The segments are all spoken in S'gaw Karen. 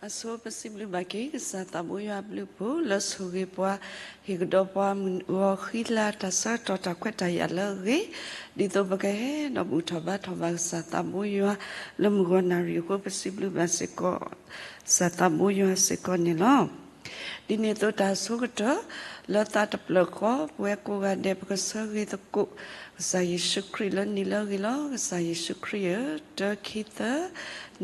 အဆိပစံးဘျုးဘၣ်က့ၤ ကစၢ်သးဘိယွၤအဘျုးအဖှိၣ် လၢဆိၣ်ဂ့ၤပှၤ ဟ့ၣ်ကဒီးပှၤမုၢ်ဂီၤဃံလၤ တၢ်ဆၢကတီၢ်တၢ်ခွဲးတၢ်ယာ်လၢအဂ့ၤ, ဒ်သိးပကဟဲဒီးဘူၣ်ထီၣ်ဘါထီၣ်ဘၣ်ကစၢ်သးဘိယွၤ လၢမုၢ်ဂီၤနၣ်ရံၣ်အဃိ ပစံးဘျုးဘၣ်စ့ၢ်ကီး ကစၢ်သးဘိယွၤစ့ၢ်ကီးန့ၣ်လီၤ. ဒ်န့ၣ်အသိးတၢ်ဆိကတၢၢ် လၢသးတဖျၢၣ်ဃီ ပဝဲကိးဂၤဒဲး ပကဆၢဂ့ၤသကိး ကစၢ်ယ့ၣ်ၡူးခရံာ်လၢနံၤလၢအဂ့ၤလီၤ ကစၢ်ယ့ၣ်ၡူးခရံာ်ဧၢ, တၢ ခံ သၢ,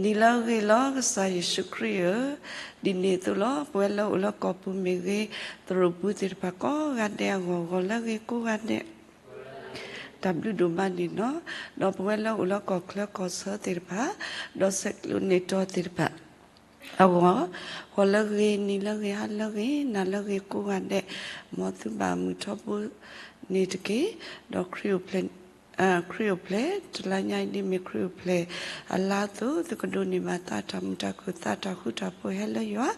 နံၤလၢအဂ့ၤလီၤ ကစၢ်ယ့ၣ်ၡူးခရံာ်ဧၢ, ဒ်န့ၣ်အသိးလီၤ. ပဝဲလၢအိၣ်လၢကီၢ်ပူၤမ့ၢ်ဂ့ၤ, သရိာ်ပူၤသ့ၣ်တဖၣ်ကိးဂၤဒဲးအဂီၢ် ဂီၤလၢအဂ့ၤကိးဂၤဒဲး တၢ်ဘျုးဒိၣ်မးန့ၣ်လီၤ. ဒီးပဝဲလၢအိၣ်လၢကီၢ်ချၢကီၢ်ဆၢသ့ၣ်တဖၣ်, ဒီးဆဲးကျိးန့ၢ်တီၤသ့ၣ်တဖၣ် အဂီၢ်, ဂီၤလၢအဂ့ၤ, နံၤလၢအဂ့ၤ, ဟါလၢအဂ့ၤ, နၤလၢအဂ့ၤကိးဂၤဒဲး, မ်သုဘၣ်မုာ်ထီဘိန့ၣ်တက့ၢ်. ဒီးခရံာ်အိၣ်ဖျဲၣ်, ခရံာ်အိၣ်ဖျဲၣ်, တလါညါအံၤဒ်မ့ၢ်ခရံာ်အိၣ်ဖျဲၣ်အလါအသိး သုကဒိးန့ၢ်ဘၣ်သးတၢ်မုာ်တၢ်ခုၣ် သးတၢ်ဃူတၢ်ဖိးဟဲလၢယွၤ,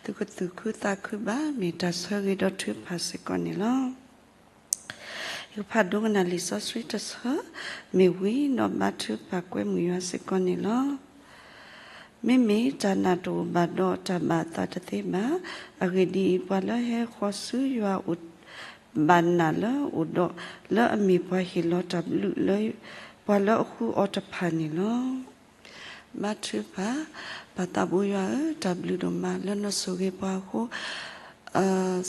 သုကသူၣ်ခုသးခုဘၣ် မ့ၢ်တၢ်ဆၢဂ့ၤဒီးထုကဖၣ်စ့ၢ်ကီးန့ၣ်လီၤ. ယကဖးဒိကနၣ်လံာ်စီဆှံတဆၢ မ့ၢ်ဝံၤဒီးဘါထုကဖၣ်ကွဲမုာ်ယွၤစ့ၢ်ကီးန့ၣ်လီၤ. မ့မ့ၢ်တၢ်နာ်တအိၣ်ဘၣ်ဒီး တၢ်ဘၣ်အသးတသ့ဘၣ်. အဂ့ၢ်ဒ်အံၤ, ပှၤလၢဟဲဃီၤဆူယွၤအအိၣ် ဘၣ်နာ်လၢအအိၣ်ဒီး လၢအမ့ၢ်ပှၤဟ့ၣ်လီၤတၢ်ဘျုးလၢ ပှၤလၢအဃုအီၤတဖၣ်န့ၣ်လီၤ. ဘါထုကဖၣ်, ပၢ်သးဘိယွၤဧၢ, တၢ်ဘျုးဒိၣ်မးလၢနဆိၣ်ဂ့ၤပှၤအဃိ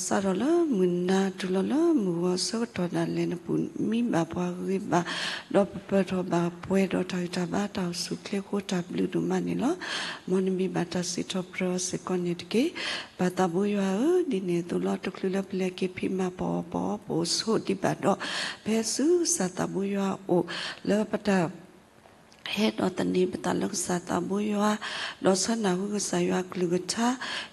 စးထီၣ်လၢမုၢ်နၤတုၤလီၤလၢမုၢ်ဂီၤဆၢကတီၢ်ဒၣ်လဲာ် နပူၣ်မံဘၣ်ပှၤဂ့ၤဘၣ်, ဒီးပပၢၢ်ထီၣ်ဘၣ်ပှဲၤဒီးတၢ်ဂံၢ်တၢ်ဘါတၢ်အိၣ်ဆူၣ်အိၣ်ချ့အဃိ တၢ်ဘျုးဒိၣ်မးန့ၣ်လီၤ. မ်နမံဘၣ်တၢ်စံးထီၣ်ပတြၢၤအီၤစ့ၢ်ကီးန့ၣ်တက့ၢ်. ပၢ်သးဘိယွၤဧၢ, ဒ်န့ၣ်အသိးလီၤ တချုးလၢပလဲၤက့ၤဖံးမၤပီၢ်အီၣ်ပီၢ်အီပအိၣ်ဆိးဒံးဘၣ်ဒီး ပဟဲဆူကစၢ်သးဘိယွၤအအိၣ် လၢပတၢ် ဟဲဒီးသန့ၤပသးလၢကစၢ်သးဘိယွၤ, ဒီးဆၢနၢ်ဟူကစၢ်ယွၤအကလုၢ်ကထါ,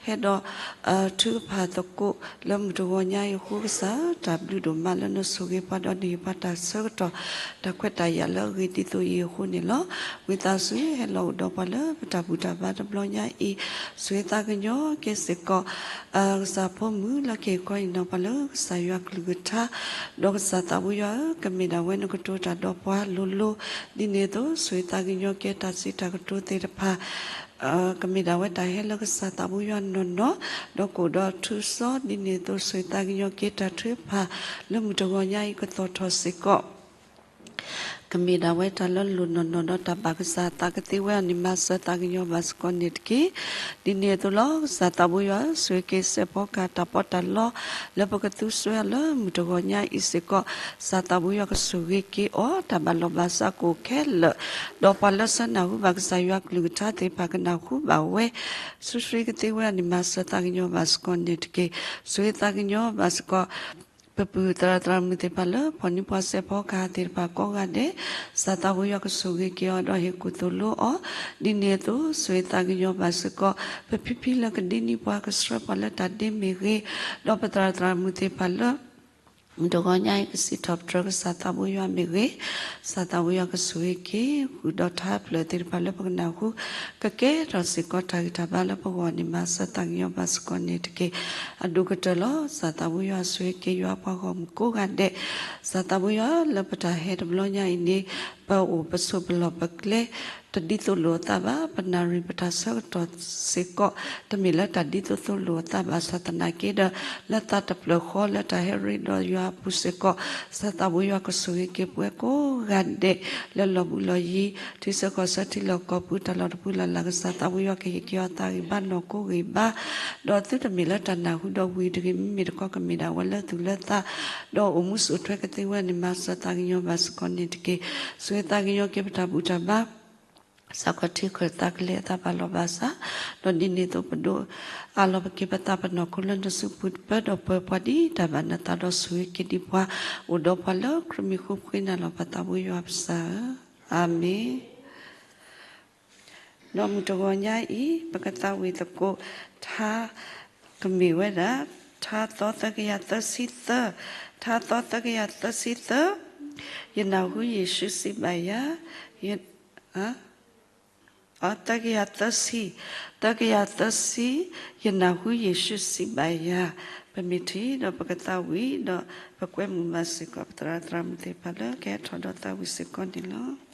ဟဲဒီး ထုကဖၣ်သကိးလၢမုၢ်တဂီၤညါအံၤအဃိ ကစၢ်ဧၢ, တၢ်ဘျုးဒိၣ်မးလၢနဆိၣ်ဂ့ၤပှၤဒီးနဟ့ၣ်ပှၤတၢ်ဆၢကတီၢ် တၢ်ခွဲးတၢ်ယာ်လၢအဂ့ၤဒ်သိးအံၤအဃိန့ၣ်လီၤ. ဝံသးစူၤဟဲလီၤအိၣ်ဒီးပှၤလၢပတၢ်ဘူၣ်တၢ်ဘါတဘျီညါအံၤ, ဆိၣ်ဂ့ၤသးကညီၤကဲစ့ၢ်ကီး ကစၢ်ဖိမုၣ်လၢကဟ့ၣ်ခီဟ့ၣ်နီၤပှၤလၢကစၢ်ယွၤအကလုၢ်ကထါ, ဒီးကစၢ်သးဘိယွၤဧၢ, ကမ့ၢ်ဒၣ်ဝဲနကတိၤတၢ်ဒီးပှၤလိၤလိၤ, ဒ်န့ၣ်အသိး ဆိၣ်ဂ့ၤသးကညီၤကဲတၢ်စံးတၢ်ကတိၤသ့ၣ်တဖၣ် ကမ့ၢ်ဒၣ်ဝဲတၢ်ဟဲလၢကစၢ်သးဘိယွၤနီၢ်နီၢ်, ဒီးကအိၣ်ဒီးထူစီ ဒ်န့ၣ်အသိး ဆိၣ်ဂ့ၤသးကညီၤက့ၤတၢ်ထုကဖၣ် လၢမုၢ်တဂီၤညါအံၤကသီၣ်ထီၣ်စ့ၢ်ကီး ကမ့ၢ်ဒၣ်ဝဲတၢ်လၢလိၣ်နီၢ်နီၢ်ဒီးတၢ်ဘၣ်ကစၢ်အသးကသ့ဝဲအီၤန့ၣ် မၤစၢၤသးကညီၤဘၣ်စ့ၢ်ကီးန့ၣ်တက့ၢ်. ဒ်န့ၣ်အသိးလီၤ. ကစၢ်သးဘိယွၤဧၢ, ဆိၣ်ဂ့ၤက့ၤစဲးဖီကဟၣ်တၢ်ပီးတၢ်လီ လၢပကသူစွဲအီၤလၢမုၢ်တဂီၤညါအံၤစ့ၢ်ကီး, ကစၢ်သးဘိယွၤကဆိၣ်ဂ့ၤက့ၤအီၤ တၢ်ဘၣ်လီၢ်ဘၣ်စးကအိၣ်ခဲလၢာ်, ဒီးပှၤလၢဆၢနၢ်ဟူဘၣ်ကစၢ်ယွၤကလုၢ်ကထါသ့ၣ်တဖၣ်ကနၢ်ဟူဘၣ်ဝဲ ဆှံဆှံကသ့ဝဲအီၤန့ၣ် မၤစၢၤသးကညီၤဘၣ်စ့ၢ်ကီးန့ၣ်တက့ၢ်. ဆိၣ်ဂ့ၤသးကညီၤဘၣ်စ့ၢ်ကီး ပပုၢ်သရၣ်သရၣ်မုၣ်သ့ၣ်တဖၣ်လၢ ဖီၣ်နံၤပှၤစဲးဖီကဟၣ်သ့ၣ်တဖၣ်ကိးဂၤဒဲး, ကစၢ်သးဘိယွၤကဆိၣ်ဂ့ၤက့ၤအီၤ ဒီးဟ့ၣ်ကူၣ်သိၣ်လိအီၤ, ဒ်န့ၣ်အသိး ဆိၣ်ဂ့ၤသးကညီၤဘၣ်စ့ၢ်ကီး ပဖံဖံလၢကဒ့နံၣ်ပှၤ ကဆှၢပှၤလၢတၢ်ဒ့မ့ၢ်ဂ့ၤ, ဒီးပသရၣ်သရၣ်မုၣ်သ့ၣ်တဖၣ်လၢ မုၢ်တဂီၤညါအံၤ ကစံးထီၣ်ပတြၢၤကစၢ်သးဘိယွၤမ့ၢ်ဂ့ၤ, ကစၢ်သးဘိယွၤကဆိၣ်ဂ့ၤက့ၤ ဃုာ်ဒီးထါဖျၢၣ်သ့ၣ်တဖၣ်လၢပကနၢ်ဟူ, ကကဲထီၣ်စ့ၢ်ကီးတၢ်ဂံၢ်တၢ်ဘါလၢပဂီၢ်န့ၣ် မၤစၢၤသးကညီၤဘၣ်စ့ၢ်ကီးန့ၣ်တက့ၢ်. အဒိၣ်ကတၢၢ်လီၤ. ကစၢ်သးဘိယွၤဆိၣ်ဂ့ၤက့ၤယွၤပှၤဂီၢ်မုၢ်ကိးဂၤဒဲး, ကစၢ်သးဘိယွၤလၢပတၢ်ဟဲတဘျီညါအံၤန့ၣ် ပအိၣ်ပဆိးပလီၢ်ပကျဲ တဒ်သိးလိာ်အသးဘၣ်, ပနၣ်ရံၣ်ပတၢ်ဆၢကတီၢ်စ့ၢ်ကီး တမ့ၢ်လၢတၢ်ဒ်သိးသိးလိာ်အသးဘၣ်ဆၣ်သနာ်က့ဒီး လၢသးတဖျၢၣ်ဃီလၢတၢ်ဟဲရ့ဒီးယွၤအပူၤစ့ၢ်ကီး, ကစၢ်သးဘိယွၤကဆိၣ်ဂ့ၤက့ၤပဝဲကိးဂၤဒဲး လၢလီၢ်ဘူးလီၢ်ယံၤ ထံဆၢကီၢ်ဆၢထံလီၢ်ကီၢ်ပူၤ တၢ်လီၢ်တပူၤလၢ်လၢ် ကစၢ်သးဘိယွၤကဟ့ၣ်က့ၤအီၤသးဂံၢ်ဘါနီၢ်ကိးဂံၢ်ဘါ, ဒီးသုတမ့ၢ်လၢတၢ်နၢ်ဟူဒီးဝံၤတဂ့ၤ, မ့မ့ၢ်တခီကမ့ၢ်ဒၣ်ဝဲလၢသူၣ်လၢသး ဒီးအိၣ်မူဆိးထွဲကသ့ဝဲန့ၣ် မၤစၢၤသးကညီၤဘၣ်စ့ၢ်ကီးန့ၣ်တက့ၢ်. ဆိၣ်ဂ့ၤသးကညီၤက့ၤပတၢ်ဘူၣ်တၢ်ဘါ စးခီၣ်ထံခၢၣ်သးကလဲၤအသးဘၣ်လီၢ်ဘၣ်စး, ဒီးဒ်န့ၣ်အသိးပဒိးအးလီၤပက့ၤပသးပနီၢ်ခိလၢနစုပူၤ ပၢဒီးပၢၤပှၤဒ်တၢ်ဘၣ်နသးဒီးဆိၣ်ဂ့ၤက့ၤဒံးပှၤ အိၣ်ဒီးပှၤလၢခရံာ်မံၤဃူပဃ့နၤလီၤ ပၢ်သးဘိယွၤပစၢ်ဧၢ, အၤမ့ၣ်. ဒီးမုၢ်တဂီၤညါအံၤ ပကသးဝံၣ်သကိး ထါ ကမ့ၢ်ဝဲဒၣ် ထါသီသၢကယၤသၢဆံသၢ, ထါသီသၢကယၤသၢဆံသၢ, ယနၢ်ဟူယ့ၣ်ၡူးစံးဘၣ်ယၤ, ယ သၢကယၤသၢဆံ, သၢကယၤသၢဆံ, ယနၢ်ဟူယ့ၣ်ၡူးစံးဘၣ်ယၤ, ပမ့ၢ်ထံၣ်ဒီးပကသးဝံၣ်ဒီး ပကွဲမုာ်ဘၣ်စ့ၢ်ကီး ပသရၣ်သရၣ်မုၣ်သ့ၣ်တဖၣ်လၢကဟဲထီၣ်ဒီးသးဝံၣ်စ့ၢ်ကီးန့ၣ်လီၤ.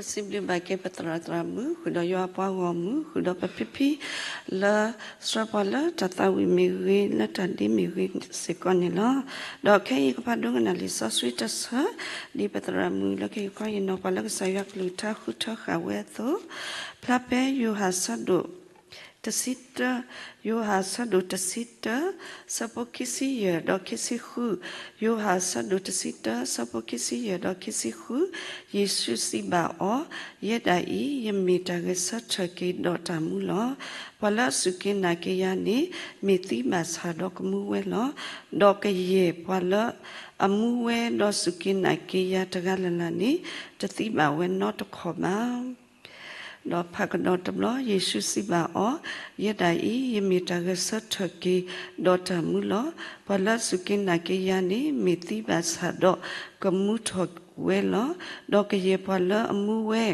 ပစံးဘျုးဘၣ်က့ၤပသရၣ်သရၣ်မုၣ် ဃုာ်ဒီးယွၤအပှၤဂီၢ်မုၢ် ဃုာ်ဒီးပဖံဖံ လၢဆှၢပှၤလၢတၢ်သးဝံၣ်မ့ၢ်ဂ့ၤ လၢတၢ်ဒ့မ့ၢ်ဂ့ၤစ့ၢ်ကီးန့ၣ်လီၤ. ဒီးခဲအံၤကဖးဒိကနၣ်လံာ်စီဆှံတဆၢ ဒ်ပသရၣ်မုၣ်လၢကဟ့ၣ်ခီဟ့ၣ်နီၤပှၤလၢကစၢ်ယွၤကလုၢ်ကထါဃုထၢဃာ်ဝဲအသိး, ဖျါဖဲယိၤဟၣ်ဆၢဒိၣ် တဆံတၢ, ယိၤဟၣ်ဆၢဒိၣ်တဆံတၢ, ဆၢဖိခံဆံယဲၢ်ဒီးခံဆံဃု, ယိၤဟၣ်ဆၢဒိၣ်တဆံတၢ ဆၢဖိခံဆံယဲၢ်ဒီးခံဆံဃု, ယ့ၣ်ၡူးစံးဘၣ်အီၤ, ယဲဒၣ်အံၤ ယမ့ၢ်တၢ်ဂဲၤဆၢထၢၣ်က့ၤဒီးတၢ်မူလီၤ. ပှၤလၢအစူၢ်က့ၤနာ်က့ၤယၤန့ၣ် မ့ၢ်သံဘၣ်ဆၣ်ဒီးကမူဝဲလီၤ. ဒီးကယဲၢ်ပှၤလၢအမူဝဲဒီးစူၢ်က့ၤနာ်က့ၤယၤတဂၤလၢ်လၢ်န့ၣ် တသံဘၣ်ဝဲနီတခီၣ်ဘၣ်. ဒီးဖးကဒီးတဘျီ, ယ့ၣ်ၡူးစံးဘၣ်အီၤ, ယဲဒၣ်အံၤ ယမ့ၢ်တၢ်ဂဲၤဆၢထၢၣ်က့ၤဒီးတၢ်မူလီၤ. ပှၤလၢအစူၢ်က့ၤနာ်က့ၤယၤန့ၣ် မ့ၢ်သံဘၣ်ဆၣ်ဒီးကမူထီၣ်ဝဲလီၤ. ဒီးကယဲၢ်ပှၤလၢအမူဝဲ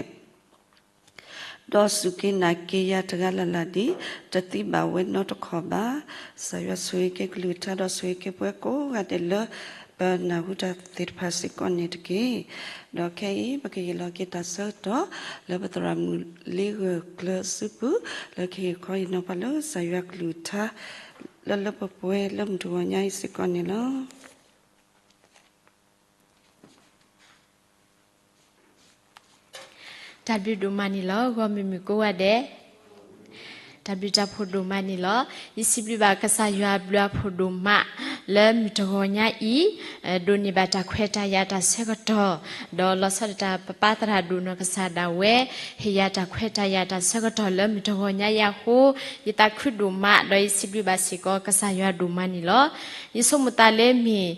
ဒီးစူၢ်က့ၤနာ်က့ၤယၤတဂၤလၢ်လၢ်န့ၣ် တသံဘၣ်ဝဲနီတခီၣ်ဘၣ်. ကစၢ်ယွၤဆိၣ်ဂ့ၤက့ၤကလုၢ်ကထါဒီးဆိၣ်ဂ့ၤက့ၤပှၤကိးဂၤဒဲးလၢ ပနၢ်ဟူတၢ်သ့ၣ်တဖၣ်စ့ၢ်ကီးန့ၣ်တက့ၢ်. ဒီးခဲအံၤ ပကဟ့ၣ်လီၤက့ၤတၢ်ဆၢကတီၢ် လၢပသရၣ်မုၣ်လ့ဂၢၢ်ကျၢၤအစုပူၤ လၢကဟ့ၣ်ခီဟ့ၣ်နီၤပှၤလၢကစၢ်ယွၤကလုၢ်ကထါ လၢလၢပှဲၤပှဲၤလၢမုၢ်တဂီၤညါအံၤစ့ၢ်ကီးန့ၣ်လီၤ. တၢ်ဘျုးဒိၣ်မးန့ၣ်လီၤ. ဂီၢ်မုၢ်မုၣ်ကိးဂၤဒဲး တၢ်ဘျုးတၢ်ဖှိၣ်ဒိၣ်မးန့ၣ်လီၤ. ယစံးဘျုးဘၣ်ကစၢ်ယွၤအဘျုးအဖှိၣ်ဒိၣ်မး လၢမုၢ်တဂီၤညါအံၤ ဒိးန့ၢ်ဘၣ်တၢ်ခွဲးတၢ်ယာ်တၢ်ဆၢကတီၢ်, ဒီးလီၤဆီဒၣ်တၢ်ပပၢ်သရၣ်ဒိၣ်နီၢ်ကစၢ်ဒၣ်ဝဲ ဟ့ၣ်ယၤတၢ်ခွဲးတၢ်ယာ်တၢ်ဆၢကတီၢ်လၢမုၢ်တဂီၤညါအံၤအဃိ, ယသးခုဒိၣ်မး ဒီးယစံးဘျုးဘၣ်စ့ၢ်ကီးကစၢ်ယွၤဒိၣ်မးန့ၣ်လီၤ. ယဆိကမိၣ်သးလၢမ့ၢ်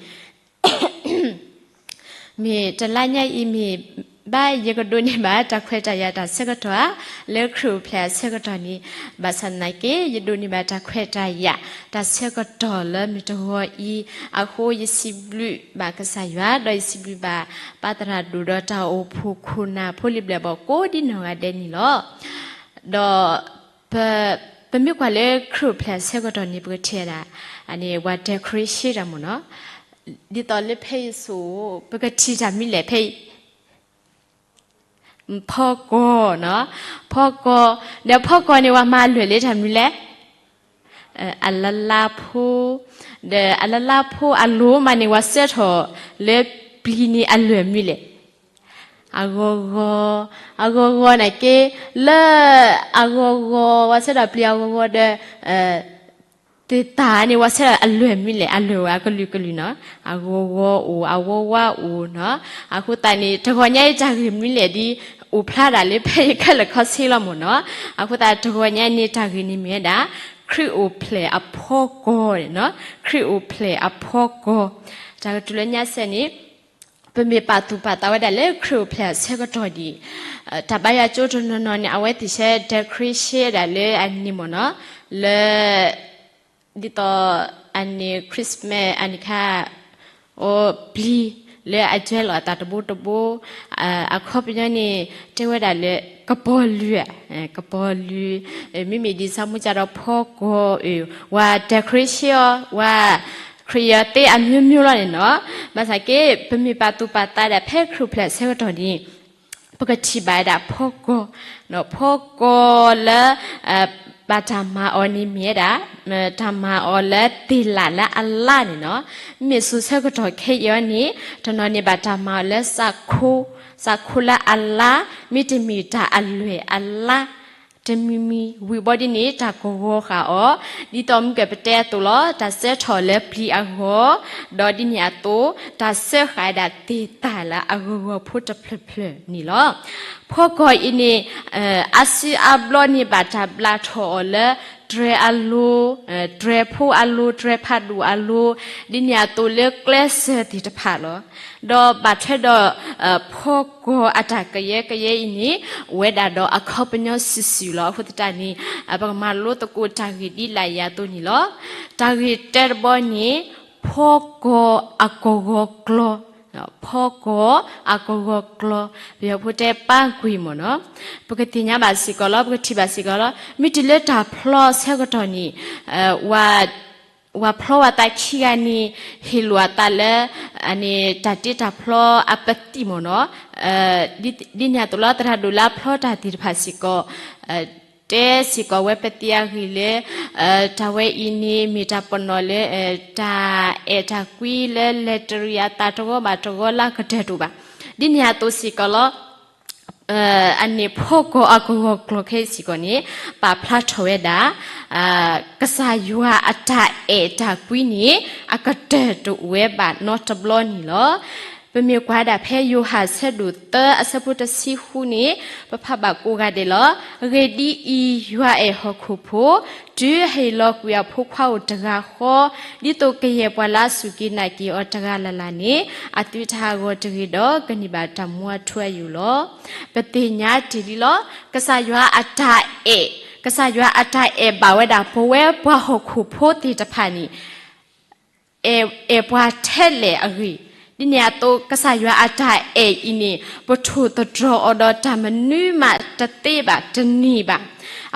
မ့ၢ်တလါညါအံၤမ့ၢ် ဘၣ်ယကဒိးန့ၢ်ဘၣ်တၢ်ခွဲးတၢ်ယာ်တၢ်ဆၢကတီၢ်ဧါ, လၢခရံာ်အိၣ်ဖျဲၣ်အဆၢကတီၢ်န့ၣ်, ဘၣ်ဆၣ်သနာ်က့ ယဒိးန့ၢ်ဘၣ်တၢ်ခွဲးတၢ်ယာ် တၢ်ဆၢကတီၢ်လၢမုၢ်တဂီၤအံၤအဃိ ယစံးဘျုးဘၣ်ကစၢ်ယွၤ ဒီးယစံးဘျုးဘၣ်ပၢ်သရၣ်ဒိၣ်ဒီးတၢ်အိၣ်ဖှိၣ်ခိၣ်နၢ်ဖိလံၤဘျဲၣ်ဘီၣ်ကိးဒ်နီၢ်ဂၤဒဲးန့ၣ်လီၤ. ဒီး ပ ပမ့ၢ်ကွၢ်လၢခရံာ်အိၣ်ဖျဲၣ်အဆၢကတီၢ်န့ၣ် ပကထံၣ်ဝဲဒၣ် အန့ၣ် ပှၤ decoration တၢ်မ့ၢ်နီၤ, ဒ်သိးလၢဖဲအံၤဆိ ပကထံၣ်တၢ်မနုၤလဲၣ် ဖဲအံၤ ဖီကီၢ်နီၤ, ဖီကီၢ်, ဒီးဖီကီၢ်န့ၣ် ပှၤမၤအလွဲၢ်လၢတၢ်မနုၤလဲၣ်, အလလါဖိ, ဒီးအလလါဖိအလိၤမးန့ၣ် ပှၤဆှၢထီၣ်လၢပျံၤန့ၣ်အလွဲၢ်မနုၤလဲၣ် အဂီၤဂီၤ, အဂီၤဂီၤန့ၣ်က့ လၢအဂီၤဂီၤ ပှၤဆှၢဒီးပျံၤအဂီၤဂီၤဒီး သ့ၣ်တၢ်န့ၣ် ပှၤဆှၢဒီးအလွဲၢ်မနုၤလဲၣ်, အလွဲၢ်ဝဲအကလုာ်ကလုာ်နီၤ, အဂီၤဂီၤအိၣ် အဝါဝါအိၣ်နီၤ, အဃိသတးန့ၣ် တဂီၤညါအံၤတၢ်ဂ့ၢ်မနုၤလဲၣ်ဒ် အိၣ်ဖျါဒၣ်လၢဖဲယခဲလၢာ်ခဲဆ့လီၤမ့ၢ်နီၤ, အဃိသတးတဂီၤညါအံၤန့ၣ် တၢ်ဂ့ၢ်န့ၣ်မ့ၢ်ဝဲဒၣ် ခရံာ်အိၣ်ဖျဲၣ်အဖီကီၢ်နီၤ, ခရံာ်အိၣ်ဖျဲၣ်အဖီကီၢ်, တၢ်ကတိၤလၢညါစဲန့ၣ် ပမ့ၢ်ပာ်သူၣ်ပာ်သးဝဲဒၣ်လၢခရံာ်အိၣ်ဖျဲၣ်အဆၢကတီၢ်ဒံး, တၢ်ဘါယွၤကၠိတနီၤနီၤန့ၣ် အဝဲသ့ၣ်ဆဲ decoration ဒၣ်လၢအန့ၣ်မ့ၢ်နီၤ, လၢ ဒ်သိး အန့ၣ် Christmas အန့ၣ်ခါ အိၣ်ပျံၤ လၢအစဲလီၤအသးတဘိတဘိ, အခီပညီန့ၣ် တဲဝဲဒၣ်လၢ ကပီၤလုၢ်, ကပီၤလုၢ်, မ့မ့ၢ်ဒ်ဆၣ်မူကၢ်ဒီးဖီကီၢ်, ဝဲ decoration အီၤ ဝဲ ခရံာ်အီၤသ့အမျိုးမျိုးလီၤန့ၣ်နီၤ, ဘၣ်ဆၣ်က့ ပမ့ၢ်ပာ်သူၣ်ပာ်သးဒၣ်ဖဲခရံာ်အိၣ်ဖျဲၣ်အဆၢကတီၢ်န့ၣ် ပကထံၣ်ဘၣ်ဝဲဒၣ်ဖီကီၢ်, ဖီကီၢ်လၢ ဘၣ်တၢ်မၤအီၤန့ၣ်မ့ၢ်ဝဲဒၣ် တၢ်မၤအီၤလၢသ့ၣ်လၣ်လၢအလါန့ၣ်နီၤ, မ့ၢ်စိၤဆၢကတီၢ်ခဲအံၤအီၤန့ၣ် တနီၤန့ၣ်ဘၣ်တၢ်မၤအီၤလၢ စးခိလၢအလါ, မ့တမ့ၢ်တၢ်အလွဲၢ်အလါ တမံၤမံၤဝံၤဘီဒ်န့ၣ် တၢ်ကဂီၤဃာ်အီၤ, ဒ်သိးမုၢ်ကဲၣ်ပတဲအသိးလီၤ, တၢ်ဆှၢထီၣ်လၢပျံၤအဂီၢ်, ဒီးဒ်န့ၣ်အသိး တၢ်ဆှၢဃာ်ဝဲဒၣ်သ့ၣ်တၢ်လၢအဂီၤဂီၤဖိတဖျၢၣ်ဖျၢၣ်န့ၣ်လီၤ. ဖီကီၢ်အံၤန့ၣ် အါစုအါဘျီန့ၣ်ဘၣ်တၢ်ဘျးထီၣ်အီၤလၢ တြဲၤအလိၤ, တြဲၤဖိအလိၤ, တြဲၤဖးဒိၣ်အလိၤ, ဒ်န့ၣ်အသိးလၢကျဲစၢၤသ့ၣ်တဖၣ်လီၤ. ဒီးဘၣ်ထွဲဒီး ဖီကီၢ်အတၢ်ကယဲၢ်ကယဲၢ်အံၤန့ၣ် အိၣ်ဝဲဒၣ်ဒီးအခီပညီစုာ်စုာ်လီၤ. အဃိသတးန့ၣ် ပကမၤလိသကိးတၢ်ဂ့ၢ်ဒ်လာ်အံၤအသိးန့ၣ်လီၤ. တၢ်ဂ့ၢ်တၢတဘီန့ၣ် ဖီကီၢ်အကဂီၤကျီၤ, ဖီကီၢ်အကဂီၤကျီၤ, ပယီၤဖိတဲပၢ်ကွံာ်မ့ၢ်နီၤ, ပကသ့ၣ်ညါဘၣ်စ့ၢ်ကီးလီၤ, ပကထံၣ်ဘၣ်စ့ၢ်ကီးလီၤ. မ့ၢ်တုၤလၢတၢ်ဖျီဆၢကတီၢ်န့ၣ် ဝဲ ဝၤဖျီဝၤသးခံဂၤန့ၣ် ဟ့ၣ်လိာ်အသးလၢ အန့ၣ် တၢ်တ့တၢ်ဖျီအပသံၣ်မ့ၢ်နီၤ, ဒ်န့ၣ်အသိးလီၤ သရၣ်ဒိၣ်လၢအဖျီတၢ်သ့ၣ်တဖၣ်စ့ၢ်ကီး တဲစ့ၢ်ကီးဝဲပသံၣ်အဂ့ၢ်လၢ တၢ်ဝဲအံၤန့ၣ် မ့ၢ်တၢ်ပနီၣ်လၢ တၢ်အဲၣ်တၢ်ကွံလၢ လဲၤတရံးအသးတဂီၢ်ဘၣ်တဂီၢ်လၢအကတၢၢ်တအိၣ်ဘၣ်. ဒ်န့ၣ်အသိးစ့ၢ်ကီးလီၤ. အန့ၣ်ဖီကီၢ်အကဝီၤကျိာ်ခဲအံၤစ့ၢ်ကီးန့ၣ် ပာ်ဖျါထီၣ်ဝဲဒၣ် ကစၢ်ယွၤအတၢ်အဲၣ်တၢ်ကွံန့ၣ် အကတၢၢ်တအိၣ်ဝဲဘၣ်နီတဘျီန့ၣ်လီၤ. ပမ့ၢ်ကွၢ်ဒၣ်ဖဲယိၤဟၣ်ဆၢဒိၣ်သၢအဆၢဖိတဆံဃုန့ၣ် ပဖးဘၣ်ကိးဂၤဒဲးလီၤ. အဂ့ၢ်ဒ်အံၤ, ယွၤအဲၣ်ဟီၣ်ခိၣ်ဖိ, တုၤအဟ့ၣ်လီၤကွံာ်အဖိခွါဧိၤတဂၤဃီ, ဒ်သိးကယဲၢ်ပှၤလၢအစူၢ်က့ၤနာ်က့ၤအီၤတဂၤလၢ်လၢ်န့ၣ် အသုတဟးဂီၤတဂ့ၤဒီး ကန့ၢ်ဘၣ်တၢ်မူအထူအယိာ်လီၤ. ပသ့ၣ်ညါတ့ၢ်လံလီၤ. ကစၢ်ယွၤအတၢ်အဲၣ်, ကစၢ်ယွၤအတၢ်အဲၣ်ဘၣ်ဝဲဒၣ်ပဝဲပှၤဟီၣ်ခိၣ်ဖိသ့ၣ်တဖၣ်န့ၣ် အဲၣ်ပှၤထဲလဲၣ်အဂ့ၢ်, ဒ်န့ၣ်အသိး ကစၢ်ယွၤအတၢ်အဲၣ်အံၤန့ၣ် ပထိၣ်သတြီၤအီၤဒီးတၢ်မနုၤမးတသ့ဘၣ် တန့ၢ်ဘၣ်.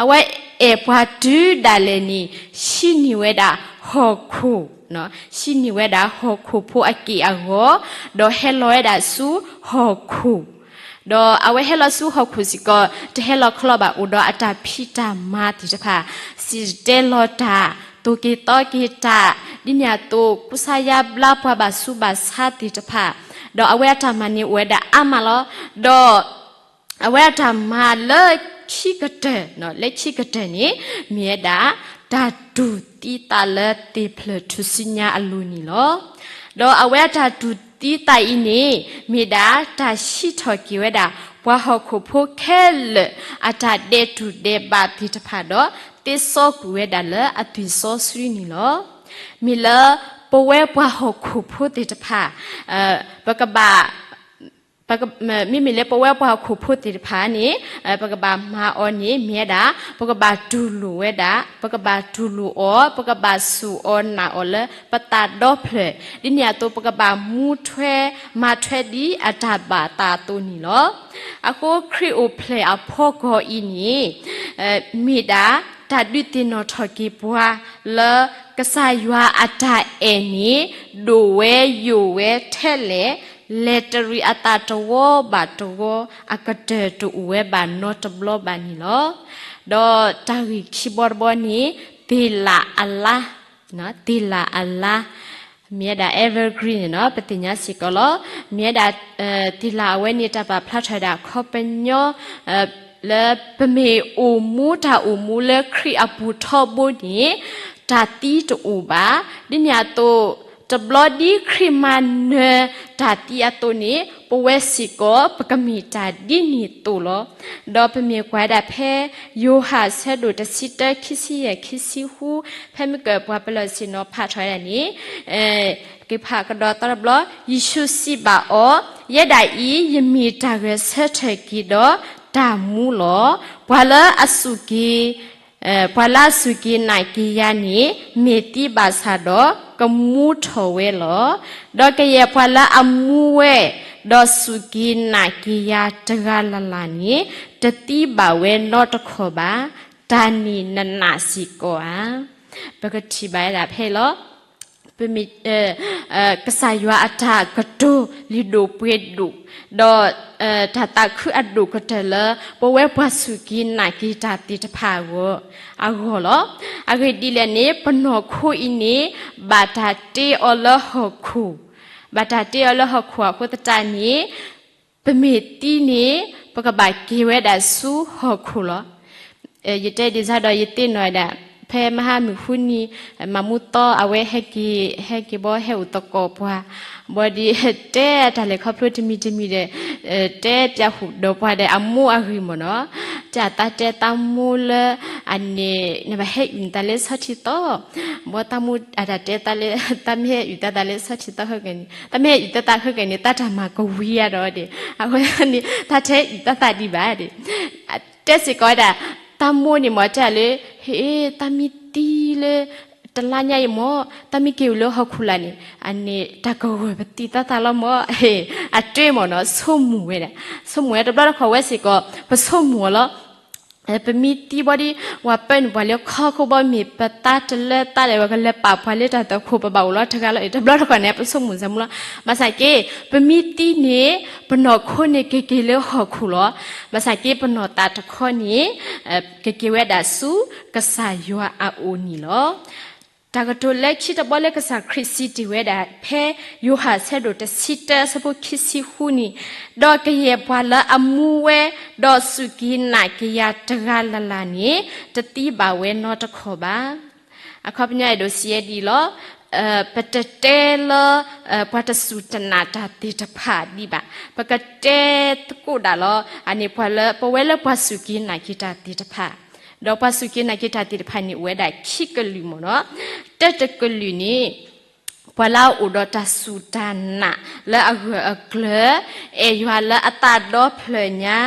အဝဲအဲၣ်ပှၤတုၤဒၣ်လဲာ်န့ၣ် ဟံးန့ၢ်ဝဲဒၣ်ဟီၣ်ခိၣ်, ဟံးန့ၢ်ဝဲဒၣ်ဟီၣ်ခိၣ်ဖိအက့ၢ်အဂီၤ, ဒီးဟဲလီၤဝဲဒၣ်ဆူဟီၣ်ခိၣ် ဒီးအဝဲဟဲလီၤဆူဟီၣ်ခိၣ်စ့ၢ်ကီး တဟဲလီၤချီဘၣ် အိၣ်ဒီးအတၢ်ဖံးတၢ်မၤသ့ၣ်တဖၣ်, စံၣ်တဲၤတဲလီၤတၢ်, သိၣ်က့ၤသီက့ၤတၢ်, ဒ်န့ၣ်အသိး ကူစါယါဘျါပှၤဘၣ်ဆူးဘၣ်ဆါသ့ၣ်တဖၣ်, ဒီးအဝဲအတၢ်မၤန့ၣ်အိၣ်ဝဲဒၣ်အါမးလီၤ. ဒီးအဝဲအတၢ်မၤလၢခံကတၢၢ်, လၢခံကတၢၢ်န့ၣ် မ့ၢ်ဝဲဒၣ် တၢ်တူၢ်သံသးလၢသ့ၣ်ဖျၢၣ်ထူၣ်စုညါအလိၤန့ၣ်လီၤ. ဒီးအဝဲအတၢ်တူၢ်သံသးအံၤန့ၣ် မ့ၢ်ဒၣ်တၢ်ဟံးထီၣ်က့ၤဝဲဒၣ် ပှၤဟီၣ်ခိၣ်ဖိခဲလၢာ် အတၢ်ဒဲးတူၢ်ဒဲးဘးသ့ၣ်တဖၣ်ဒီး သ့စီကွံာ်ဝဲဒၣ်လၢအသွံၣ်စီဆှံန့ၣ်လီၤ. မ့ၢ်လၢပဝဲပှၤဟီၣ်ခိၣ်ဖိသ့ၣ်တဖၣ် ပကဘၣ် မ့မ့ၢ်လၢပဝဲပှၤဟီၣ်ခိၣ်ဖိသ့ၣ်တဖၣ်န့ၣ် ပကဘၣ်မၤအီၤန့ၣ် မ့ၢ်ဝဲဒၣ် ပကဘၣ်တူၢ်လိာ်ဝဲဒၣ်, ပကဘၣ်တူၢ်လိာ်အီၤ, ပကဘၣ်စူၢ်အီၤနာ်အီၤလၢပသးဒီဖျၢၣ်, ဒ်န့ၣ်အသိး ပကဘၣ်မူထွဲ မၤထွဲဒ်အတၢ်ဘၣ်သးအသိးန့ၣ်လီၤ. အဃိခရံာ်အိၣ်ဖျဲၣ်အဖီကီၢ်အံၤန့ၣ် မ့ၢ်ဒၣ်တၢ်ဒုးသ့ၣ်နီၣ်ထီၣ်က့ၤပှၤလၢ ကစၢ်ယွၤအတၢ်အဲၣ်န့ၣ် ဒိၣ်ဝဲယိာ်ဝဲထဲလဲၣ်, လဲၤတရံးအသးတဂီၢ်ဘၣ်တဂီၢ် အကတၢၢ်တအိၣ်ဝဲဘၣ်နီတဘျီဘၣ်န့ၣ်လီၤ. ဒီးတၢ်ဂ့ၢ်ခံဘီတဘီန့ၣ် သ့ၣ်လၣ်အလါ, သ့ၣ်လၣ်အလါ မ့ၢ်ဝဲဒၣ် evergreen န့ၣ်နီၤ ပသ့ၣ်ညါစ့ၢ်ကီးလီၤ. မ့ၢ်ဝဲဒၣ် သ့ၣ်လၣ်အဝဲန့ၣ် တၢ်ပာ်ဖျါထီၣ်ဝဲဒၣ်ခီပညီ လၢပမ့ၢ်အိၣ်မူတၢ်အိၣ်မူလၢခရံာ်အပူၤထီဘိန့ၣ် တၢ်သံတအိၣ်ဘၣ်. ဒ်န့ၣ်အသိး တဘျီဒ်ခရံာ်မၤနၢၤတၢ်သံအသိးန့ၣ် ပဝဲစ့ၢ်ကီး ပကမ့ၢ်တၢ်ဒ်န့ၣ်အသိးလီၤ. ဒီးပမ့ၢ်ကွၢ်ဒၣ်ဖဲ ယိၤဟၣ်ဆၢဒိၣ်တဆံတၢ ခံဆံယဲၢ် ခံဆံဃု ဖဲမုၢ်ကၢၢ်ပှၤပလီၢ်ဆ့ၣ်နီၤဖးထီၣ်ဝဲဒၣ်န့ၣ် ကဖးကဒီးသီတဘျီ, ယ့ၣ်ၡူးစံးဘၣ်အီၤ, ယဲဒၣ်အံၤ ယမ့ၢ်တၢ်ဂဲၤဆၢထၢၣ်က့ၤဒီးတၢ်မူလီၤ. ပှၤလၢအစူၢ်က့ၤ ပှၤလၢအစူၢ်က့ၤနာ်က့ၤယၤန့ၣ် မ့ၢ်သံဘၣ်ဆၣ်ဒီး ကမူထီၣ်ဝဲလီၤ. ဒီးကယဲၢ်ပှၤလၢအမူဝဲ ဒီးစူၢ်က့ၤနာ်က့ၤယၤတဂၤလၢ်လၢ်န့ၣ် တသံဘၣ်ဝဲနီတခီၣ်ဘၣ်. တၢ်န့ၣ်နနာ်စ့ၢ်ကီးဧါ. ပကထံၣ်ဘၣ်ဝဲဒၣ်ဖဲအံၤလီၤ. ပမ့ၢ် ကစၢ်ယွၤအတၢ်ကတိၤလံာ်ဒိၣ်ပှ့ၤဒိၣ်, ဒီးတၢ်သးခုအဒိၣ်ကတၢၢ်လၢ ပဝဲပှၤစူၢ်က့ၤနာ်က့ၤတၢ်သ့ၣ်တဖၣ်အဂီၢ်လီၤ. အဂ့ၢ်ဒ်လဲၣ်န့ၣ် ပနီၢ်ခိအံၤန့ၣ် ဘၣ်တၢ်တ့အီၤလၢဟီၣ်ခိၣ်, ဘၣ်တၢ်တ့အီၤလၢဟီၣ်ခိၣ်အဃိသတးန့ၣ် ပမ့ၢ်သံန့ၣ် ပကဘၣ်က့ၤဝဲဒၣ်ဆူဟီၣ်ခိၣ်လီၤ. ယတဲဒ်ဆၣ်ဒီး ယသ့ၣ်နီၣ်ဝဲဒၣ် ဖဲမဟါမုၢ်ဃုနံၤ မၤမူသီအဝဲဟဲက့ၤ ဟဲက့ၤဘီဟဲအိၣ်သကိးပှၤ, ဘၣ်ဒီးတဲအတၢ်လဲၤခီဖျိတမံၤတမံၤဒီး တဲပျးဃုာ်ဒီးပှၤဒီးအမိၢ်အဂ့ၢ်မ့ၢ်နီၤ, တၢ်သးတဲသးမိၢ်လၢ အန့ၣ် နဘၣ်ဟဲအုၣ်နသးလၢဆီထံသီ, ဘီသးမိၢ်အတၢ်တဲသးလၢ သးမ့ၢ်ဟဲအုၣ်သးသးလၢဆီထံသီဃဲကဲန့ၣ် သးမ့ၢ်ဟဲအုၣ်သးသးဃဲကဲန့ၣ် သးတၢ်မၤကဝံၤယါဒီးဒၣ်, အဃိန့ၣ် သးတဟဲအုၣ်သးသးဒံးဘၣ်ဒၣ် တဲစ့ၢ်ကီးဝဲဒၣ် သးမိၢ်န့ၣ်မ့ၢ်တဲလၢ ဟ့ သးမ့ၢ်သံလၢ တလါညါအံၤမ့ၢ် သးမ့ၢ်က့ၤအိၣ်လၢဟီၣ်ခိၣ်လာ်န့ၣ် အန့ၣ် တၢ်ကဂၢၢ်ပသံသးသးလီၤမ့ၢ်, အတြ့မ့ၢ်နီၤ ဆိကမိၣ်ဝဲဒၣ်, ဆိကမိၣ်ဝဲတဘျီတခီၣ်ဝဲစ့ၢ်ကီး ပဆိကမိၣ်အီၤလီၤ. ပမ့ၢ်သံဘီဒီး ပှၤပၢနုာ်ပှၤလၢခီၣ်ခိၣ်ဘီ မ့ၢ်ပသးတလၢသးလဲၣ် ပှၤကလဲၤပာ်ပှၤလၢတၢ်သွၣ်ခိၣ် ပဘၣ်အိၣ်လီၤတဂၤလီၤ အံၤတဘျီတခီၣ်န့ၣ် ပဆိကမိၣ်စၢ်မူလီၤ. ဘၣ်ဆၣ်က့ ပမ့ၢ်သံန့ၣ် ပနီၢ်ခိန့ၣ်ကက့ၤလၢဟီၣ်ခိၣ်လီၤ. ဘၣ်ဆၣ်က့ ပနီၢ်သးတခီန့ၣ် ကက့ၤဝဲဒၣ်ဆူကစၢ်ယွၤအအိၣ်န့ၣ်လီၤ. တၢ်ကတိၤလၢခံတဘီလၢကစၢ်ခရံာ်စံးတ့ၢ်ဝဲဒၣ် ဖဲယိၤဟၣ်အဆၢဒိၣ်တဆံတၢအဆၢဖိခံဆံဃုန့ၣ်, ဒီးကယဲၢ်ပှၤလၢအမူဝဲ ဒီးစူၢ်က့ၤနာ်က့ၤယၤတဂၤလၢ်လၢ်န့ၣ် တသံဘၣ်ဝဲနီတခီၣ်ဘၣ်. အခီပညီအဲၣ်ဒိးစံးဝဲဒ်အံၤလီၤ. ပတတဲလၢ ပှၤတစူၢ်တနာ်တၢ်သ့ၣ်တဖၣ်ဒံးဘၣ်. ပကတဲသကိးဒၣ်လီၤ အန့ၣ်ပှၤလၢ ပဝဲလၢပှၤစူၢ်က့ၤနာ်က့ၤတၢ်သ့ၣ်တဖၣ် ဒီးပှၤစူၢ်က့ၤနာ်က့ၤတၢ်သ့ၣ်တဖၣ်န့ၣ် အိၣ်ဝဲဒၣ်ခံကလုာ်မ့ၢ်နီၤ. တၢတကလုာ်န့ၣ် ပှၤလၢအအိၣ်ဒီးတၢ်စူၢ်တၢ်နာ်လၢအဂၢၢ်အကျၢၤ, အဲၣ်ယွၤလၢအသးဒီဖျၢၣ်ညါ,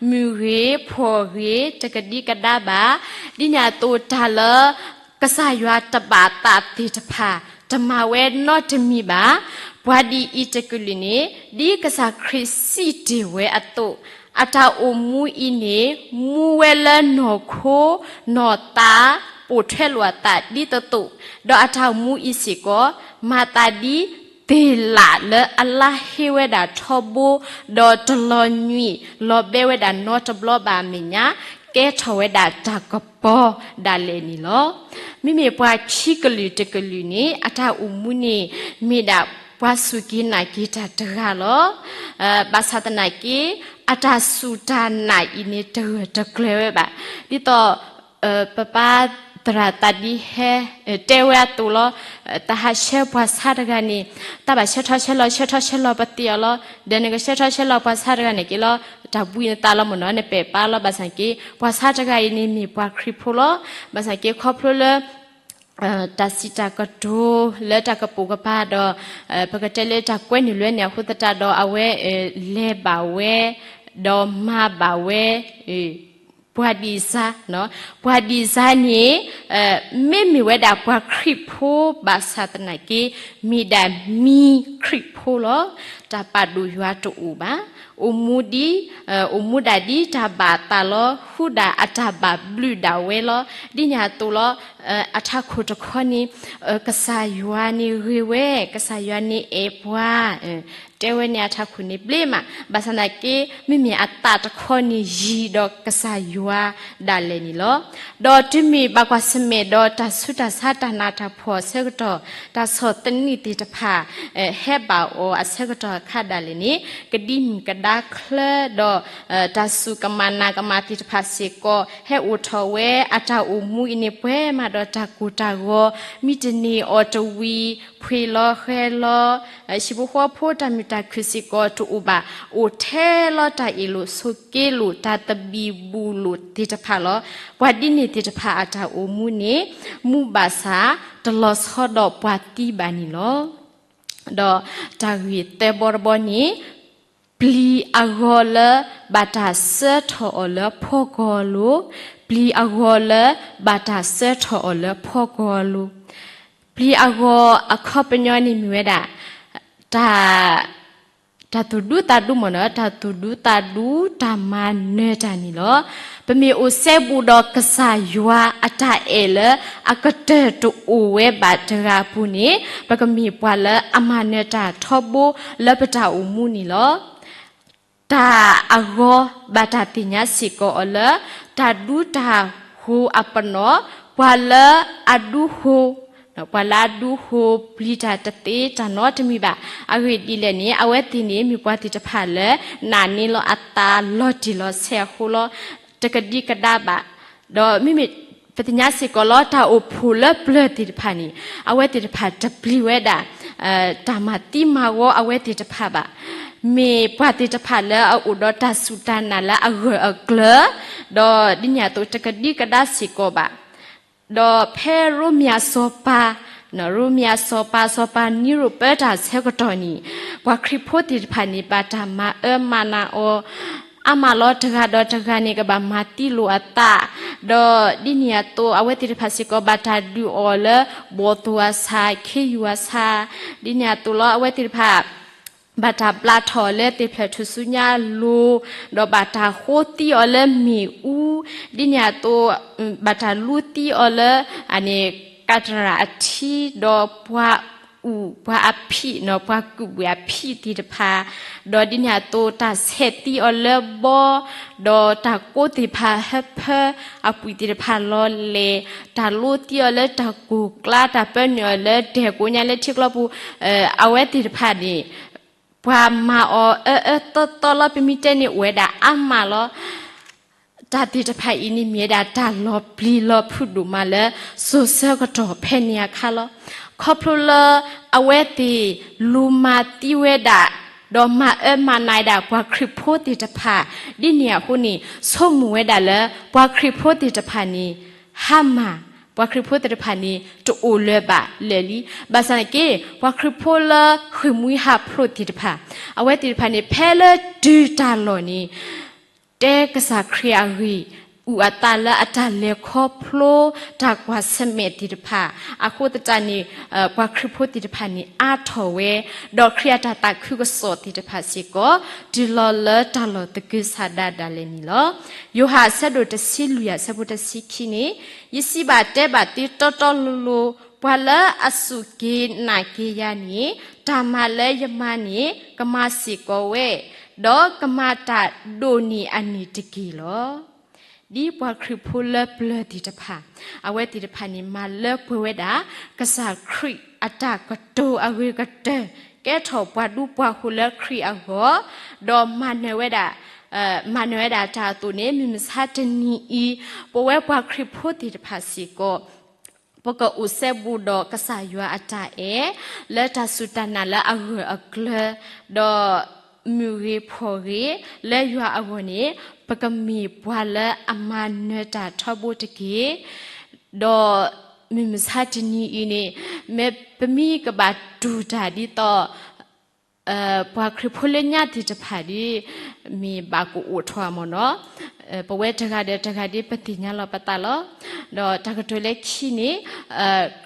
မုၢ်ဂ့ၤ, ဖှီၣ်ဂ့ၤ, တကဒံကဒါဘၣ်, ဒ်န့ၣ်အသိးတၢ်လၢ ကစၢ်ယွၤတဘၣ်သးသ့ၣ်တဖၣ် တမၤဝဲနီတမံၤဘၣ်. ပှၤဒ်အံၤတကလုာ်န့ၣ် ဒ်ကစၢ်ခရံာ်စံးတ့ၢ်ဝဲအသိး, အတၢ်အိၣ်မူအံၤန့ၣ် မူဝဲလၢနီၢ်ခိ, နီၢ်သး, ပိာ်ထွဲလိာ်အသးဒ်သိးသိး, ဒီးအတၢ်အိၣ်မူအံၤစ့ၢ်ကီး မၤသးဒ် သ့ၣ်လးလၢအလါဟ့ဝဲဒၣ်ထီဘိ, ဒီးတလီၤညွံးလီၤဘဲဝဲဒၣ်နီတဘျီဘၣ်အမဲာ်ညါ, ကဲထီၣ်ဝဲဒၣ်တၢ်ကပီၤဒၣ်လဲာ်န့ၣ်လီၤ. မ့မ့ၢ်ပှၤခံကလုာ်တကလုာ်န့ၣ် အတၢ်အိၣ်မူန့ၣ် မ့ၢ်ဒၣ်ပှၤစူၢ်က့ၤနာ်က့ၤတၢ်တဂၤလီၤ. ဘၣ်ဆၣ်သနာ်က့ အတၢ်စူၢ်တၢ်နာ်အံၤန့ၣ် တဂၢၢ်တကျၢၤဝဲဘၣ်. ဒ်သိး ပပၢ်သရၣ်သးဒံဟဲ တဲဝဲအသိးလီၤ. တၢ်ဟးဆှၢပှၤဆါတဂၤန့ၣ် တၢ်ဘၣ်ဆှၢထီၣ်ဆှၢလီၤ ဆှၢထီၣ်ဆှၢလီၤပသ့ၣ်အီၤလီၤ. ဒီးနကဆှၢထီၣ်ဆှၢလီၤပှၤဆါတဂၤန့ၣ်က့ၤလီၤ တၢ်ဘှံးနသးလီၤမ့ၢ်နီၤ နပဲာ်ပာ်လီၤ. ဘၣ်ဆၣ်က့ ပှၤဆါတဂၤအံၤန့ၣ်မ့ၢ်ပှၤခရံာ်ဖိလီၤ. ဘၣ်ဆၣ်က့ခီဖျိလၢ တၢ်စံးတၢ်ကတိၤလၢတၢ်ကပိာ်ကပၤဒီး ပကတဲလၢတၢ်ကွဲနုာ်လွဲန့ၣ်အဃိသတးဒီး အဝဲ လဲၤဘၣ်ဝဲ ဒီးမၤဘၣ်ဝဲ ပှၤဒံၣ်စါ, ပှၤဒံၣ်စါန့ၣ် မ့မ့ၢ်ဝဲဒၣ်ပှၤခရံာ်ဖိဘၣ်ဆၣ်သနာ်က့ မ့ၢ်ဒၣ်မံခရံာ်ဖိလီၤ. တၢ်ပာ်ဒိၣ်ယွၤတအိၣ်ဘၣ်. အိၣ်မူဒ် အိၣ်မူဒၣ်ဒ်တၢ်ဘၣ်အသးလီၤ. ဃုာ်ဒၣ်အတၢ်ဘၣ်ဘျုးဒၣ်ဝဲလီၤ. ဒ်န့ၣ်အသိးလီၤ. အထးခိၣ်တခီန့ၣ် ကစၢ်ယွၤန့ၣ်ဂ့ၤဝဲ, ကစၢ်ယွၤန့ၣ်အဲၣ်ပှၤ တဲဝဲန့ၣ်အထးခိၣ်န့ၣ်ဘျ့မး, ဘၣ်ဆၣ်သနာ်က့ မ့မ့ၢ်အသးတခီန့ၣ်ယံၤဒီးကစၢ်ယွၤဒၣ်လဲာ်န့ၣ်လီၤ. ဒီးတုၤမ့ၢ်ဘၣ်ကွၢ်ဆၢၣ်မဲာ်ဒီးတၢ်ဆူးတၢ်ဆါတၢ်နးတၢ်ဖှီၣ်အဆၢကတီၢ် တၢ်ဆီၣ်သနံးသ့ၣ်တဖၣ် ဟဲဘၣ်အီၤအဆၢကတီၢ်အခါဒၣ်လဲာ်န့ၣ် ကဒံမုၢ်ကဒါချၢဒီး တၢ်စူၢ်ကမၣ်နာ်ကမၣ်သ့ၣ်တဖၣ်စ့ၢ်ကီး ဟဲအိၣ်ထီၣ်ဝဲအတၢ်အိၣ်မူအံၤန့ၣ် ပှဲၤမးဒီးတၢ်ကိၢ်တၢ်ဂီၤ မံတန့ၢ်အီၤတဝံၤ ဖှ့ၤလီၤဃဲၤလီၤ ဟံၣ်ဖိဃီဖိတၢ်မုာ်တၢ်ခုၣ်စ့ၢ်ကီးတအိၣ်ဘၣ်, အိၣ်ထဲလီၤတၢ်အ့ၣ်လိာ်ဆိးက့လိာ် တၢ်သဘံၣ်ဘုၣ်လိာ်သ့ၣ်တဖၣ်လီၤ. ပှၤဒ်န့ၣ်သ့ၣ်တဖၣ်အတၢ်အိၣ်မူန့ၣ် မူဘၣ်ဆၣ်တလီၤဆီဒီးပှၤသံဘၣ်န့ၣ်လီၤ. ဒီးတၢ်ဂ့ၢ်သၢဘီတဘီန့ၣ် ပျံၤအဂီၤလၢဘၣ်တၢ်စၢထီၣ်အီၤလၢဖီကီၢ်လိၤ, ပျံၤအဂီၤလၢဘၣ်တၢ်စၢထီၣ်အီၤလၢဖီကီၢ်လိၤ, ပျံၤအဂီၤအခီပညီန့ၣ်မ့ၢ်ဝဲဒၣ် တၢ် တၢ်သူၣ်ဒူသးဒူမ့ၢ်နီၤ, တၢ်သူၣ်ဒူသးဒူ တၢ်မၤနၢၤတၢ်န့ၣ်လီၤ. ပမ့ၢ်အိၣ်စဲဘူးဒီးကစၢ်ယွၤအတၢ်အဲၣ်လၢအကတၢၢ်တအိၣ်ဝဲဘၣ်တဂၤအပူၤန့ၣ် ပကမ့ၢ်ပှၤလၢအမၤနၢၤတၢ်ထီဘိလၢပတၢ်အိၣ်မူန့ၣ်လီၤ. တၢ်အဂီၤဘၣ်တၢ်သ့ၣ်ညါစ့ၢ်ကီးအီၤလၢ တၢ်ဒူတၢ်ဃိၤအပနီၣ်, ပှၤလၢအဒူဃိၤ ပှၤလၢအဒူဃိၤပျံၤတၢ်တသ့တၢ်နီတမံၤဘၣ်. အဂ့ၢ်ဒ်လဲၣ်န့ၣ် အဝဲသ့ၣ်န့ၣ်မ့ၢ်ပှၤသ့ၣ်တဖၣ်လၢ နာ်န့ၢ်လီၤအသးလီၤတံၢ်လီၤဆဲးအဃိလီၤ. တကဒံကဒါဘၣ်. ဒီးမ့မ့ၢ်ပသ့ၣ်ညါစ့ၢ်ကီးလီၤ တၢ်အိၣ်ဖှိၣ်လၢပျၢၤသ့ၣ်တဖၣ်န့ၣ် အဝဲသ့ၣ်တဖၣ်တပျံၤဝဲဒၣ် တၢ်မၤသံမၤဂီၤအဝဲသ့ၣ်တဖၣ်ဘၣ်. မ့ၢ်ပှၤသ့ၣ်တဖၣ်လၢအအိၣ်ဒီးတၢ်စူၢ်တၢ်နာ်လၢအဂၢၢ်အကျၢၤ, ဒီးဒ်န့ၣ်အသိးတကဒံကဒါစ့ၢ်ကီးဘၣ်. ဒီးဖဲရိမ့ၤအစီၤပၤ, ရိမ့ၤအစီၤပၤ စီၤပၤနံၤရိၣ်ပၢတၢ်ဆၢကတီၢ်န့ၣ် ပှၤခရံာ်ဖိသ့ၣ်တဖၣ်န့ၣ် ဘၣ်တၢ်မၤအၢမၤနးအီၤ အါမးလီၤ. တဂၤဒီးတဂၤန့ၣ် ကဘၣ်မၤသံလိာ်အသး, ဒီးဒ်န့ၣ်အသိး အဝဲသ့ၣ်တဖၣ်စ့ၢ်ကီး ဘၣ်တၢ်ဒုးအီၤလၢ ဘီၣ်သိၣ်အဆၣ် ခ့ယုၢ်အဆၣ်, ဒ်န့ၣ်အသိးလီၤ အဝဲသ့ၣ်တဖၣ် ဘၣ်တၢ်ဘျးထီၣ်အီၤလၢသ့ၣ်ဖျၢၣ်ထူၣ်စုညါအလိၤ, ဒီးဘၣ်တၢ်ဃိသံအီၤလၢမ့ၣ်အူ, ဒ်န့ၣ်အသိး ဘၣ်တၢ်လူသံအီၤလၢ အန့ၣ် ကးတရၣ်အထံ, ဒီးပှၤအူၣ်ပှၤအဖံးနီၤ, ပှၤကူးဘှံးအဖံးသ့ၣ်တဖၣ်, ဒီးဒ်န့ၣ်အသိး တၢ်ဆဲးသံအီၤလၢဘီ, ဒီးတၢ်ကိးသ့ၣ်တဖၣ်ဟၢဖၢအပှံာ်သ့ၣ်တဖၣ်လီၤလဲၣ်, တၢ်လိသံအီၤလၢတၢ်ကိၢ်ကျါ, တၢ်ပၢနုာ်အီၤလၢဒဲၣ်ကိးညါလၢထံကျိပူၤ, အဝဲသ့ၣ်တဖၣ်န့ၣ် ပှၤမၤအီၤအၢအၢသီသီလီၤ. ပမ့ၢ်တဲန့ၣ် အိၣ်ဝဲဒၣ်အါမးလီၤ. တၢ်သ့ၣ်တဖၣ်အံၤန့ၣ် မ့ၢ်ဝဲဒၣ်တၢ်လီၤပျံၤလီၤဖုးဒိၣ်မးလၢ စိၤဆၢကတီၢ်ဖဲန့ၣ်အခါလီၤ. ခီဖျိလၢအဝဲသ့ၣ်လူၤမၤသံဝဲဒၣ်, ဒီးမၤအၢမၤနးဝဲဒၣ်ပှၤခရံာ်ဖိသ့ၣ်တဖၣ်, ဒ်န့ၣ်အဃိန့ၣ် ဆိကမိၣ်ဝဲဒၣ်လၢ ပှၤခရံာ်ဖိသ့ၣ်တဖၣ်န့ၣ် ဟါမၢ်, ပှၤခရံာ်ဖိသ့ၣ်တဖၣ်န့ၣ် တအိၣ်လၢၤဘၣ်လၢာ်လံ. ဘၣ်ဆၣ်န့ၣ်က့ ပှၤခရံာ်ဖိလၢဃ့ၢ်မှံဟးဖျိးသ့ၣ်တဖၣ်, အဝဲသ့ၣ်တဖၣ်န့ၣ် ဖဲလၢတုၤတၢ်လီၢ်န့ၣ် တဲကစၢ်ခရံာ်အဂ့ၢ်, အုၣ်အသးလၢအတၢ်လဲၤခီဖျိတၢ်ကွၢ်ဆၢၣ်မဲာ်သ့ၣ်တဖၣ်, အဃိသတးန့ၣ် ပှၤခရံာ်ဖိသ့ၣ်တဖၣ်န့ၣ် အါထီၣ်ဝဲ, ဒီးခရံာ်အတၢ်သးခုကစီၣ်သ့ၣ်တဖၣ်စ့ၢ်ကီး တုၤလီၤလၢတၢ်လီၢ်သကုၤဆးဒးဒၣ်လဲာ်န့ၣ်လီၤ. ယိၤဟၣ်အဆၢဒိၣ်တဆံလွံၢ်အဆၢဖိတဆံခံန့ၣ်, ယစံးဘၣ်တဲဘၣ်သုတီတီလိၤလိၤ, ပှၤလၢအစူၢ်က့ၤနာ်က့ၤယၤန့ၣ်, တၢ်မၤလၢယမၤန့ၣ် ကမၤစ့ၢ်ကီးဝဲ, ဒီးကမၤတၢ်ဒိၣ်န့ၢ်အန့ၣ်တက့ၢ်လီၤ. ဒ်ပှၤခရံာ်ဖိလၢပျၢၤသ့ၣ်တဖၣ်, အဝဲသ့ၣ်တဖၣ်န့ၣ် မၤလၢပှဲၤဝဲဒၣ် ကစၢ်ခရံာ်အတၢ်ကတိၤအဂ့ၤကတၢၢ်, ကဲထီၣ်ပှၤဒူပှၤဃိၤလၢခရံာ်အဂီၢ်, ဒီးမၤနၢၤဝဲဒၣ်, မၤနၢၤဝဲဒၣ်တၢ်အသိးန့ၣ် မုၢ်မဆါတနံၤအံၤ, ပဝဲပှၤခရံာ်ဖိသ့ၣ်တဖၣ်စ့ၢ်ကီး ပကအိၣ်စဲဘူးဒီးကစၢ်ယွၤအတၢ်အဲၣ်, လၢတၢ်စူၢ်တၢ်နာ်လၢအဂၢၢ်အကျၢၤ, ဒီးမုၢ်ဂ့ၤဖှီၣ်ဂ့ၤ, လၢယွၤအဂီၢ်န့ၣ် ပကမ့ၢ်ပှၤလၢအမၤနၢၤတၢ်ထီဘိတက့ၢ်. ဒီးမုၢ်မဆါတနံၤအံၤန့ၣ် မ့ၢ်ပမ့ၢ်ကဘၣ်တူၢ်တၢ်ဒ်သိး ပှၤခရံာ်ဖိလၢညါသ့ၣ်တဖၣ်ဒီး မ့ၢ်ဘၣ်ကအိၣ်ထီၣ်မ့ၢ်နီၤ, ပဝဲတဂၤဒီးတဂၤဒီး ပသ့ၣ်ညါလီၤပသးလီၤ. ဒီးတၢ်ကတိၤလၢခံန့ၣ်,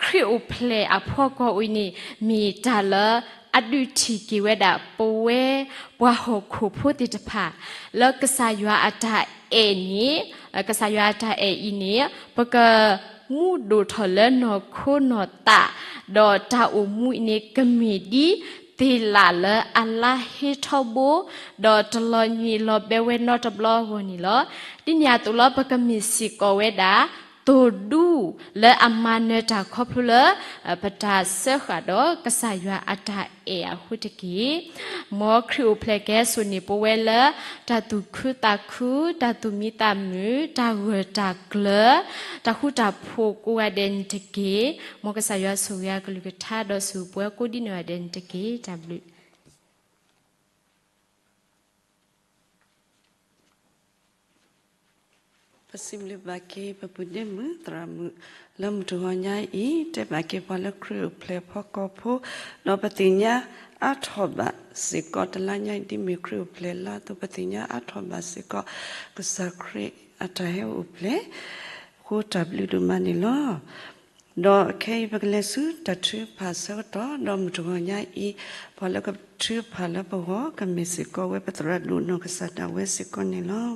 ခရံာ်အိၣ်ဖျဲၣ်အဖီကီၢ်အံၤန့ၣ် မ့ၢ်တၢ်လၢအဒုးထံၣ်က့ၤဝဲဒၣ်ပဝဲ ပှၤဟီၣ်ခိၣ်ဖိသ့ၣ်တဖၣ် လၢကစၢ်ယွၤအတၢ်အဲၣ်န့ၣ်, ကစၢ်ယွၤအတၢ်အဲၣ်အံၤန့ၣ် ပကမူဒိၣ်ထီၣ်လၢနီၢ်ခိနီၢ်သး, ဒီးတၢ်အိၣ်မူအံၤန့ၣ် ကမ့ၢ်ဒ်သ့ၣ်လးလၢအလါဟ့ထီဘိ, ဒီးတလီၤညွံးလီၤဘဲဝဲနီတဘျီအဂီၢ်န့ၣ်လီၤ. ဒ်န့ၣ်အသိးလီၤ ပကမ့ၢ်စ့ၢ်ကီးဝဲဒၣ် သိၣ်ဒူလၢအမၤနၢၤတၢ်ခီဖျိလၢ ပတၢ်စၢဃာ်ဒီးကစၢ်ယွၤအတၢ်အဲၣ်အဃိတက့ၢ်. မ်ခရံာ်အိၣ်ဖျဲၣ်ကဟဲစိာ်န့ၢ်ပဝဲလၢ တၢ်သူၣ်ခုသးခု, တၢ်သူၣ်မံသးမုာ်, တၢ်ဂၢၢ်တၢ်ကျၢၤ, တၢ်ဃူတၢ်ဖိးကိးဂၤဒဲးန့ၣ်တက့ၢ်. မ်ကစၢ်ယွၤဆိၣ်ဂ့ၤအကလုၢ်ကထါ ဒီးဆိၣ်ဂ့ၤပဝဲကိးဒံနီၢ်ဂၤဒဲးန့ၣ်တက့ၢ်. တၢ်ဘျုး ပစံးဘျုးဘၣ်က့ၤ ပပုၢ်ဒ့မုၣ်သရၣ်မုၣ် လၢမုၢ်တဂီၤညါအံၤ တဲဘၣ်က့ၤပှၤလၢခရံာ်အိၣ်ဖျဲၣ်ဖီကီၢ်ဖိ, ဒီးပသ့ၣ်ညါအါထီၣ်ဘၣ်စ့ၢ်ကီး တလါညါအံၤ ဒ်မ့ၢ်ခရံာ်အိၣ်ဖျဲၣ်လါအသိး ပသ့ၣ်ညါအါထီၣ်ဘၣ်စ့ၢ်ကီး ကစၢ်ခရံာ်အတၢ်ဟဲအိၣ်ဖျဲၣ် အဃိတၢ်ဘျုးဒိၣ်မးန့ၣ်လီၤ. ဒီးခဲအံၤပကလဲၤဆူတၢ်ထုကဖၣ်ဆၢကတီၢ် ဒီးမုၢ်တဂီၤညါအံၤ ပှၤလၢကထုကဖၣ်လၢပဂီၢ် ကမ့ၢ်စ့ၢ်ကီးဝဲပသရၣ်ဒိၣ်နီၢ်ကစၢ်ဒၣ်ဝဲစ့ၢ်ကီးန့ၣ်လီၤ.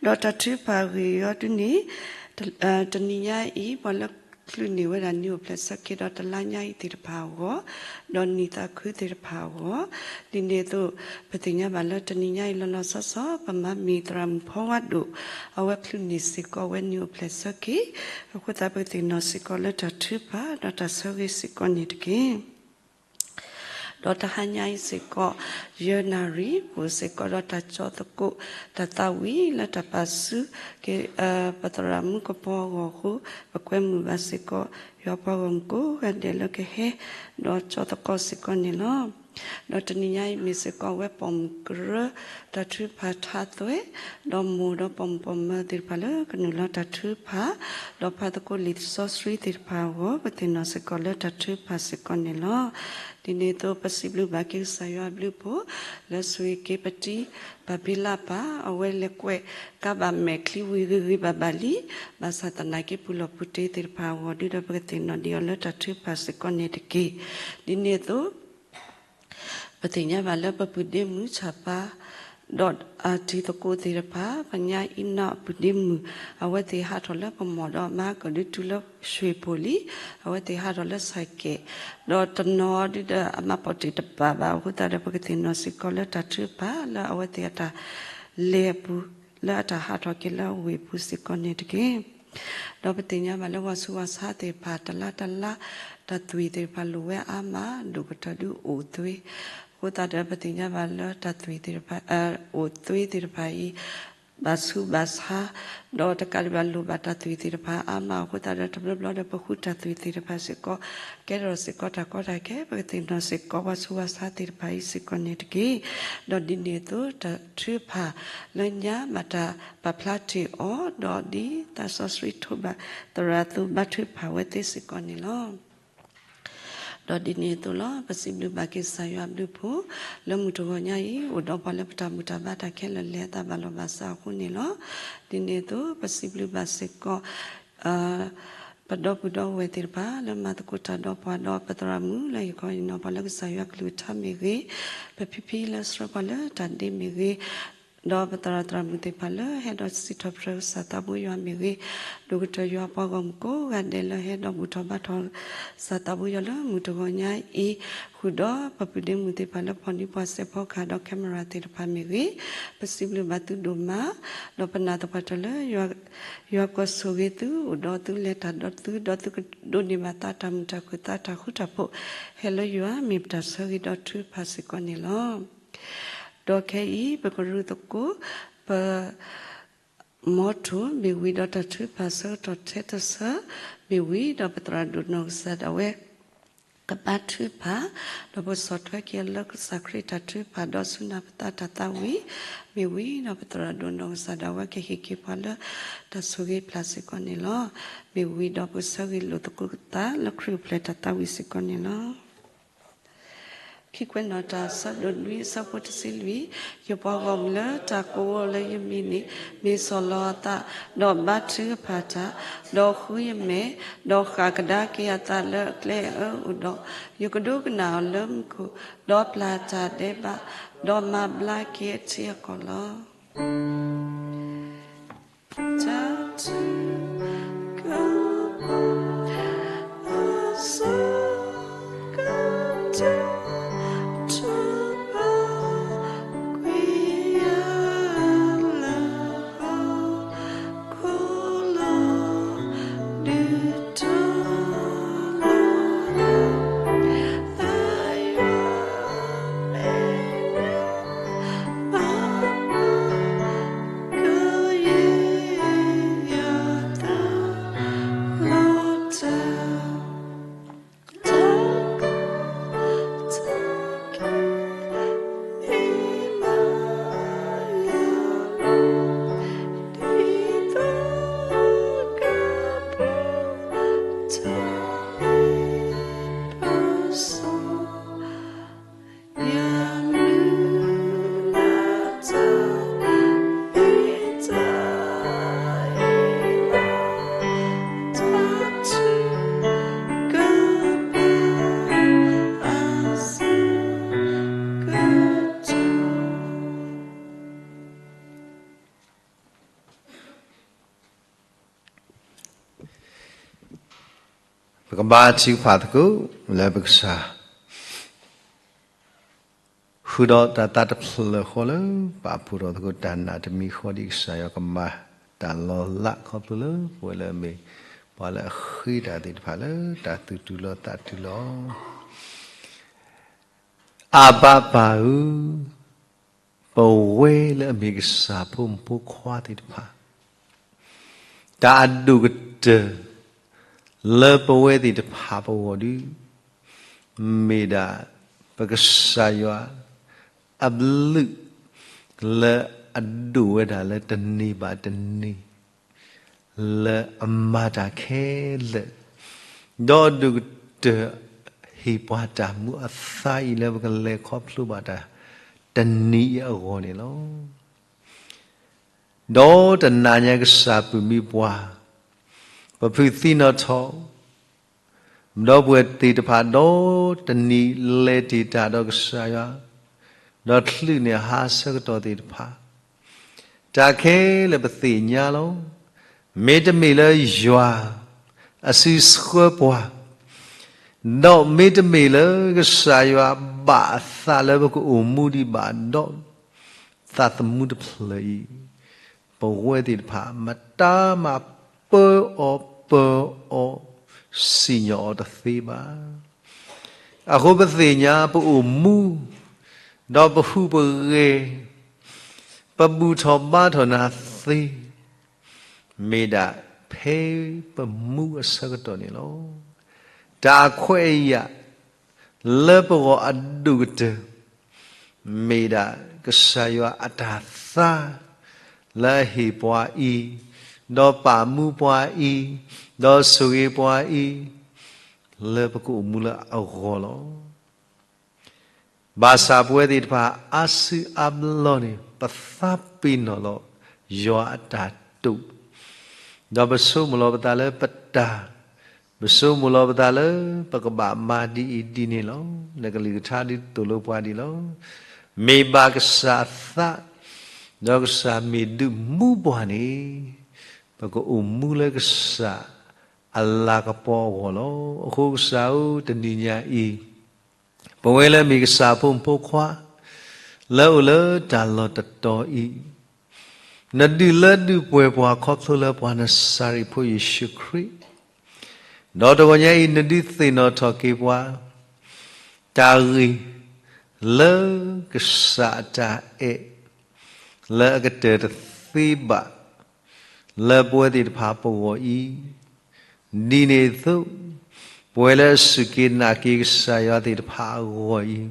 ဒီးတၢ်ထုကဖၣ်အဂ့ၢ်အံၤဒုန့ၣ် တနံၤညါအံၤ ပှၤလၢကချုးန့ၢ်ဝဲဒၣ်နံၣ်အိၣ်ဖျဲၣ်ဆၢက့ၤ ဒီးတလါညါအံၤသ့ၣ်တဖၣ်အဂီၢ်, ဒီးနံၣ်သးခုသ့ၣ်တဖၣ်အဂီၢ်, ဒ်န့ၣ်အသိး ပသ့ၣ်ညါဘၣ်လၢတနံၤညါအံၤလီၤလီၤဆီဆီ ပမၤမ့ၢ်သရၣ်မုၣ်ဖီဝါဒိၣ် အဝဲချုးန့ၢ်စ့ၢ်ကီးဝဲနံၣ်အိၣ်ဖျဲၣ်ဆၢက့ၤ, အဃိသတးပသ့ၣ်နီၣ်စ့ၢ်ကီးလၢတၢ်ထုကဖၣ် ဒီးတၢ်ဆၢဂ့ၤစ့ၢ်ကီးန့ၣ်တက့ၢ်. ဒီးတဟါညါအံၤစ့ၢ်ကီး ယဲၢ်နၣ်ရံၣ် ပအိၣ်စ့ၢ်ကီးဒီးတၢ်ကၠီသကိး တၢ်သးဝံၣ်လၢတၢ်ပာ်ဆူၣ်က့ၤ ပသရၣ်မုၣ်ကပီၤအဂီၢ်အဃိ, ပကွဲမုာ်ဘၣ်စ့ၢ်ကီး ယွၤပှၤဂီၢ်မုၢ်ကိးဂၤဒဲးလၢကဟဲ ဒီးကၠီသကိးစ့ၢ်ကီးန့ၣ်လီၤ. ဒီးတနံၤညါအံၤမ့ၢ်စ့ၢ်ကီးဝဲပိာ်မုၣ်ကရၢ တၢ်ထုကဖၣ်ထါသွဲ, ဒီးမိၢ်ဒီးပိာ်မုၣ်ပိာ်မၢၤသ့ၣ်တဖၣ်လၢကနုာ်လီၤတၢ်ထုကဖၣ်, ဒီးဖးသကိးလံာ်စီဆှံသ့ၣ်တဖၣ်အဂီၢ် ပသ့ၣ်နီၣ်စ့ၢ်ကီးလၢတၢ်ထုကဖၣ်စ့ၢ်ကီးန့ၣ်လီၤ. ဒ်န့ၣ်အသိး ပစံးဘျုးဘၣ်က့ၤကစၢ်ယွၤအဘျုးအဖှိၣ် လၢဆိၣ်ဂ့ၤက့ၤပတံၤ ပၢ်ဘ့လးပၢ် အဝဲလဲၤကွဲးကါဘၣ်မဲာ်ချံဝံၤဂ့ၤဂ့ၤဘၣ်ဘၣ်လံ, ဘၣ်ဆၣ်သနာ်က့ပူၤလီၢ်ပူၤတ့သ့ၣ်တဖၣ်အဂီၢ် ဒုဒီးပကသ့ၣ်နီၣ်ဒံးအီၤလၢတၢ်ထုကဖၣ်စ့ၢ်ကီးန့ၣ်တက့ၢ်. ဒ်န့ၣ်အသိး ပသ့ၣ်ညါဘၣ်လၢပပုၢ်ဒ့မုၣ်ဆၣ်ပၤ ဒီးအတံၤသကိးသ့ၣ်တဖၣ် ပညါအံၤနီၢ်ပုၢ်ဒ့မုၣ် အဝဲသ့ၣ်ဟးထီၣ်လၢပမီၢ်ဒီးမၤကဒုတူၢ်လၢရွှေဘိၣ်လံ, အဝဲသ့ၣ်ဟးထီၣ်လၢစၢၤကဲး, ဒီးတနီၤဒုဒီးအမၤပိာ်တ့ၢ်တပာ်ဘၣ်အဃိသတးဒီး ပကသ့ၣ်နီၣ်စ့ၢ်ကီးလၢတၢ်ထုကဖၣ်လၢအဝဲသ့ၣ်အတၢ်လဲၤအပူၤ လၢအတၢ်ဟးထီၣ်က့ၤလၢအဝ့ၢ်ပူၤစ့ၢ်ကီးန့ၣ်တက့ၢ်. ဒီးပသ့ၣ်ညါဘၣ်လၢဝၤဆူးဝၤဆါသ့ၣ်တဖၣ် တလါတလါ တၢ်သွံၣ်သ့ၣ်တဖၣ်လိၣ်ဝဲအါမး ဒိၣ်ကတၢၢ်ဒုးအိၣ်သွ့, အဃိသတးဒီးပသ့ၣ်ညါဘၣ်လၢတၢ်သွံၣ်သ့ၣ်တဖၣ် အိၣ်သွ့သ့ၣ်တဖၣ်အံၤ ဘၣ်ဆူးဘၣ်ဆါ, ဒီးတကးဒံးဘၣ်လိၣ်ဘၣ်တၢ်သွံၣ်သ့ၣ်တဖၣ်အါမးအဃိသတးဒီး တဘျီဘျီဒီးပဃုတၢ်သွံၣ်သ့ၣ်တဖၣ်စ့ၢ်ကီး ကဲထီၣ်စ့ၢ်ကီးတၢ်ကီတၢ်ခဲ ပကသ့ၣ်နီၣ်စ့ၢ်ကီးဝၤဆူးဝၤဆါသ့ၣ်တဖၣ်အံၤစ့ၢ်ကီးန့ၣ်တက့ၢ်. ဒီးဒ်န့ၣ်အသိး တၢ်ထုကဖၣ်လၢညါဘၣ်တၢ်ပာ်ဖျါတ့ၢ်အီၤ ဒီးဒ်သးစီဆှံထိးဘၣ်သရၣ်အသိး ဘါထုကဖၣ်ဝဲသ့စ့ၢ်ကီးန့ၣ်လီၤ. ဒီးဒ်န့ၣ်အသိးလီၤ ပစံးဘျုးဘၣ်က့ၤကစၢ်ယွၤအဘျုးအဖှိၣ် လၢမုၢ်တဂီၤညါအံၤ အိၣ်ဒီးပှၤလၢပတၢ်ဘူၣ်တၢ်ဘါတၢ်ခဲလၢာ်လဲၤအသးဘၣ်လီၢ်ဘၣ်စးအဃိန့ၣ်လီၤ. ဒ်န့ၣ်အသိး ပစံးဘျုးဘၣ်စ့ၢ်ကီး ပဒီပုၢ်ဒီဝဲၢ်သ့ၣ်တဖၣ် လၢမၤသကိးတၢ်ဒီးပှၤ ဒီးပသရၣ်မုၣ်လၢဟ့ၣ်ခီဟ့ၣ်နီၤပှၤလၢကစၢ်ယွၤကလုၢ်ကထါမ့ၢ်ဂ့ၤ, ပဖံဖံလၢဆှၢပှၤလၢတၢ်ဒ့မ့ၢ်ဂ့ၤ, ဒီးပသရၣ်သရၣ်မုၣ်သ့ၣ်တဖၣ်လၢဟဲဒီးစံးထီၣ်ပတြၢၤကစၢ်သးဘိယွၤမ့ၢ်ဂ့ၤ, ဒိၣ်ကတၢၢ်ယွၤပှၤဂီၢ်မုၢ်ကိးဂၤဒဲးလၢဟဲဒီးဘူၣ်ထီၣ်ဘါထီၣ်ကစၢ်သးဘိယွၤလၢမုၢ်တဂီၤညါအံၤ, ဃုာ်ဒီးပပုၢ်ဒ့မုၣ်သ့ၣ်တဖၣ်လၢဖီၣ်န့ၢ်ပှၤစဲးဖီကဟၣ်ဒီး camera သ့ၣ်တဖၣ်မ့ၢ်ဂ့ၤ, ပစံးဘျုးဘၣ်သုဒိၣ်မး, ဒီးပနာ်သပှၢ်တၢၢ်လၢ ယွၤကဆိၣ်ဂ့ၤသု အိၣ်ဒီးသုလဲၤတၢ်ဒီးသု ဒီးသုကဒိးန့ၢ်ဘၣ်သးတၢ်မုာ်တၢ်ခုၣ်သးတၢ်ဃူတၢ်ဖိး ဟဲလၢယွၤမ့ၢ်ပတၢ်ဆၢဂ့ၤဒီးထုကဖၣ်စ့ၢ်ကီးန့ၣ်လီၤ. ဒီးခဲအံၤ ပကရူၢ်သကိး ပ motto မ့ၢ်ဝံၤဒီးတၢ်ထုကဖၣ်ဆၢကတီၢ်ထဲတဆၢ မ့ၢ်ဝံၤဒီးပသရၣ်ဒိၣ်နီၢ်ကစၢ်ဒၣ်ဝဲ ကဘါထုကဖၣ်, ဒီးပကဆီၣ်ထွဲက့ၤအီၤလၢကစၢ်ခရံာ်တၢ်ထုကဖၣ်ဒီးဆူနၢ်ပသးတၢ်သးဝံၣ်, မ့ၢ်ဝံၤဒီးပသရၣ်ဒိၣ်နီၢ်ကစၢ်ဒၣ်ဝဲကဟ့ၣ်က့ၤပှၤလၢတၢ်ဆိၣ်ဂ့ၤဖျါစ့ၢ်ကီးန့ၣ်လီၤ. မ့ၢ်ဝံၤဒီးပကဆၢဂ့ၤလိာ်သကိးသးလၢခရံာ်အိၣ်ဖျဲၣ်တၢ်သးဝံၣ်စ့ၢ်ကီးန့ၣ်လီၤ. ခံကွဲးနီၣ်တၢ် ဆၢဒိၣ်နွံ အဆၢဖိတဆံလွံၢ်, ယပှၤဂီၢ်မုၢ်လၢတၢ်ကိးအီၤလၢယမံၤန့ၣ် မ့ၢ်ဆီၣ်လီၤအသး, ဒီးဘါထုကဖၣ်တၢ်, ဒီးဃုယမဲာ်, ဒီးဃၣ်ကဒါက့ၤအသးလၢအကျဲအအၢအိၣ်ဒီး, ယကဒိကနၣ်အီၤလၢမူခိၣ်, ဒီးပျၢ်တၢ်ဒဲးဘး, ဒီးမၤဘျါက့ၤအထံအကီၢ်လီၤ. တၢ်ထုကဖၣ် ပကဘါထုကဖၣ်သကိးလၢပကစၢ် ဃုာ်ဒီးတၢ်သးတဖျၢၣ်ဃီလၢ ပာ်ဖှိၣ်ထီၣ်သကိးတၢ်နာ်တမံၤဃီ ဒ်ကစၢ်ယွၤကမၤတၢ်လီၤလးခီဖျိလၢ ပဝဲလၢအမ့ၢ် ပှၤလၢအဃ့တၢ်သ့ၣ်တဖၣ်လၢ တၢ်သူၣ်တုၤလီၤသးတုၤလီၤ အဘၣ်ပၢ်ဧၢ, ပဝဲလၢအမ့ၢ်ကစၢ်ဖိမုၣ်ဖိခွါသ့ၣ်တဖၣ် တၢ်အဒိၣ်ကတၢၢ် လၢပဝဲသ့ၣ်တဖၣ်ပဂီၢ်ဒု မ့ၢ်ဒၣ် ပကစၢ်ယွၤ အဘျုး လၢအဒိၣ်ဝဲဒၣ်လၢတနံၤဘၣ်တနံၤ လၢအမၤတၢ်ခဲလၢာ်, ဒီးအဒိၣ်ကတၢၢ် ဟ့ၣ်ပှၤတၢ်မူအသါအံၤလၢပကလဲၤခီဖျိဘၣ်တၢ် တနံၤအံၤအဂီၢ်န့ၣ်လီၤ. ဒီးတနၤညါကစၢ်ပုၢ်မံပှၢ် ပဖုသံနီၣ်ထီၣ် ဒီပုၢ်ဝဲၢ်သ့ၣ်တဖၣ် ဒီးတနံၤလဲၤတ့ၢ်တၢ်ဒီးကစၢ်ယွၤ ဒီးချုးန့ၢ်အဟါအဆၢကတီၢ်သ့ၣ်တဖၣ်, တၢ်ခဲလၢာ်ပသ့ၣ်ညါလီၤ. မ့တမ့ၢ်လၢယွၤအစုဆှၢပှၤ, ဒီးမ့တမ့ၢ်လၢကစၢ်ယွၤဘၣ်အသးလၢပကအိၣ်မူဒံးဘၣ်ဒီး သးသမူတဖျၢၣ်အံၤ, ပဝဲသ့ၣ်တဖၣ် မတၤမၤပၢအီၤပၢအီၤ စံၣ်ညီၣ်အီၤတသ့ဘၣ်. အဃိပသ့ၣ်ညါပအိၣ်မူ, ဒီးပဟူးပဂဲၤ, ပဘူၣ်ထီၣ်ဘါထီၣ်နၤသ့, မ့ၢ်ဒၣ်ဖဲပမူအဆၢကတီၢ်န့ၣ်လီၤ. တၢ်အခွဲးအယာ်လၢပဂီၢ်အဒိၣ်ကတၢၢ် မ့ၢ်ဒၣ်ကစၢ်ယွၤအတၢ်သါ လၢအဟ့ၣ်ပှၤအံၤ, ဒီးပာ်မူပှၤအံၤ, ဒီးဆိၣ်ဂ့ၤပှၤအံၤ, လၢပကအိၣ်မူလၢအဂီၢ်လီၤ. ဘၣ်ဆၣ်ပဝဲသ့ၣ်တဖၣ် အါစုအါဘျီန့ၣ် ပသးပ့ၤနီၣ်လီၤ ယွၤအတၢ်တိာ်, ဒီးပဆိကမိၣ်လီၤပသးလၢပတၢ်, ပဆိကမိၣ်လီၤပသးလၢ ပကဘၣ်မၤဒ်အံၤဒ်န့ၣ်လီၤ. လၢကလုၢ်ကထါဒ်သိးလိပှၤဒ်လီၤ. မ့ၢ်ဘၣ်ကစၢ်အသး, ဒီးကစၢ်မ့ၢ်ဒုးမူပှၤန့ၣ်, ပကအိၣ်မူလၢကစၢ်အလၤကပီၤအဂီၢ်လီၤ. အဃိကစၢ်ဧၢ, တနံၤညါအံၤ ပဝဲလၢမ့ၢ်ကစၢ်ဖိမုၣ်ဖိခွါ လၢအိၣ်လၢတၢ်လီၢ်တတီၤအံၤ, နဒုးလၢဒုးပှဲၤပှၤခီဖျိလၢပှၤနစၤရ့းဖိယ့ၣ်ၡူးခရံာ်, ဒီးတဂီၤညါအံၤ နဒုးသ့ၣ်နီၣ်ထီၣ်က့ၤပှၤ တၢ်ဂ့ၢ်လၢကစၢ်အတၢ်အဲၣ် လၢအကတၢၢ်တသ့ဘၣ် လၢပဝဲသ့ၣ်တဖၣ်ပဂီၢ်အံၤ, ဒ်န့ၣ်အသိး ပဝဲလၢအစူၢ်က့ၤနာ်က့ၤကစၢ်ယွၤသ့ၣ်တဖၣ်အဂီၢ်အံၤ,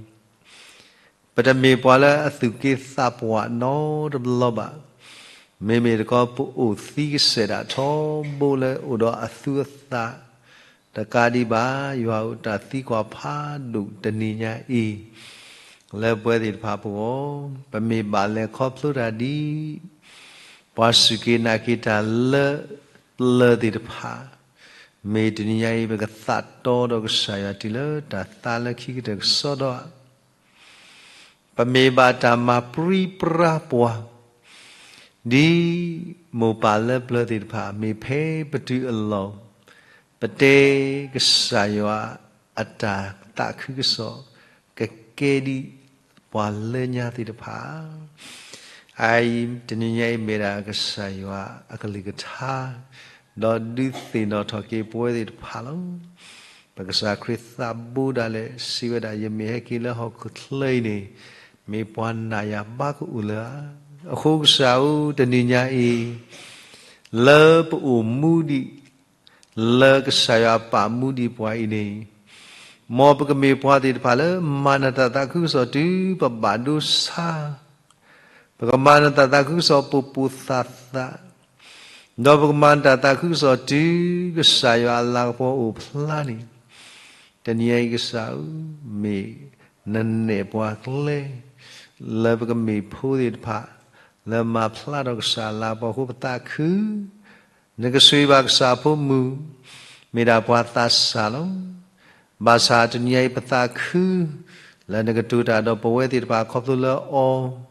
ပတမ့ၢ်ပှၤလၢအသူၣ်က့သးပှၢ်နီတဘျီဘၣ်. မ့မ့ၢ်တခီ ပအိၣ်သံကစဲာ်ဒၣ်ထီဘိလၢအိၣ်ဒီးအသူအသၣ် တကးဒံးဘၣ် ယွၤအိၣ်တၢ်သံကွၢ်ဖးဒိၣ်တနံၤညါအံၤ လၢပဝဲသ့ၣ်တဖၣ်ပဂီၢ်, ပမ့ၢ်ဘၣ်လဲၤခီဖျိတၢ်ဒ် ပှၤစူၢ်က့ၤနာ်က့ၤတၢ်လၢပျၢၤသ့ၣ်တဖၣ်, မ့ၢ်တနံၤညါအံၤ ပကသးတီဒီးကစၢ်ယွၤတုၤလၢတၢ်သါလၢခံကတၢၢ်ကစီဒီဧါ. ပမ့ၢ်ဘၣ်တၢ်မၤပြံပြါပှၤ ဒ်မိၢ်ပၢ်လၢပျၢၤသ့ၣ်တဖၣ် မ့ၢ်ဖဲပတုၤအလီၢ်, ပတဲကစၢ်ယွၤအတၢ်သးခုကစီၣ် ကကဲဒ်ပှၤလၢညါသ့ၣ်တဖၣ် အအံၤတနံၤညါအံၤ မ့ၢ်ဒၣ်ကစၢ်ယွၤအကလုၢ်ကထါ, ဒီးဒုးသ့ၣ်နီၣ်ထီၣ်က့ၤပဝဲသ့ၣ်တဖၣ်လီၤ. ပကစၢ်ခရံာ်သးဘိဒၣ်လဲာ် စံးဝဲဒၣ် ယမ့ၢ်ဟဲက့ၤလၢဟီၣ်ခိၣ်ချၢအံၤန့ၣ် မ့ၢ်ပှၤနာ်ယၤဘၣ်ကအိၣ်လၢၤဧါ. အဃိကစၢ်ဧၢ, တနံၤညါအံၤ လၢပအိၣ်မူဒံး လၢကစၢ်ယွၤပာ်မူဒံးပှၤအံၤန့ၣ်, မ်ပကမ့ၢ်ပှၤသ့ၣ်တဖၣ်လၢ မၤနတၢ်သးခုကစီၣ်တုၤပဘၣ်ဒိဆါ, ပကမၤနတၢ်သးခုကစီၣ်ပိာ်ပိာ်သၣ်သၣ်, ဒီးပကမၤနတၢ်သးခုကစီၣ်တုၤကစၢ်ယွၤအလၤကပီၤအိၣ်ဖျါန့ၣ်, တနံၤအံၤကစၢ်ဧၢ, မ့ၢ်နနဲၣ်ပှၤကျဲ လၢပကမ့ၢ်ဖိသ့ၣ်တဖၣ် လၢမၤဖျါထီၣ်ကစၢ်အလၤကပီၤအဃိ ပသးခု နကဆိၣ်ဂ့ၤဘၣ်ကစၢ်အဖိမုၣ် မ့ၢ်ဒၣ်ပှၤသးစၢ်လီၤ. ဘၣ်ဆၣ်တနံၤအံၤပသးခု လၢနကတိၤတၢ်ဒီးပဝဲသ့ၣ်တဖၣ်ခီဖျိလၢအီၤ,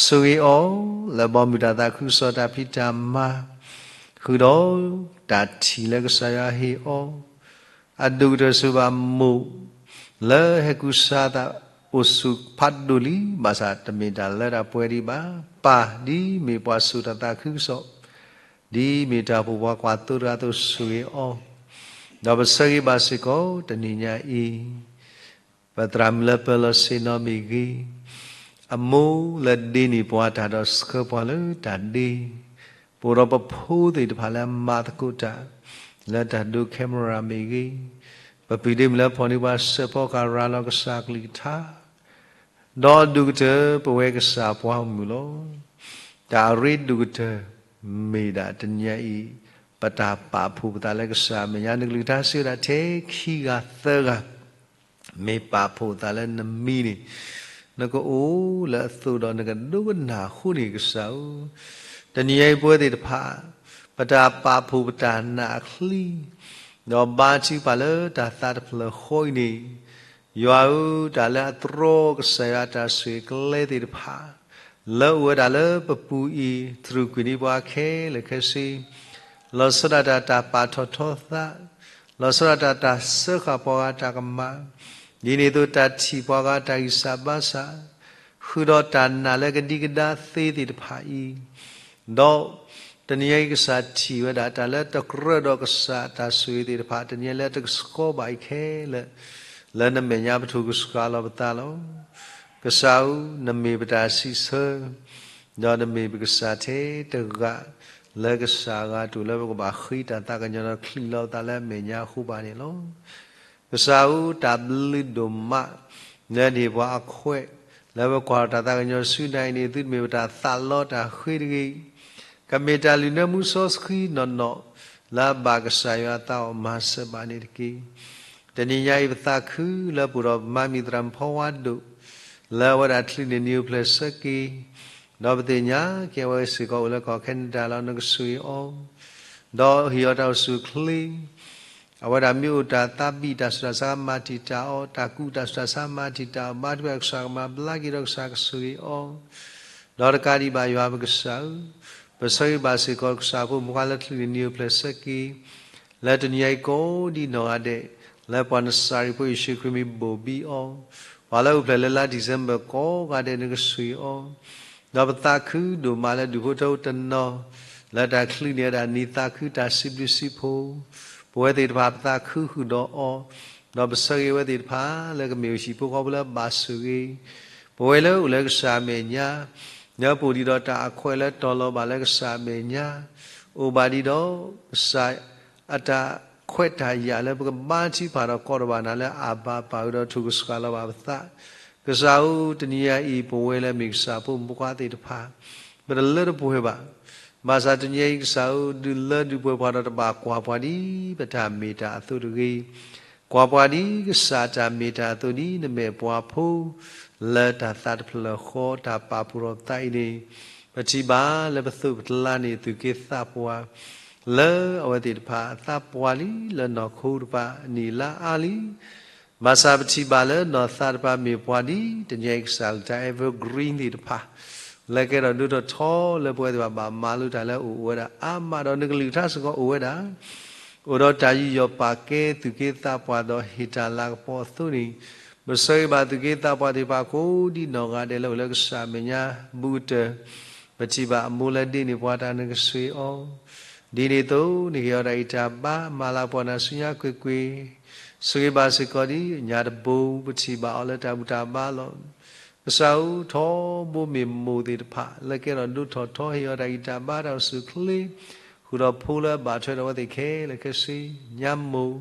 ဆိၣ်ဂ့ၤအီၤ လၢဘီမုၢ်တၢ်သးခုကစီၣ်တၢ်ဖံးတၢ်မၤ, ဃုာ်ဒီးတၢ်ထံၣ်လၢကစၢ်ယွၤဟ့ၣ်အီၤ အဒိၣ်ကတၢၢ်ဆိၣ်ဘၣ်မိၢ် လၢဟဲကူစါသးအိၣ်ဆူၣ်ဖးဒိၣ်လံ, ဘၣ်ဆၣ်တမ့ၢ်တၢ်လၢတၢ်ပှဲၤဒံးဘၣ်. ပၢ်ဒ်မ့ၢ်ပှၤဆိၣ်တၢ်သးခုကစီၣ်, ဒ်မ့ၢ်တၢ်အိၣ်ဖှိၣ်ပှၤကွၢ်သိတဂၤအသိးဆိၣ်ဂ့ၤအီၤ, ဒီးပဆၢဂ့ၤဘၣ်စ့ၢ်ကီးတနံၤညါအံၤ ပသရၣ်မုၣ်လၢပၢၤလီၢ်ဆ့ၣ်နီၤမ့ၢ်ဂ့ၤ, အမိၢ်လၢဒ့န့ၢ်ပှၤတၢ်ဒီးဆှၢပှၤလၢတၢ်ဒ့, ပအိၣ်ဒီးပဖိသ့ၣ်တဖၣ်လၢအမၤသကိးတၢ် လၢတၢ်ဒိ camera မ့ၢ်ဂ့ၤ, ပပုၢ်ဒ့မုၣ်လၢဖီၣ်န့ၢ်ပှၤစဲးဖီကၤရၤလီၤကစၢ်ကလုၢ်ကထါ ဒီးဒိၣ်ကတၢၢ်ပဝဲကစၢ်ပှၤမုၣ်လီၤ. တၢ်အရ့ဒိၣ်ကတၢၢ်မ့ၢ်ဒၣ်တနံၤညါအံၤ ပတၢ်ပာ်ဖှိၣ်ပသးလၢကစၢ်အမဲာ်ညါ နကလုၢ်ကထါစံးဝဲဒၣ်ထဲခံဂၤသၢဂၤ မ့ၢ်ပာ်ဖှိၣ်သးလၢနမံၤန့ၣ် နကအိၣ်လၢအသိးဒီးနကဒိကနၣ်အဃိန့ၣ် ကစၢ်ဧၢ, တနံၤညါအံၤပဝဲသ့ၣ်တဖၣ် ပတၢ်ပာ်ဖှိၣ်ပတၢ်နာ်အချံ ဒီးဘါထုကဖၣ်လၢတၢ်သးတဖျၢၣ်ဃီအံၤန့ၣ် ယွၤဧၢ, တၢ်လၢအတြီကစၢ်ယွၤအတၢ်ဆိၣ်ဂ့ၤကျဲသ့ၣ်တဖၣ် လၢအိၣ်ဝဲဒၣ်လၢပပူၤအံၤ တြူာ်ကွံာ်န့ၢ်ပှၤခဲလၢာ်ခဲဆ့, လီၤဆီဒၣ်တၢ်တၢ်ပာ်ထီၣ်ထီသး, လီၤဆီဒၣ်တၢ်တၢ်စၢဃာ်ပှၤဂၤတၢ်ကမၣ်, ဒ်န့ၣ်အသိးတၢ်ထံၣ်ပှၤဂၤတၢ်ဂံၢ်စၢ်ဘါစၢ်, ဃုာ်ဒီးတၢ်နာ်လၢကဒံကဒါသ့သ့ၣ်တဖၣ်အံၤ, ဒီးတနံၤအံၤကစၢ်ထံၣ်ဝဲဒၣ်တၢ်လၢတကြၢးဒီးကစၢ်တၢ်ဆိၣ်ဂ့ၤသ့ၣ်တဖၣ် တနံၤအံၤလၢတကဆှီဘၣ်အံၤခဲလၢာ် လၢနမဲာ်ညါပထိၣ်ကစှၤလီၤပသးလီၤ. ကစၢ်ဧၢ, နမ့ၢ်ပတၢ်စံးဆၢ, ဒီးနမ့ၢ်ပကစၢ်ထဲတဂၤ လၢကစၢ်အဂၤတအိၣ်လၢပကဘၣ်ဃ့တၢ်သးကညီၤဒီးချုးလီၤပသးလၢအမဲာ်ညါအဃိဘၣ်န့ၣ်လီၤ. ကစၢ်ဧၢ, တၢ်ဘျုးဒိၣ်မး လၢန့ၢ်ပှၤအခွဲး လၢပကွၢ်တၢ်သးကညီၤဆူနၤအံၤန့ၣ် သုတမ့ၢ်ပတၢ်သးလီတၢ်ဃ့တဂ့ၤ, ကမ့ၢ်တၢ်လုၢ်နၢမူစီဆှံနီၢ်နီၢ် လၢအဘၣ်ကစၢ်ယွၤအသးအီၤမၤစၢၤဘၣ်န့ၣ်တက့ၢ်. တနံၤညါအံၤပသးခုလၢပအိၣ်ဒီးပမါမံၤသရၣ်မုၣ်ဖီဝါဒိၣ် လၢအဝဲဒၣ်ချုးန့ၢ်နံၤအိၣ်ဖျဲၣ်ဆၢက့ၤ, ဒီးပသ့ၣ်ညါက့ၤအဝဲစ့ၢ်ကီးအိၣ်လၢကီၢ်ခဲနဒၤလီၤ နကဆိၣ်ဂ့ၤအီၤ ဒီးဟ့ၣ်အီၤတၢ်အိၣ်ဆူၣ်အိၣ်ချ့, အဝဲဒၣ်မ့ၢ်အိၣ်တၢ်သးဘံၣ်တၢ်ဆူးတၢ်ဆါမၤတံာ်တာ်အီၤ, တၢ်ကူၣ်တၢ်ဆူးတၢ်ဆါမၤတံာ်တာ်အီၤ, ဘါထုကဖၣ်ကစၢ်ကမၤဘျါက့ၤဒီးကစၢ်ကဆိၣ်ဂ့ၤအီၤ, ဒီးတကးဒံးဘၣ်ယွၤပကစၢ်ဧၢ, ပဆၢဂ့ၤဘၣ်စ့ၢ်ကီးကစၢ်ဖိမုၣ်ဖိခွါလၢချုးန့ၢ်နံၤအိၣ်ဖျဲၣ်ဆၢက့ၤ, လၢတနံၤအံၤကိးဒံနီၢ်ဂၤဒဲး, လၢပှၤနစၤရ့းဖိယ့ၣ်ၡူးခရံာ်မ့ၢ်ဘိၣ်ဘံအီၤ, ပှၤလၢအိၣ်ဖျဲၣ်လၢလါ December ကိးဂၤဒဲးနကဆိၣ်ဂ့ၤအီၤ, ဒီးပသးခုဒိၣ်မးလၢဒူၣ်ဖိထၢဖိတနီၤ, လၢတၢ်ချုးန့ၢ်ဝဲဒၣ်နံၤသးခုတၢ်စံးဘျုးစံးဖှိၣ်, ပဝဲသ့ၣ်တဖၣ်ပသးခုဃုာ်ဒီးအီၤ, ဒီးပဆၢဂ့ၤဝဲသ့ၣ်တဖၣ်လၢကမ့ၢ်အိၣ်ဟံၣ်ဖိဃီဖိလၢအဘၣ်ဆိၣ်ဂ့ၤ, ပဝဲလၢအိၣ်လၢကစၢ်အမဲာ်ညါ, လၢပအိၣ်ဒံးဒီးတၢ်အခွဲးလၢတီၤလီၤဘၣ်လၢကစၢ်အမဲာ်ညါ, အိၣ်ဘၣ်ဒံးဒီးကစၢ် အတၢ်ခွဲးတၢ်ယာ်လၢပကဘါထုကဖၣ်ဒီးကိးထီၣ်ဘၣ်နၤလၢ အၤဘၤပၢ်ဧၢ, ဒီးထိၣ်ကစှၤလီၤဘၣ်ပသး, ကစၢ်ဧၢ, တနံၤအံၤပဝဲလၢမ့ၢ်ကစၢ်ဖိမုၣ်ဖိခွါသ့ၣ်တဖၣ်, ပတလၢတပှဲၤဘၣ်, ဘၣ်ဆၣ်တနံၤအံၤကစၢ်ဧၢ, ဒုးလၢဒုးပှဲၤပှၤဒီးတဘၣ်ကွၢ်ပှၤဒ်ပတၢ်မ့ၢ်တၢ်အသိးတဂ့ၤ, ကွၢ်ပှၤဒ်ကစၢ်တၢ်မ့ၢ်တၢ်အသိးဒ်နမဲာ်ပှၤဖိ လၢတၢ်သးတဖျၢၣ်ဃီ တၢ်ပာ်ဖှိၣ်ထီၣ်ပသးအံၤန့ၣ်, ပထံၣ်ဘၣ်လၢပသိးပတလါန့ၢ်သူၣ်က့သးပှၢ် လၢအဝဲသ့ၣ်တဖၣ်အသးပှၢ်လံ လၢနီၢ်ခိတဖၣ်အနံၣ်အလါအါလံ. ဘၣ်ဆၣ်ပထံၣ်ဘၣ်လၢနီၢ်သးတဖၣ်မ့ၢ်ပှၤဒ်တနံၤအံၤကစၢ်လၢတၢ် evergreen သ့ၣ်တဖၣ် လၢကဲထီၣ်ဒိၣ်ထီၣ်ထီလၢပဝဲသ့ၣ်တဖၣ်ဘၣ်မၤလိတၢ်လၢအအိၣ်ဝဲဒၣ်အါမး ဒီးနကလုၢ်ကထါစ့ၢ်ကီးအိၣ်ဝဲဒၣ် အိၣ်ဒီးတၢ်ယူးယီၣ်ပာ်ကဲသူၣ်က့သးပှၢ်ဒီးဟ့ၣ်တၢ်လၤကပီၤအသိးန့ၣ်, ပဆၢဂ့ၤဘၣ်သူၣ်က့သးပှၢ်သ့ၣ်တဖၣ်ကိးဒ်နီၢ်ဂၤဒဲးလၢအိၣ်လၢကစၢ်အမဲာ်ညါ ဘူးကတၢၢ်, ပထံၣ်ဘၣ်အမိၢ်လၢဒ့န့ၢ်ပှၤတၢ်နကဆိၣ်ဂ့ၤအီၤ, ဒ်န့ၣ်အသိး နကဟ့ၣ်အီၤတၢ်ဂံၢ်တၢ်ဘါ မၤလၤကပီၤနၤဆူညါကွ့ၢ်ကွ့ၢ်, ဆိၣ်ဂ့ၤဘၣ်စ့ၢ်ကီးဒ်ညၣ်တဘိ ပထံၣ်ဘၣ်အီၤလၢတၢ်ဘူၣ်တၢ်ဘါလီၤ. ကစၢ်ဧၢ, ထီဘိမ့ၢ်မိၢ်သ့ၣ်တဖၣ် လၢကဲထီၣ်ဒိၣ်ထီၣ်ထီ ဟ့ၣ်အီၤတၢ်ဂံၢ်တၢ်ဘါတၢ်အိၣ်ဆူၣ်အိၣ်ချ့, ဃုာ်ဒီးဖိလၢအဘၣ်ထွဲဒီးအဝဲသ့ၣ်ခဲလၢာ်ခဲဆ့, ညါမိၢ်,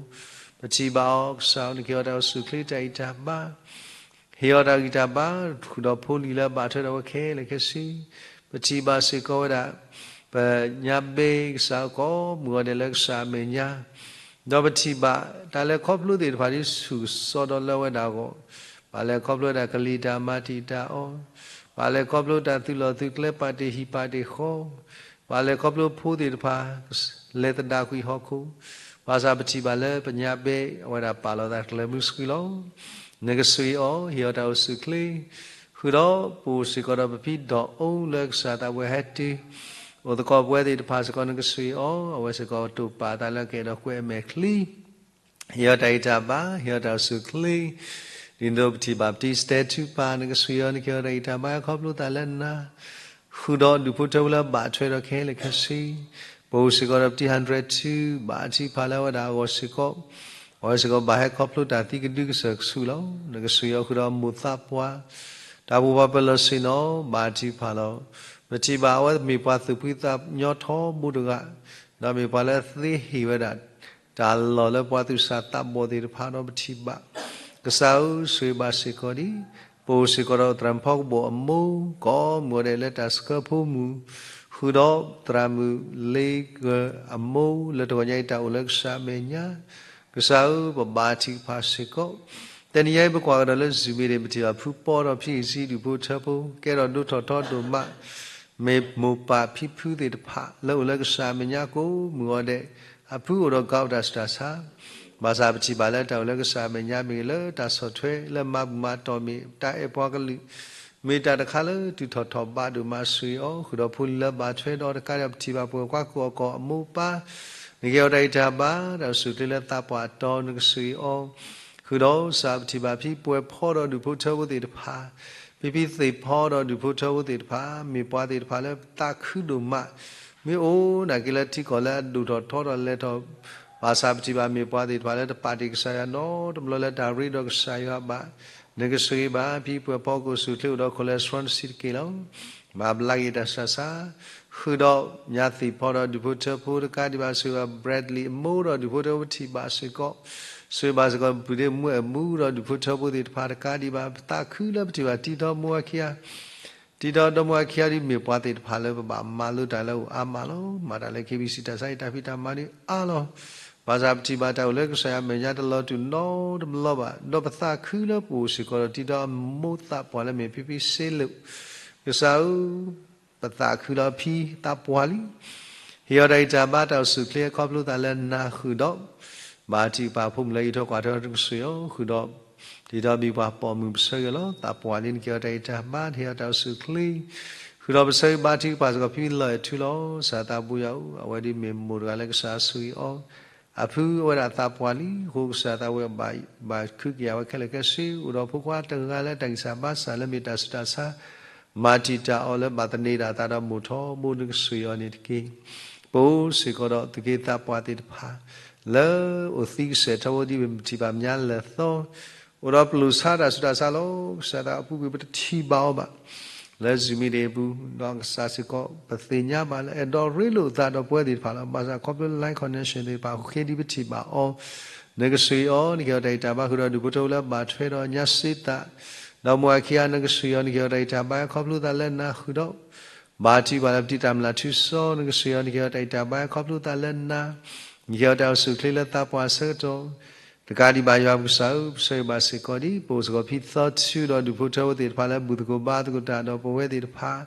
ပထံၣ်ဘၣ်အီၤ ကစၢ်ဧၢ, နကဟ့ၣ်အီၤတၢ်အိၣ်ဆူၣ်အိၣ်ချ့တၢ်ဂံၢ်တၢ်ဘါ ဟ့ၣ်အီၤတၢ်ဂံၢ်တၢ်ဘါ ဃုာ်ဒီးဖိလံၤလၢအဘၣ်ထွဲဒီးအဝဲခဲလၢာ်ခဲဆ့, ပထံၣ်ဘၣ်စ့ၢ်ကီးဝဲဒၣ် ပညါဘဲကစၢ်ဧၢ ကိးမုၢ်ဂီၤဒဲးလၢကစၢ်အမဲာ်ညါ, ဒီးပထံၣ်ဘၣ်တၢ်လဲၤခီဖျိသ့ၣ်တဖၣ်ဒ်ဆူၣ်ကစီဒီလၢဝဲဒၣ်အဂီၢ်, ဘၣ်လဲၤခီဖျိဝဲဒၣ်ကလံၤတၢ်မၤတံာ်တာ်အီၤ, ဘၣ်လဲၤခီဖျိတၢ်သုးလီၢ်သုးကျဲ ပာ်တ့ၢ်ဟံၣ်ပာ်တ့ၢ်ဃီ, ဘၣ်လဲၤခီဖျိဖိသ့ၣ်တဖၣ် လဲၤသဒၣ်ကွံာ်ဟီၣ်ခိၣ်, ဘၣ်ဆၣ်ပထံၣ်ဘၣ်လၢပညါဘဲအဝဲဒၣ်ပာ်လီၤသးတကျၢၤမုၢ်ဆှံလီၤ. နကဆိၣ်ဂ့ၤအီၤ ဟ့ၣ်အီၤတၢ်အိၣ်ဆူၣ်အိၣ်ချ့, ဃုာ်ဒီးပအိၣ်စ့ၢ်ကီးဒီးပဖံဒီးအိၣ်လၢကစၢ်သးပှၢ်ဟဲတုၤ အိၣ်သကိးပဝဲသ့ၣ်တဖၣ်စ့ၢ်ကီး နကဆိၣ်ဂ့ၤအီၤ, အဝဲစ့ၢ်ကီးတိာ်ပာ်အသးလၢကအဲၣ်ဒိးကွဲးအမဲာ်ချံ ဟ့ၣ်အီၤတၢ်ဂံၢ်တၢ်ဘါ, ဟ့ၣ်အီၤတၢ်အိၣ်ဆူၣ်အိၣ်ချ့, ဒ်သိးပထံၣ်ဘၣ်ပတံၤစတဲထူပၢ် နကဆိၣ်ဂ့ၤအီၤ, နကဟ့ၣ်အီၤတၢ်ဂံၢ်တၢ်ဘါ ခီဖျိသးလၢနၤ, ဃုာ်ဒီးဒူၣ်ဖိထၢဖိလၢအဘၣ်ထွဲဒီးခဲလၢာ်ခဲဆ့, ပအိၣ်စ့ၢ်ကီးဒီးပတံၤ hundred two ဘၣ်ထုကဖၣ်လၢအဝဲဒၣ်အဂီၢ်စ့ၢ်ကီး, အဝဲစ့ၢ်ကီးဘၣ်ဟဲခီဖျိတၢ်သံကဒုကစၢၢ်ကဆူၣ်လီၤ. နကဆိၣ်ဂ့ၤအီၤဃုာ်ဒီးအမိၢ်သးပှၢ်, တၢ်ဘိးဘၣ်ပလီၢ်ဆ့ၣ်နီၤ ဘၣ်ထုကဖၣ်လီၤ. ပထံၣ်ဘၣ်အဝဲမ့ၢ်ပှၤသူၣ်ဖှံသးညီထီဘိတဂၤ, ဒီးမ့ၢ်ပှၤလၢသ့ဟ့ၣ်ဝဲဒၣ် တၢ်လီၢ်လၢပှၤသူၣ်စၢ်သးဘီၣ်သ့ၣ်တဖၣ်ဒီးပထံၣ်ဘၣ်, ကစၢ်ဧၢ, ဆိၣ်ဂ့ၤဘၣ်စ့ၢ်ကီးဒ် ပအိၣ်စ့ၢ်ကီးဒီးသရၣ်မုၣ်ဖီကဘီၣ်အမိၢ် ကိးမုၢ်ဂီၤဒဲးလၢတၢ်ဆှၢဖိမုၢ်, ဃုာ်ဒီးသရၣ်မုၣ်လ့ကၢၢ်အမိၢ် လၢတဂီၤညါအံၤတၢ်အိၣ်လၢကစၢ်အမဲာ်ညါ, ကစၢ်ဧၢ, ပဘါထုကဖၣ်စ့ၢ်ကီး, တနံၤညါအံၤပကွၢ်ကဒီးလၢ Zoom မ့ၢ်န့ၣ် ပထံၣ်ဘၣ်ဖုပီဒီးဖံအံၤစံဒူၣ်ဖိထၢဖိ ကဲထီၣ်ဒိၣ်ထီၣ်ထီဒိၣ်မး, မ့ၢ်မိၢ်ပၢ်ဖံဖုသ့ၣ်တဖၣ် လၢအိၣ်လၢကစၢ်အမဲာ်ညါကိးမုၢ်ဂီၤဒဲး, အဖုအိၣ်ဒီးကးအီၣ်တၢ်ဆူးတၢ်ဆါ ဘၣ်ဆၣ်ပထံၣ်ဘၣ်လၢတၢ်အိၣ်လၢကစၢ်အမဲာ်ညါမ့ၢ်ဂ့ၤ, လၢတၢ်ဆီၣ်ထွဲလၢမၤဘူၣ်မၤတီၢ်မ့ၢ်, တၢ်အဲၣ်ပှၤကလုာ် မ့ၢ်တၢ်တခါလၢတုၤထီၣ်ထီၣ်ဘးဒိၣ်မး ဆိၣ်ဂ့ၤအီၤ, ဃုာ်ဒီးဖိလံၤလၢဘၣ်ထွဲဒီးတကးဒံးဘၣ် ပထံၣ်ဘၣ်ပှဲၤကွၢ်ကိၣ်အကီၢ်အမိၢ်ပၢ်, နကဟ့ၣ်အီၤတၢ်ဂံၢ်တၢ်ဘါ, တၢ်အိၣ်ဆူၣ်အိၣ်ချ့လၢသးပှၢ်တီၤ နကဆိၣ်ဂ့ၤအီၤ, ဃုာ်ဒီးကစၢ်ပထံၣ်ဘၣ်ဖဲပှဲၤဖီဒီး ဒူၣ်ဖိထၢဖိသ့ၣ်တဖၣ်, ဖဲဖဲသ့ၣ်ဖီဒီး ဒူၣ်ဖိထၢဖိသ့ၣ်တဖၣ် မ့ၢ်ပှၤသ့ၣ်တဖၣ်လၢသးခုဒိၣ်မး, မ့ၢ်အိၣ်နာ်က့လၢထံကီၢ်လၢအဒိၣ်ထီၣ်ထီထီၣ်လဲၤထီၣ်, ဘၣ်ဆၣ်ပထံၣ်ဘၣ်မ့ၢ်ပှၤသ့ၣ်တဖၣ်လၢတပာ်တ့ၢ်ကစၢ်ယွၤနီတဘျီလၢတၢ်ရ့ဒီးကစၢ်ယွၤဘၣ်, နကဆိၣ်ဂ့ၤဘၣ်ဖဲပှဲၤဖီ ကအိၣ်ဆူၣ်အိၣ်ချ့အိၣ်ဒီး cholesterol တဆံးတက့ၢ်လီၤ. မၤဘျါက့ၤတၢ်ဆူးတၢ်ဆါ, ဃုာ်ဒီးညါသ့ၣ်ဖီဒီး ဒူၣ်ဖိထၢဖိတကးဒံးဘၣ်, ဆိၣ်ဂ့ၤဘၣ် Bradley အမိၢ်ဒီး ဒူၣ်ဖိထၢဖိပထံၣ်ဘၣ်စ့ၢ်ကီး, ဆိၣ်ဂ့ၤဘၣ်စ့ၢ်ကီး ပုၢ်ဒ့မုၣ်အမူဒီး ဒူၣ်ဖိထၢဖိသ့ၣ်တဖၣ်တကးဒံးဘၣ်, ပသးခုလၢပထံၣ်ဘၣ် တံၤဒီမါဝၤခံဂၤ တံၤဒီမါဝၤခံဂၤဒ်မ့ၢ်ပှၤသ့ၣ်တဖၣ်လၢပဘၣ်မၤလိတၢ်လၢအိၣ်အါမးလီၤ. မၤတၢ်လၢ KBC တၢ်ဆါအံၤ တၢ်ဖံးတၢ်မၤဒ်အါလီၤ. ဘၣ်ဆၣ်ပထံၣ်ဘၣ်တၢ်အိၣ်လၢကစၢ်ယွၤအမဲာ်ညါတလီၤတူာ်နီတဘျီဘၣ်, ဒီးပသးခုလၢပအိၣ်စ့ၢ်ကီးဒီး တံၤဒီမိၢ်သးပှၢ်လၢမ့ၢ်ဖံဖံစ့လိာ်, ကစၢ်ဧၢ, ပသးခုလၢဖံသးပှၢ်လံ. ဟ့ၣ်အီၤတၢ်ဂံၢ်တၢ်ဘါ တၢ်အိၣ်ဆူၣ်အိၣ်ချ့ ခီဖျိသးလၢနၤဃုာ်ဒီး ဘၣ်ထံးပာ်ဖိမုၣ်လၢအံးထွဲကွၢ်ထွဲ နကဆိၣ်ဂ့ၤအီၤဃုာ်ဒီး, ဒ်သိးဘံၣ်ပှၤပိာ်မုၣ်ပဆၢဂ့ၤလီၤ. သးပှၢ်လံ နကဟ့ၣ်အီၤတၢ်ဂံၢ်တၢ်ဘါ, နဟ့ၣ်အီၤတၢ်အိၣ်ဆူၣ်အိၣ်ချ့, ဃုာ်ဒီးပဆၢဂ့ၤဘါထုကဖၣ်စ့ၢ်ကီးဖဲလီၢ်အဲၣ်ထူလီၤ. ကစၢ်သးဘိယွၤဧၢ, အဝဲဒ်မ့ၢ်မိၢ်တဂၤလၢကစၢ်ဆိၣ်ဂ့ၤအီၤ, အဖုအဝဲဒၣ်သးပှၢ်လံ, အဃိကစၢ်သးဘိယွၤဘၣ်, ဘၣ်ခုကယာ်ဝဲခဲလၢာ်ခဲဆ့, အိၣ်ဒီးဖိခွါတဂၤလၢတၢ်ဂံၢ်စၢ်ဘါစၢ်လၢမ့ၢ်တၢ်ဆူးတၢ်ဆါ မၤတံာ်တာ်အီၤလၢဘၣ်သန့ၤဒၣ်အသးဒီးမိၢ်ထီဘိ နကဆိၣ်ဂ့ၤအီၤန့ၣ်တက့ၢ်. ပအိၣ်စ့ၢ်ကီးဒီးသုးက့သးပှၢ်သ့ၣ်တဖၣ် လၢအိၣ်သံကစဲးထီဘိဒ်ပထံၣ်ဘၣ်မညါလၢာ်သီ, အိၣ်ဒီးပျိာ်ဆါတၢ်ဆူးတၢ်ဆါလီၤ. ကစၢ်သးအပူၤကွံာ်ပတထံၣ်ဘၣ်အီၤဘၣ် လၢ Zoom meeting အပူၤ, ဒီးကစၢ်စ့ၢ်ကီး ပသ့ၣ်ညါဘၣ်လၢအဲၣ်ဒိးရ့လိာ်သးဒီးပဝဲသ့ၣ်တဖၣ်လီၤ. ဘၣ်ဆၣ်ခီဖျိ line connection သ့ၣ်တဖၣ် အဃိဒ်ပထံၣ်ဘၣ်အီၤ, နကဆိၣ်ဂ့ၤအီၤ, နကဟ့ၣ်အီၤတၢ်ဂံၢ်တၢ်ဘါဃုာ်ဒီး ဒူၣ်ဖိထၢဖိလၢဘၣ်ထွဲဒီးညါစ့သး, ဒီးမိၢ်အခံဂၤ နကဆိၣ်ဂ့ၤအီၤ, နကဟ့ၣ်အီၤတၢ်ဂံၢ်တၢ်ဘါ ခီဖျိသးလၢနၤဃုာ်ဒီး ဘၣ်ထံးပှၤလၢပတံၤတၢ်မျၢ်ထူစီ, နကဆိၣ်ဂ့ၤအီၤ, နကဟ့ၣ်အီၤတၢ်ဂံၢ်တၢ်ဘါ ခီဖျိသးလၢနၤ, နကဟ့ၣ်အီၤတၢ်အိၣ်ဆူၣ်အိၣ်ချ့လၢသးပှၢ်အဆၢကတီၢ်, တကးဒံးဘၣ်ယွၤပကစၢ်ဧၢ, ပဆၢဂ့ၤဘၣ်စ့ၢ်ကီးဒ် ပအိၣ်စ့ၢ်ကီးဖဲသီထူဒီး ဒူၣ်ဖိထၢဖိသ့ၣ်တဖၣ်လၢဘူၣ်သကိးဘါသကိးတၢ်ဒီးပဝဲသ့ၣ်တဖၣ်,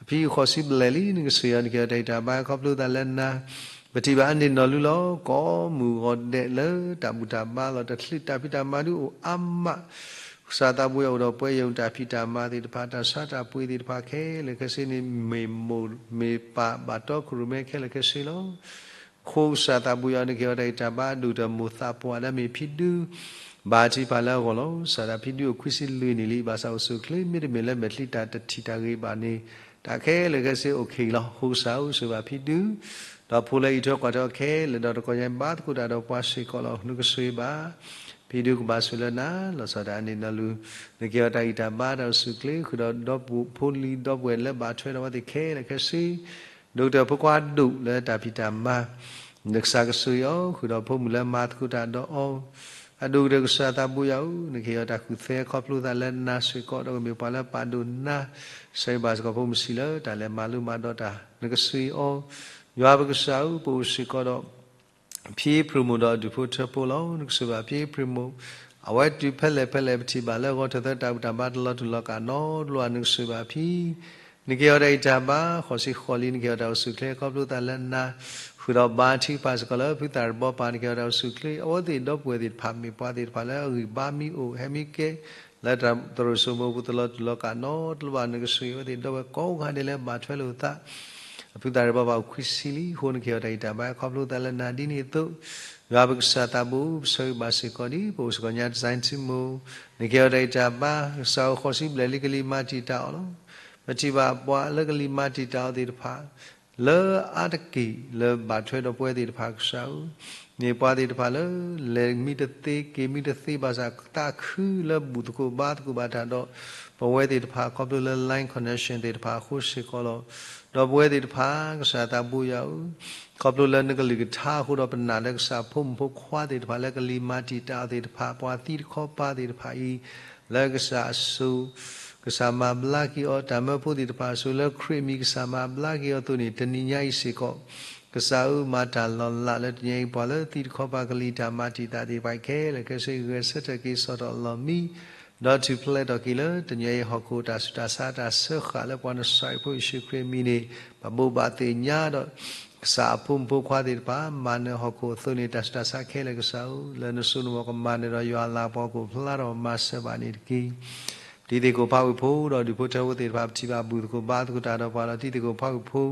အဖံဃိးဆံဘျဲၣ်လံ, နကဆိၣ်ဂ့ၤအီၤ, နကဟ့ၣ်အီၤတၢ်ဂံၢ်တၢ်ဘါ ခီဖျိသးလၢနၤ, ပထံၣ်ဘၣ်အန့ၣ်နီၢ်လူလီၤ. ကိးမုၢ်ဂီၤဒဲးလၢတၢ်ဘူၣ်တၢ်ဘါလီၤ, တချုးတၢ်ဖံးတၢ်မၤဒုးအိၣ်အါမး, ကစၢ်သးဘိယွၤအိၣ်ဒီးပဝဲယဲၢ်တၢ်ဖံးတၢ်မၤသ့ၣ်တဖၣ်, တၢ်ဆါတၢ်ပှ့ၤသ့ၣ်တဖၣ်ခဲလၢာ်ခဲဆ့န့ၣ် မ့ၢ်မိၢ်မ့ၢ်ပၢ် ဘၣ်တီခိၣ်ရိၣ်မဲခဲလၢာ်ခဲဆ့လီၤ. အဃိကစၢ်သးဘိယွၤ နကဟ့ၣ်အီၤတၢ်ဂံၢ်တၢ်ဘါ ဒိၣ်တၢ်မိၢ်သးပှၢ်လၢမ့ၢ်ဖံဒု ဘၣ်ထံးပှၤလၢအဂီၢ်လီၤ. ကစၢ်ဒၣ်ဖံဒုအိၣ်ခွံဆံလွံၢ်နံၣ်လံ, ဘၣ်ဆၣ်အိၣ်ဆူၣ်အိၣ်ချ့ မ့တမ့ၢ်လၢမဲာ်ချံတၢ်တထံၣ်တၢ်ဂ့ၤဘၣ်န့ၣ် တၢ်ခဲလၢာ်ခဲဆ့အိၣ်ခံးလီၤ. အဃိကစၢ်ဧၢ, ဆိၣ်ဂ့ၤဘၣ်ဖံဒု ဒီးဖိလၢအံးထွဲကွၢ်ထွဲအီၤခဲလၢာ်, ဒီးတကီၢ်ညါဘါသကိးတၢ်ဒီးပှၤစ့ၢ်ကီးလီၤ. နကဆိၣ်ဂ့ၤဘၣ် ဖံဒုကဘၣ်ဆိၣ်လၢနၤ, လီၤဆီဒၣ်တၢ်န့ၣ်နီၢ်လူ, နကဟ့ၣ်အီၤတၢ်ဂံၢ်တၢ်ဘါ တၢ်အိၣ်ဆူၣ်အိၣ်ချ့ ဃုာ်ဒီးဒီပုၢ်ဖိလံၤဒီပုၢ်ဝဲၢ်လၢဘၣ်ထွဲဒီးအဝဲသ့ၣ်ခဲလၢာ်ခဲဆ့, ဒိၣ်ကတၢၢ်ဖိခွါဒိၣ်လၢတၢ်ဖံးတၢ်မၤ, နကစၢ်ကဆိၣ်ဂ့ၤအီၤ, ဃုာ်ဒီးဖိမုၣ်လၢမၤသကိးတၢ်ဒီးအီၤ, အဒိၣ်ကတၢၢ်ကစၢ်သးဘိယွၤဧၢ, နကဟ့ၣ်အီၤတၢ်ဃုသ့ ခီဖျိသးလၢနၤစ့ၢ်ကီး, ဒီးကမ့ၢ်ပှၤလၢပာ်ဒိၣ်နၤ, ဆၢဂ့ၤဘၣ်စ့ၢ်ကီးဖိမုၣ်ဆံးလၢတၢ်လဲၤမၤလိမၤဒိးတၢ်, နကဆိၣ်ဂ့ၤအီၤ, ယွၤပကစၢ်ဧၢ, ပအိၣ်စ့ၢ်ကီးဒီး ဖံဖရံမိၢ်ဒီးဒူၣ်ဖိထၢဖိလီၤ. နကဆိၣ်ဂ့ၤဘၣ်ဖံဖရံမိၢ်, အဝဲတုၤဖဲလဲၣ်ဖဲလဲၣ် ပထံၣ်ဘၣ်လၢအဂီၢ်ထၢၣ်သၢတၢ်ဘူၣ်တၢ်ဘါတလီၤတူာ်လီၤကာ်နီတဘျီဘၣ်, နကဆိၣ်ဂ့ၤဘၣ်ဖံ, နကဟ့ၣ်အီၤတၢ်ဂံၢ်တၢ်ဘါ, ဃိးဆံဃိးလံ, နကဟ့ၣ်အီၤတၢ်အိၣ်ဆူၣ်အိၣ်ချ့ ခီဖျိသးလၢနၤ, ဃုာ်ဒီးဘါထုကဖၣ်စ့ၢ်ကီးလၢဖုသၣ်တဘီပၤ, နကဟ့ၣ်အီၤတၢ်အိၣ်ဆူၣ်အိၣ်ချ့, အဝဲသ့ၣ်ဒီပုၢ်ဝဲၢ်သ့ၣ်တဖၣ် မ့ၢ်ပှၤသ့ၣ်တဖၣ်လၢအဂံၢ်ဘါမ့ၢ်အိၣ် ဟဲမ့ၢ်ကဲ လၢတၢ်သရိာ်စိမိၤပူၤတလီၤတူာ်လီၤကာ်နီတဘျီဘၣ်, နကဆိၣ်ဂ့ၤအဝဲသ့ၣ်ဒီပုၢ်ဝဲၢ်ကိးဂၤဒဲးလၢဘၣ်ထွဲလိာ်သး, အဖုသၣ်တဘီပၤအိၣ်ခွံဆံလံ, အဃိနကဟ့ၣ်အီၤတၢ်ဂံၢ်တၢ်ဘါ ခီဖျိသးလၢနၤဒ်န့ၣ်အသိး, ယွၤပကစၢ်သးဘိ, ပဆၢဂ့ၤဘၣ်စ့ၢ်ကီးဒ် ပအိၣ်စ့ၢ်ကီးညါ ဒီးစဲထံမိၢ်, နကဟ့ၣ်အီၤတၢ်ဂံၢ်တၢ်ဘါ, ကစၢ်ဧၢ, ဃိးဆံဘျဲၣ်လံ ကလံၤမၤတံာ်တာ်အီၤလီၤ. ပထံၣ်ဘၣ်ပှၤလၢကလံၤမၤတံာ်တာ်အီၤသ့ၣ်တဖၣ် လၢအါတက့ၢ်လၢဘၣ်ထွဲဒီးပဝဲသ့ၣ်တဖၣ်ကစၢ်ဧၢ, မ့ၢ်ပှၤသ့ၣ်တဖၣ်လၢ လဲၤမံတသ့ က့ၤမံတသ့ဘၣ်ဆၣ် သးခုလၢဘူၣ်သကိးဘါသကိးဘၣ်တၢ်ဒီး ပဝဲသ့ၣ်တဖၣ် ခီဖျိလၢ line connection သ့ၣ်တဖၣ်အဃိစ့ၢ်ကီးလီၤ. ဒီးပဝဲသ့ၣ်တဖၣ် ကစၢ်သးဘိယွၤဧၢ, ခီဖျိလၢနကလုၢ်ကထါအဃိဒီး ပနာ်လၢကစၢ်ဖိမုၣ်ဖိခွါသ့ၣ်တဖၣ်လၢကလံၤမၤတံာ်တာ်အီၤသ့ၣ်တဖၣ် ပှၤသံတခီပၤသ့ၣ်တဖၣ်အံၤ လၢကစၢ်အစိၤ ကစၢ်မၤဘျါက့ၤအီၤ, တၢ်မၢဖိသ့ၣ်တဖၣ်အစိၤလၢခရံာ်အမံၤကစၢ်မၤဘျါက့ၤအီၤအသိးန့ၣ် တနံၤညါအံၤစ့ၢ်ကီး ကစၢ်ဧၢ, မၤတၢ်လီၤလးလၢတနံၤညါအံၤ ပှၤလၢသံတခီပၤကလံၤတၢ်မၤတံာ်တာ်သ့ၣ်တဖၣ်ခဲလၢာ်ခဲဆ့ ဂဲၤဆၢထၢၣ်က့ၤ ဆီၣ်ထီၣ်လီၤမံ, ဒီးထူၣ်ဖျဲးထီၣ်က့ၤလၢတနံၤညါအံၤ ဟီၣ်ခိၣ်တၢ်ဆူးတၢ်ဆါတၢ်စၢဃာ်လၢပှၤနစၤရ့းဖိယ့ၣ်ၡူးခရံာ်အမံၤန့ၣ် ပဘိးဘၣ်သ့ၣ်ညါဒီး ကစၢ်အဖိမုၣ်ဖိခွါသ့ၣ်တဖၣ် မၤနၢၤဟီၣ်ခိၣ်အသိးန့ၣ် တၢ်ဆူးတၢ်ဆါခဲလၢာ်ကစၢ်ဧၢ, လၢနစိနမီၤကမၤနၢၤဒီးယွၤအလၤကပီၤကအိၣ်ဖျါထီၣ်မၤစၢၤဘၣ်န့ၣ်တက့ၢ်. ပတံၤသကိးဖးဝ့ၢ်ဖိဒီးဒူၣ်ဖိထၢဖိသ့ၣ်တဖၣ် ပထံၣ်ဘၣ်ဘူၣ်သကိးဘါသကိးတၢ်ဒီးပှၤဒီးတံၤသကိးဖးဝ့ၢ်ဖိ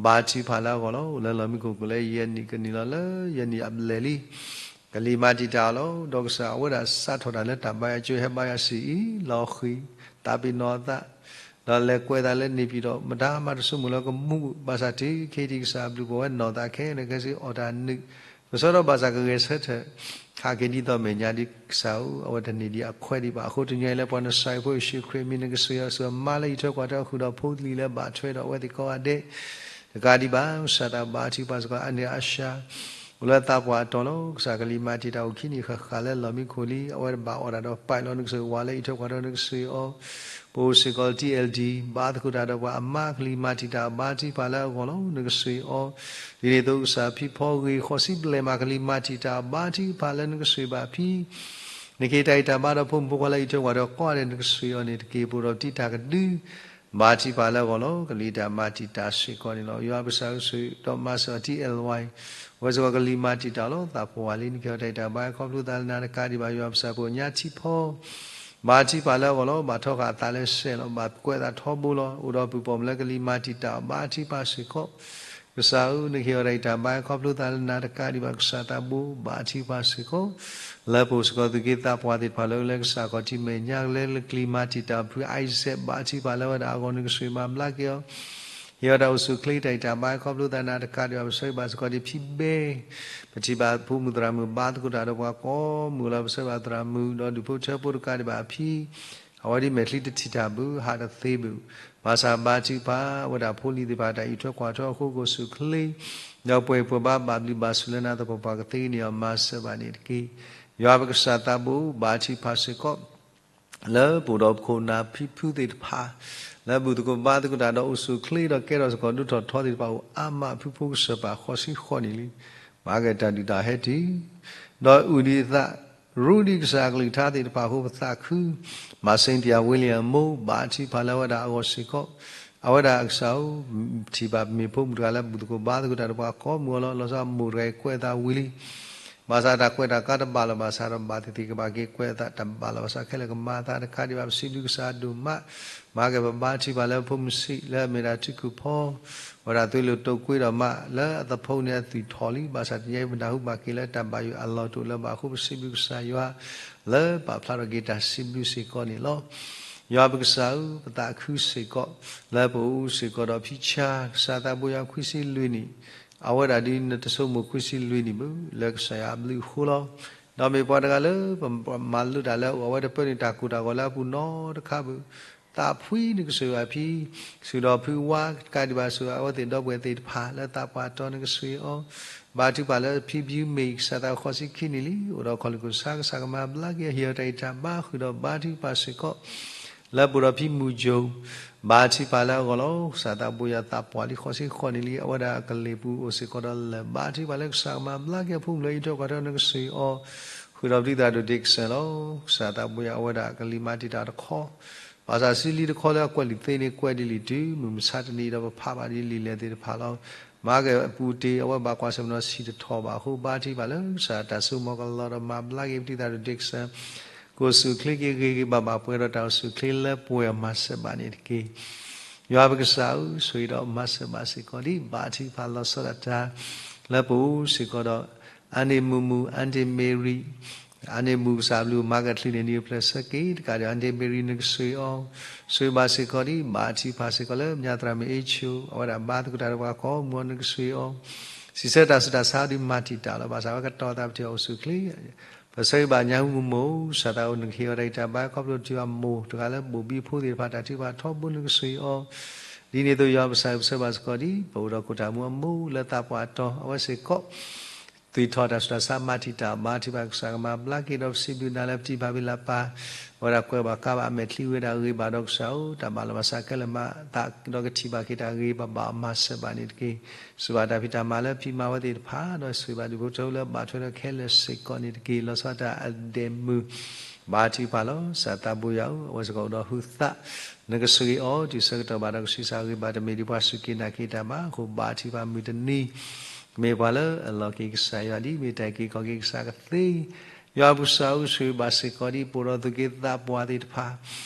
ဘါထုကဖၣ်လၢအဂီၢ်လီၤ. အိၣ်လၢလီၢ်မံခိၣ်ကီၢ်လၢယဲၢ်နံၣ်ကနံၣ်လီၤ လၢယဲၢ်နံၣ်အဘျဲၣ်လံ ကလံၤမၤတံာ်တာ်အီၤလီၤ. ဒီးကစၢ်အဝဲဒၣ်စးထီၣ်တၢ်လၢတၢ်ဘါယွၤကၠိဟဲဘါယွၤစံၣ်အံၤ လီၤဃံၤ သးပ့ၤနီၣ်အသး ဒီးလဲၤကွဲးသးလၢန့ၣ်ပံၤဒီး မတၤမၤတဆိကမိၣ်လၢကမူဘၣ်ဆၣ် တုၤခဲအံၤဒံးကစၢ်အဘျုးပဝဲနီၢ်သးခဲလၢာ်ခဲဆ့ အီၣ်တၢ်နုာ် ကဆၢထီၣ်ဘၣ်ဆၣ်ကဂဲၤဆၢထၢၣ် ဟးက့ၤဒ်သိးမဲာ်ညါဒ်ကစၢ်ဧၢ, အဝဲတန့ၢ်ဒံးအခွဲးဒံးဘၣ်. အဃိတနံၤအံၤလၢပှၤနစၢ်အဖိယ့ၣ်ၡူးခရံာ်အမံၤ နကစၢ်ယွၤအစုအမါလၢအံးထွဲကွၢ်ထွဲ ဃုာ်ဒီးဖိလံၤလၢဘၣ်ထွဲဒီးအဝဲသ့ၣ်ကိးဂၤဒဲး တကးဒံးဘၣ် ကစၢ်သးဘါထုကဖၣ်စ့ၢ်ကီး အါန့ၢ်အါရှါ အိၣ်လၢသးပှၢ်အတီၤလီၤ. ကစၢ်ကလံၤမၤတံာ်တာ်အိၣ်ခံနံၣ်ဃၣ်ဃၣ်လၢလီၢ်မံခိၣ်လံ, အဝဲတဘၣ်အီၣ်တၢ်ဒီးပာ်လီၤ နကစၢ်ဝၤလၢအံးထွဲကွၢ်ထွဲ နကစၢ်အီၤ ပအိၣ်စ့ၢ်ကီး T L D ဘါသကိးတၢ်ဒီးပှၤအမါ ကလံၤမၤတံာ်တာ်ဘါထုကဖၣ်လၢအဂီၢ်လီၤ. နကစၢ်အီၤ ဒ်န့ၣ်အသိးကစၢ်ဖံဖီဂ့ၤဃီၤစံဘျဲၣ်မး ကလံၤမၤတံာ်တာ်ဘါထုကဖၣ်လၢနကစၢ်ဘၣ်ဖံ နကဟ့ၣ်တၢ်ဂံၢ်တၢ်ဘါဒီးဖိမုၣ်ဖိခွါလၢအံးထွဲကွၢ်ထွဲကိးဂၤဒဲး နကစၢ်အီၤန့ၣ်တက့ၢ်. ပအိၣ်ဒီးပတံၤတၢ်ကဒု ဘါထုကဖၣ်လၢအဂီၢ်လီၤ. ကလံၤတၢ်မၤတံာ်တာ်စ့ၢ်ကီးန့ၣ်လီၤ. ယွၤပကစၢ်ဧၢ ဆိၣ်ဒီးမၤစၢၤအီၤ T L Y အဝဲစ့ၢ်ကီးကလံၤမၤတံာ်တာ်လီၤ. သးဖိဝၤလံ နကဟ့ၣ်အီၤတၢ်ဂံၢ်တၢ်ဘါ ခီဖျိသးလၢနၤတကးဒံးဘၣ်. ယွၤပကစၢ်ဖိညါထံဖီ ဘါထုကဖၣ်လၢအဂီၢ်လီၤ. ဘၣ်ထီဃာ်အသးလၢစဲးလီၤ. ဘၣ်ကွဲးအသးထီဘိလီၤ. အိၣ်ဒီးပုၢ်ပိာ်မုၣ်လၢကလံၤမၤတံာ်တာ်ဘါထုကဖၣ်စ့ၢ်ကီး ကစၢ်ဧၢ နကဟ့ၣ်အီၤတၢ်ဂံၢ်တၢ်ဘါ ခီဖျိသးလၢနၤတကးဒံးဘၣ် ကစၢ်သးဘိ ဘါထုကဖၣ်စ့ၢ်ကီး လၢပအိၣ်စ့ၢ်ကီးသူၣ်က့သးပှၢ်သ့ၣ်တဖၣ်လၢ လၢကစၢ်ခီၣ်ထံးမဲာ်ညါ လၢကလံၤမၤတံာ်တာ်ဖု Isaac ဘါထုကဖၣ်လၢဝဲဒၣ်အဂီၢ် နကစၢ်မၤဘျါက့ၤအီၤ ဟ့ၣ်အီၤတၢ်အိၣ်ဆူၣ်အိၣ်ချ့တၢ်ဂံၢ်တၢ်ဘါ ခီဖျိသးနၤတကးဒံးဘၣ် ပဆၢဂ့ၤဘၣ်စ့ၢ်ကီးဒ်ဖံဘဲ ပထံၣ်ဘၣ်ဖိမုၣ်သရၣ်မုၣ် ဘါသကိးတၢ်ဒီးပှၤကိးမုၢ်လီၤ ပဆၢဂ့ၤဘၣ်သရၣ်မုၣ် ဒီးဒူၣ်ဖိထၢဖိတကးဒံးဘၣ်ဖံ အဝဲဒ်မဲာ်ချံတထံၣ်တၢ်ဘၣ် ဟးတသ့ဘၣ် ဘၣ်ဆၣ်ဘါထုကဖၣ် အဝဲဒၣ်ဖိလံၤသ့ၣ်တဖၣ် တၢ်အံးထွဲကွၢ်ထွဲအဃိ ကအိၣ်ဆူၣ်အိၣ်ချ့ ဒီးပှဲၤပှဲၤဘါဘၣ်ဘျုးဘၣ်ဆိၣ်လၢနၤသပှၢ်ပှၢ် ကသ့န့ၢ်အီၤ မၤစၢၤဘၣ်န့ၣ်တက့ၢ်. ယွၤပကစၢ်သးဘိ ဘါထုကဖၣ်စ့ၢ်ကီး လၢပအိၣ်ဒီးပခိၣ်နၢ်ဖံဖုသ့ၣ်တဖၣ် လၢဘူၣ်သကိးဘါသကိးတၢ်ဒီးအိၣ်ဆူၣ်အိၣ်ချ့ဒီးကဲထီၣ်စ့ၢ်ကီးဒိၣ်ထီၣ်ထီသ့ၣ်တဖၣ် အိၣ်အါမးဖုဖိကစၢၢ်ပာ်ဃီဆံဃီနံၣ်လံ. မၤက့ၤတၢ်ဒုၣ်တၢ်ဟဲတုၤ ဒီးအုၣ်ဒံးအသး ရူဒံးကစၢ်အကလုၢ်ကထါသ့ၣ်တဖၣ်အဃိ ပသးခု မၤစ့တံယၤဝ့လံအမိၢ် ဘါထုကဖၣ်လၢအဝဲဒၣ်အဂီၢ်စ့ၢ်ကီး အဝဲဒၣ်အကစၢ်ဧၢ ထံၣ်ဘၣ်မ့ၢ်ဖိမုၣ်တဂၤလၢဘူၣ်သကိးဘါသကိးတၢ်ဒီးပှၤကိးမုၢ်အလီၢ် လီၤဆီမိၢ်တဂၤအံၤကွဲးအသးဝံၤလံ ဘၣ်ဆၣ်တၢ်ကွဲးတၢ်ကါတဘၣ်လီၤ ဘၣ်ဆၣ်ဒီးဘၣ်သ့ၣ်သ့ၣ်ကဘၣ်က့ၤကွဲးအသးတၢ်ဘၣ်လီၤ ဘၣ်ဆၣ်ခဲလၢာ်ကမၤအသးတခါဒံးဘၣ် ပစံးဘျုးကစၢ်အဒိၣ်မး မၤက့ၤပဘါထုကဖၣ်လၢဖိမုၣ်ဆံးလၢအမ့ၢ်ဒၣ်ထုကဖၣ် ဝဲဒၣ်သွံၣ်လိာ်တိာ်ကွံဒီးမး လၢအသဖိန့ၣ်အသွံၣ်ထီၣ်လံ ဘၣ်ဆၣ်တနံၤအံၤပနၢ်ဟူဘၣ်က့ၤလၢတၢ်ဘၣ်ယိၣ်အလီၢ်တအိၣ်လၢၤဘၣ်အဃိ ပစံးဘျုးကစၢ်ယွၤ လၢပာ်ဖျါထီၣ်က့ၤတၢ်စံးဘျုးစ့ၢ်ကီးန့ၣ်လီၤ. ယွၤပကစၢ်ဧၢ ပသးခုစ့ၢ်ကီး လၢပအိၣ်စ့ၢ်ကီးဒီးဖံဆါ ကစၢ်သးဘိယွၤခွံဆံလွံၢ်နံၣ် အဝဲဒၣ်ဒ်နတဆိကမိၣ်ခွံဆံလွံၢ်နံၣ်ဘၣ် လၢကစၢ်ယွၤအဘျုးအဃိလီၤ. ဒီးမ့ၢ်ပှၤတဂၤလၢပမၤလိတၢ်လၢအအိၣ် အဝဲတပၢနုာ်တၢ်ကိၢ်တၢ်ဂီၤလၢအပူၤနီတခါဘၣ် သးဖှံနကစၢ်ယွၤဖံ ဆူၣ်ဒီးဖုဝါတကးဒံးဘၣ်ဆူၣ် အဝဲသ့ၣ်ဒီပုၢ်ဝဲၢ်သ့ၣ်တဖၣ်လၢသးပှၢ်တီၤ နကစၢ်အီၤ ဘါထုကဖၣ်လၢဖံဘျုးမ့ၢ် ကစၢ်သးဃီဆံခံနံၣ်လံ အိၣ်ဒီးခီၣ်လ့ၢ်ခိၣ်ဆါ ကစၢ်ကမၤဘျါက့ၤ ဟ့ၣ်အီၤတၢ်ဂံၢ်တၢ်ဘါ ဃုာ်ဒီးဘါထုကဖၣ်စ့ၢ်ကီး လၢပအိၣ်ဒီးဖံမုၢ်ယိၤ ဘါထုကဖၣ်လၢအဂီၢ်လီၤ. ကစၢ်သးဘိယွၤသးပှၢ်လံဃီဆံဃီနံၣ်လံ အဝဲဒၣ်အကလ့ၢ်ပူၤအိၣ်စ့ၢ်ကီးဒီးလၢာ် ဘါထုကဖၣ်လၢကစၢ်ကမၤဘျါက့ၤအဖိမုၣ်လၢအံးထွဲကွၢ်ထွဲ နကစၢ်အီၤ ဃုာ်ဒီးပျံၤသးဒိၣ်ဒ့ကစၢ်လီၤ. ကစၢ်သးဘိယွၤအဝဲဒၣ်ကလံၤမၤတံာ်တာ်တခီ ဘၣ်ဆၣ်စံးလံတခီလၢအကွဲးလံာ်သ့န့ၣ် ကွဲးဒ်လံာ်တုၤ မုၢ်မဆါတနံၤအံၤဒီးပဖးဘၣ်ဒ်လံာ်လဲၢ်သ့ၣ်တဖၣ်လီၤ. မၤက့ၤအပူၤတ့ၢ် အဝဲဘၣ်ကွၢ်ဆၢၣ်မဲာ်နီၤဆံးတထီၣ်ဘၣ်အဃိ ဘါထုကဖၣ်လၢကစၢ်တၢ်စိကမီၤကလီၤဒီး မၤဘျါက့ၤပျံၤသးဒိၣ်ဒ့ကစၢ် ကအိၣ်ဆူၣ်အိၣ်ချ့က့ၤဂ့ၤဂ့ၤဘၣ်ဘၣ် ပှဲၤဒီးတၢ်အိၣ်ဆူၣ်အိၣ်ချ့လၢပှဲၤအီၤမၤစၢၤဘၣ်န့ၣ်တက့ၢ်. ယွၤပကစၢ်ဧၢ ဆိၣ်ဂ့ၤဒီးမၤစၢၤဘၣ်စ့ၢ်ကီးဒ် ဘါထုကဖၣ်လီၤဆီဒၣ်တၢ် လၢပအိၣ်စ့ၢ်ကီးဒီး အါန့ၢ်မုၢ်မုၢ် အါန့ၢ်မ့ၢ်ရံ အါန့ၢ်မုၢ်ကစၢ်ဘျုးမၤကချုးန့ၢ်နံၤအဖျၢၣ်ဆၢက့ၤ တကးဒံး အါန့ၢ်မ့ၢ်ရံ နကစၢ်အီၤ ဆိၣ်ဂ့ၤဘၣ်စ့ၢ်ကီးဒ် ဘါထုကဖၣ်စ့ၢ်ကီးလၢ မညါသရၣ်မုၣ်အ့ဆိ အဝဲဒၣ်ဘါသကိးတၢ်ဒီးပှၤကိးမုၢ်အီၤ နကစၢ်အီၤ စံးဆၢတၢ်ဆူးတၢ်ဆါဒ်မၤတံာ်တာ်လီၤ. ဘၣ်ဆၣ်ဝဲကတီၤသးပထံၣ်အီၤအိၣ်ဆူၣ်အိၣ်ချ့ ပဆၢဂ့ၤဘၣ်ညါဟူမုၢ်မိၢ် ကစၢ်သးအိၣ် နကဟ့ၣ်အီၤတၢ်ဂံၢ်တၢ်ဘါ ခီဖျိထံၣ်အမိၢ်တဂၤလၢဘိၣ်ဘံဖိသ့ၣ်တဖၣ် တၢ်ထုကဖၣ်ထီဘိ နကစၢ်အီၤ ဒ်န့ၣ်အသိး ယွၤပကစၢ်ဧၢ ပဆၢဂ့ၤဘၣ်စ့ၢ်ကီးဒ် ပအိၣ်ဒီးခိၣ်တၢ်မူအမိၢ်လၢသးပှၢ်တီၤ အဝဲစ့ၢ်ကီး သွံၣ်ထီၣ်တၢ်ဆူးတၢ်ဆါ မၤတံာ်တာ်ဘါထုကဖၣ် ကစၢ်ကမၤဘျါက့ၤဒီး ပစံးဘျုးနၤလၢပထံၣ်ဘၣ်ဝံၤလၢပၢ် အဝဲဒၣ်ကွဲးဘၣ်ကါဘၣ်အမဲာ်ချံဝဲဒၣ် အဂ့ၤဘၣ်ဒီးကစၢ်ဧၢ တၢ်ဘၣ်လီၤဘၣ်ဆၣ်ခဲလၢာ်မၤသးဒီးကထံၣ်ဘၣ်က့ၤတၢ်ဂ့ၤဘၣ်ဘၣ်အီၤ မၤစၢၤဘၣ်န့ၣ်တက့ၢ်. စံးဘျုးတၢ်ဖံးတၢ်မၤလၢဖံးမၤဝဲသ့ၣ်တဖၣ် ဒီးစံးဘျုးဒူၣ်ဖိထၢဖိလၢဘၣ်ထွဲဒီးခဲလၢာ်စ့ၢ်ကီးန့ၣ်တက့ၢ်. လီၤဆီဒၣ်တၢ်အဒဲးမုၢ် ဘါထုကဖၣ်လီၤ. ကစၢ်သးဘိယွၤဧၢ, အဝဲစ့ၢ်ကီးအိၣ်ဒီးဟုသၣ်, နကဆိၣ်ဂ့ၤအီၤတုၤဆၢကတီၢ်ဘၣ်ဒီးကဆံးစၢ်အဂ့ၢ်ဘၣ်, တမ့ၢ်ဒ်ပှၤစူၢ်က့ၤနာ်က့ၤတၢ်ဘၣ်. အဃိဘါထုကဖၣ်မုၢ်တနံၤ ကမ့ၢ်ပှၤလၢအလီၢ်က့ၤကစၢ်ယွၤဒ်အမ့ၢ်တၢ်အုၣ်က့ၤခီၣ်က့ၤကစၢ်ကသ့. ယွၤပကစၢ်ဧၢ, ဆိၣ်ဂ့ၤဘၣ်စ့ၢ်ကီးဒ်ပအိၣ်ဒီးသူၣ်က့သးပှၢ်သ့ၣ်တဖၣ်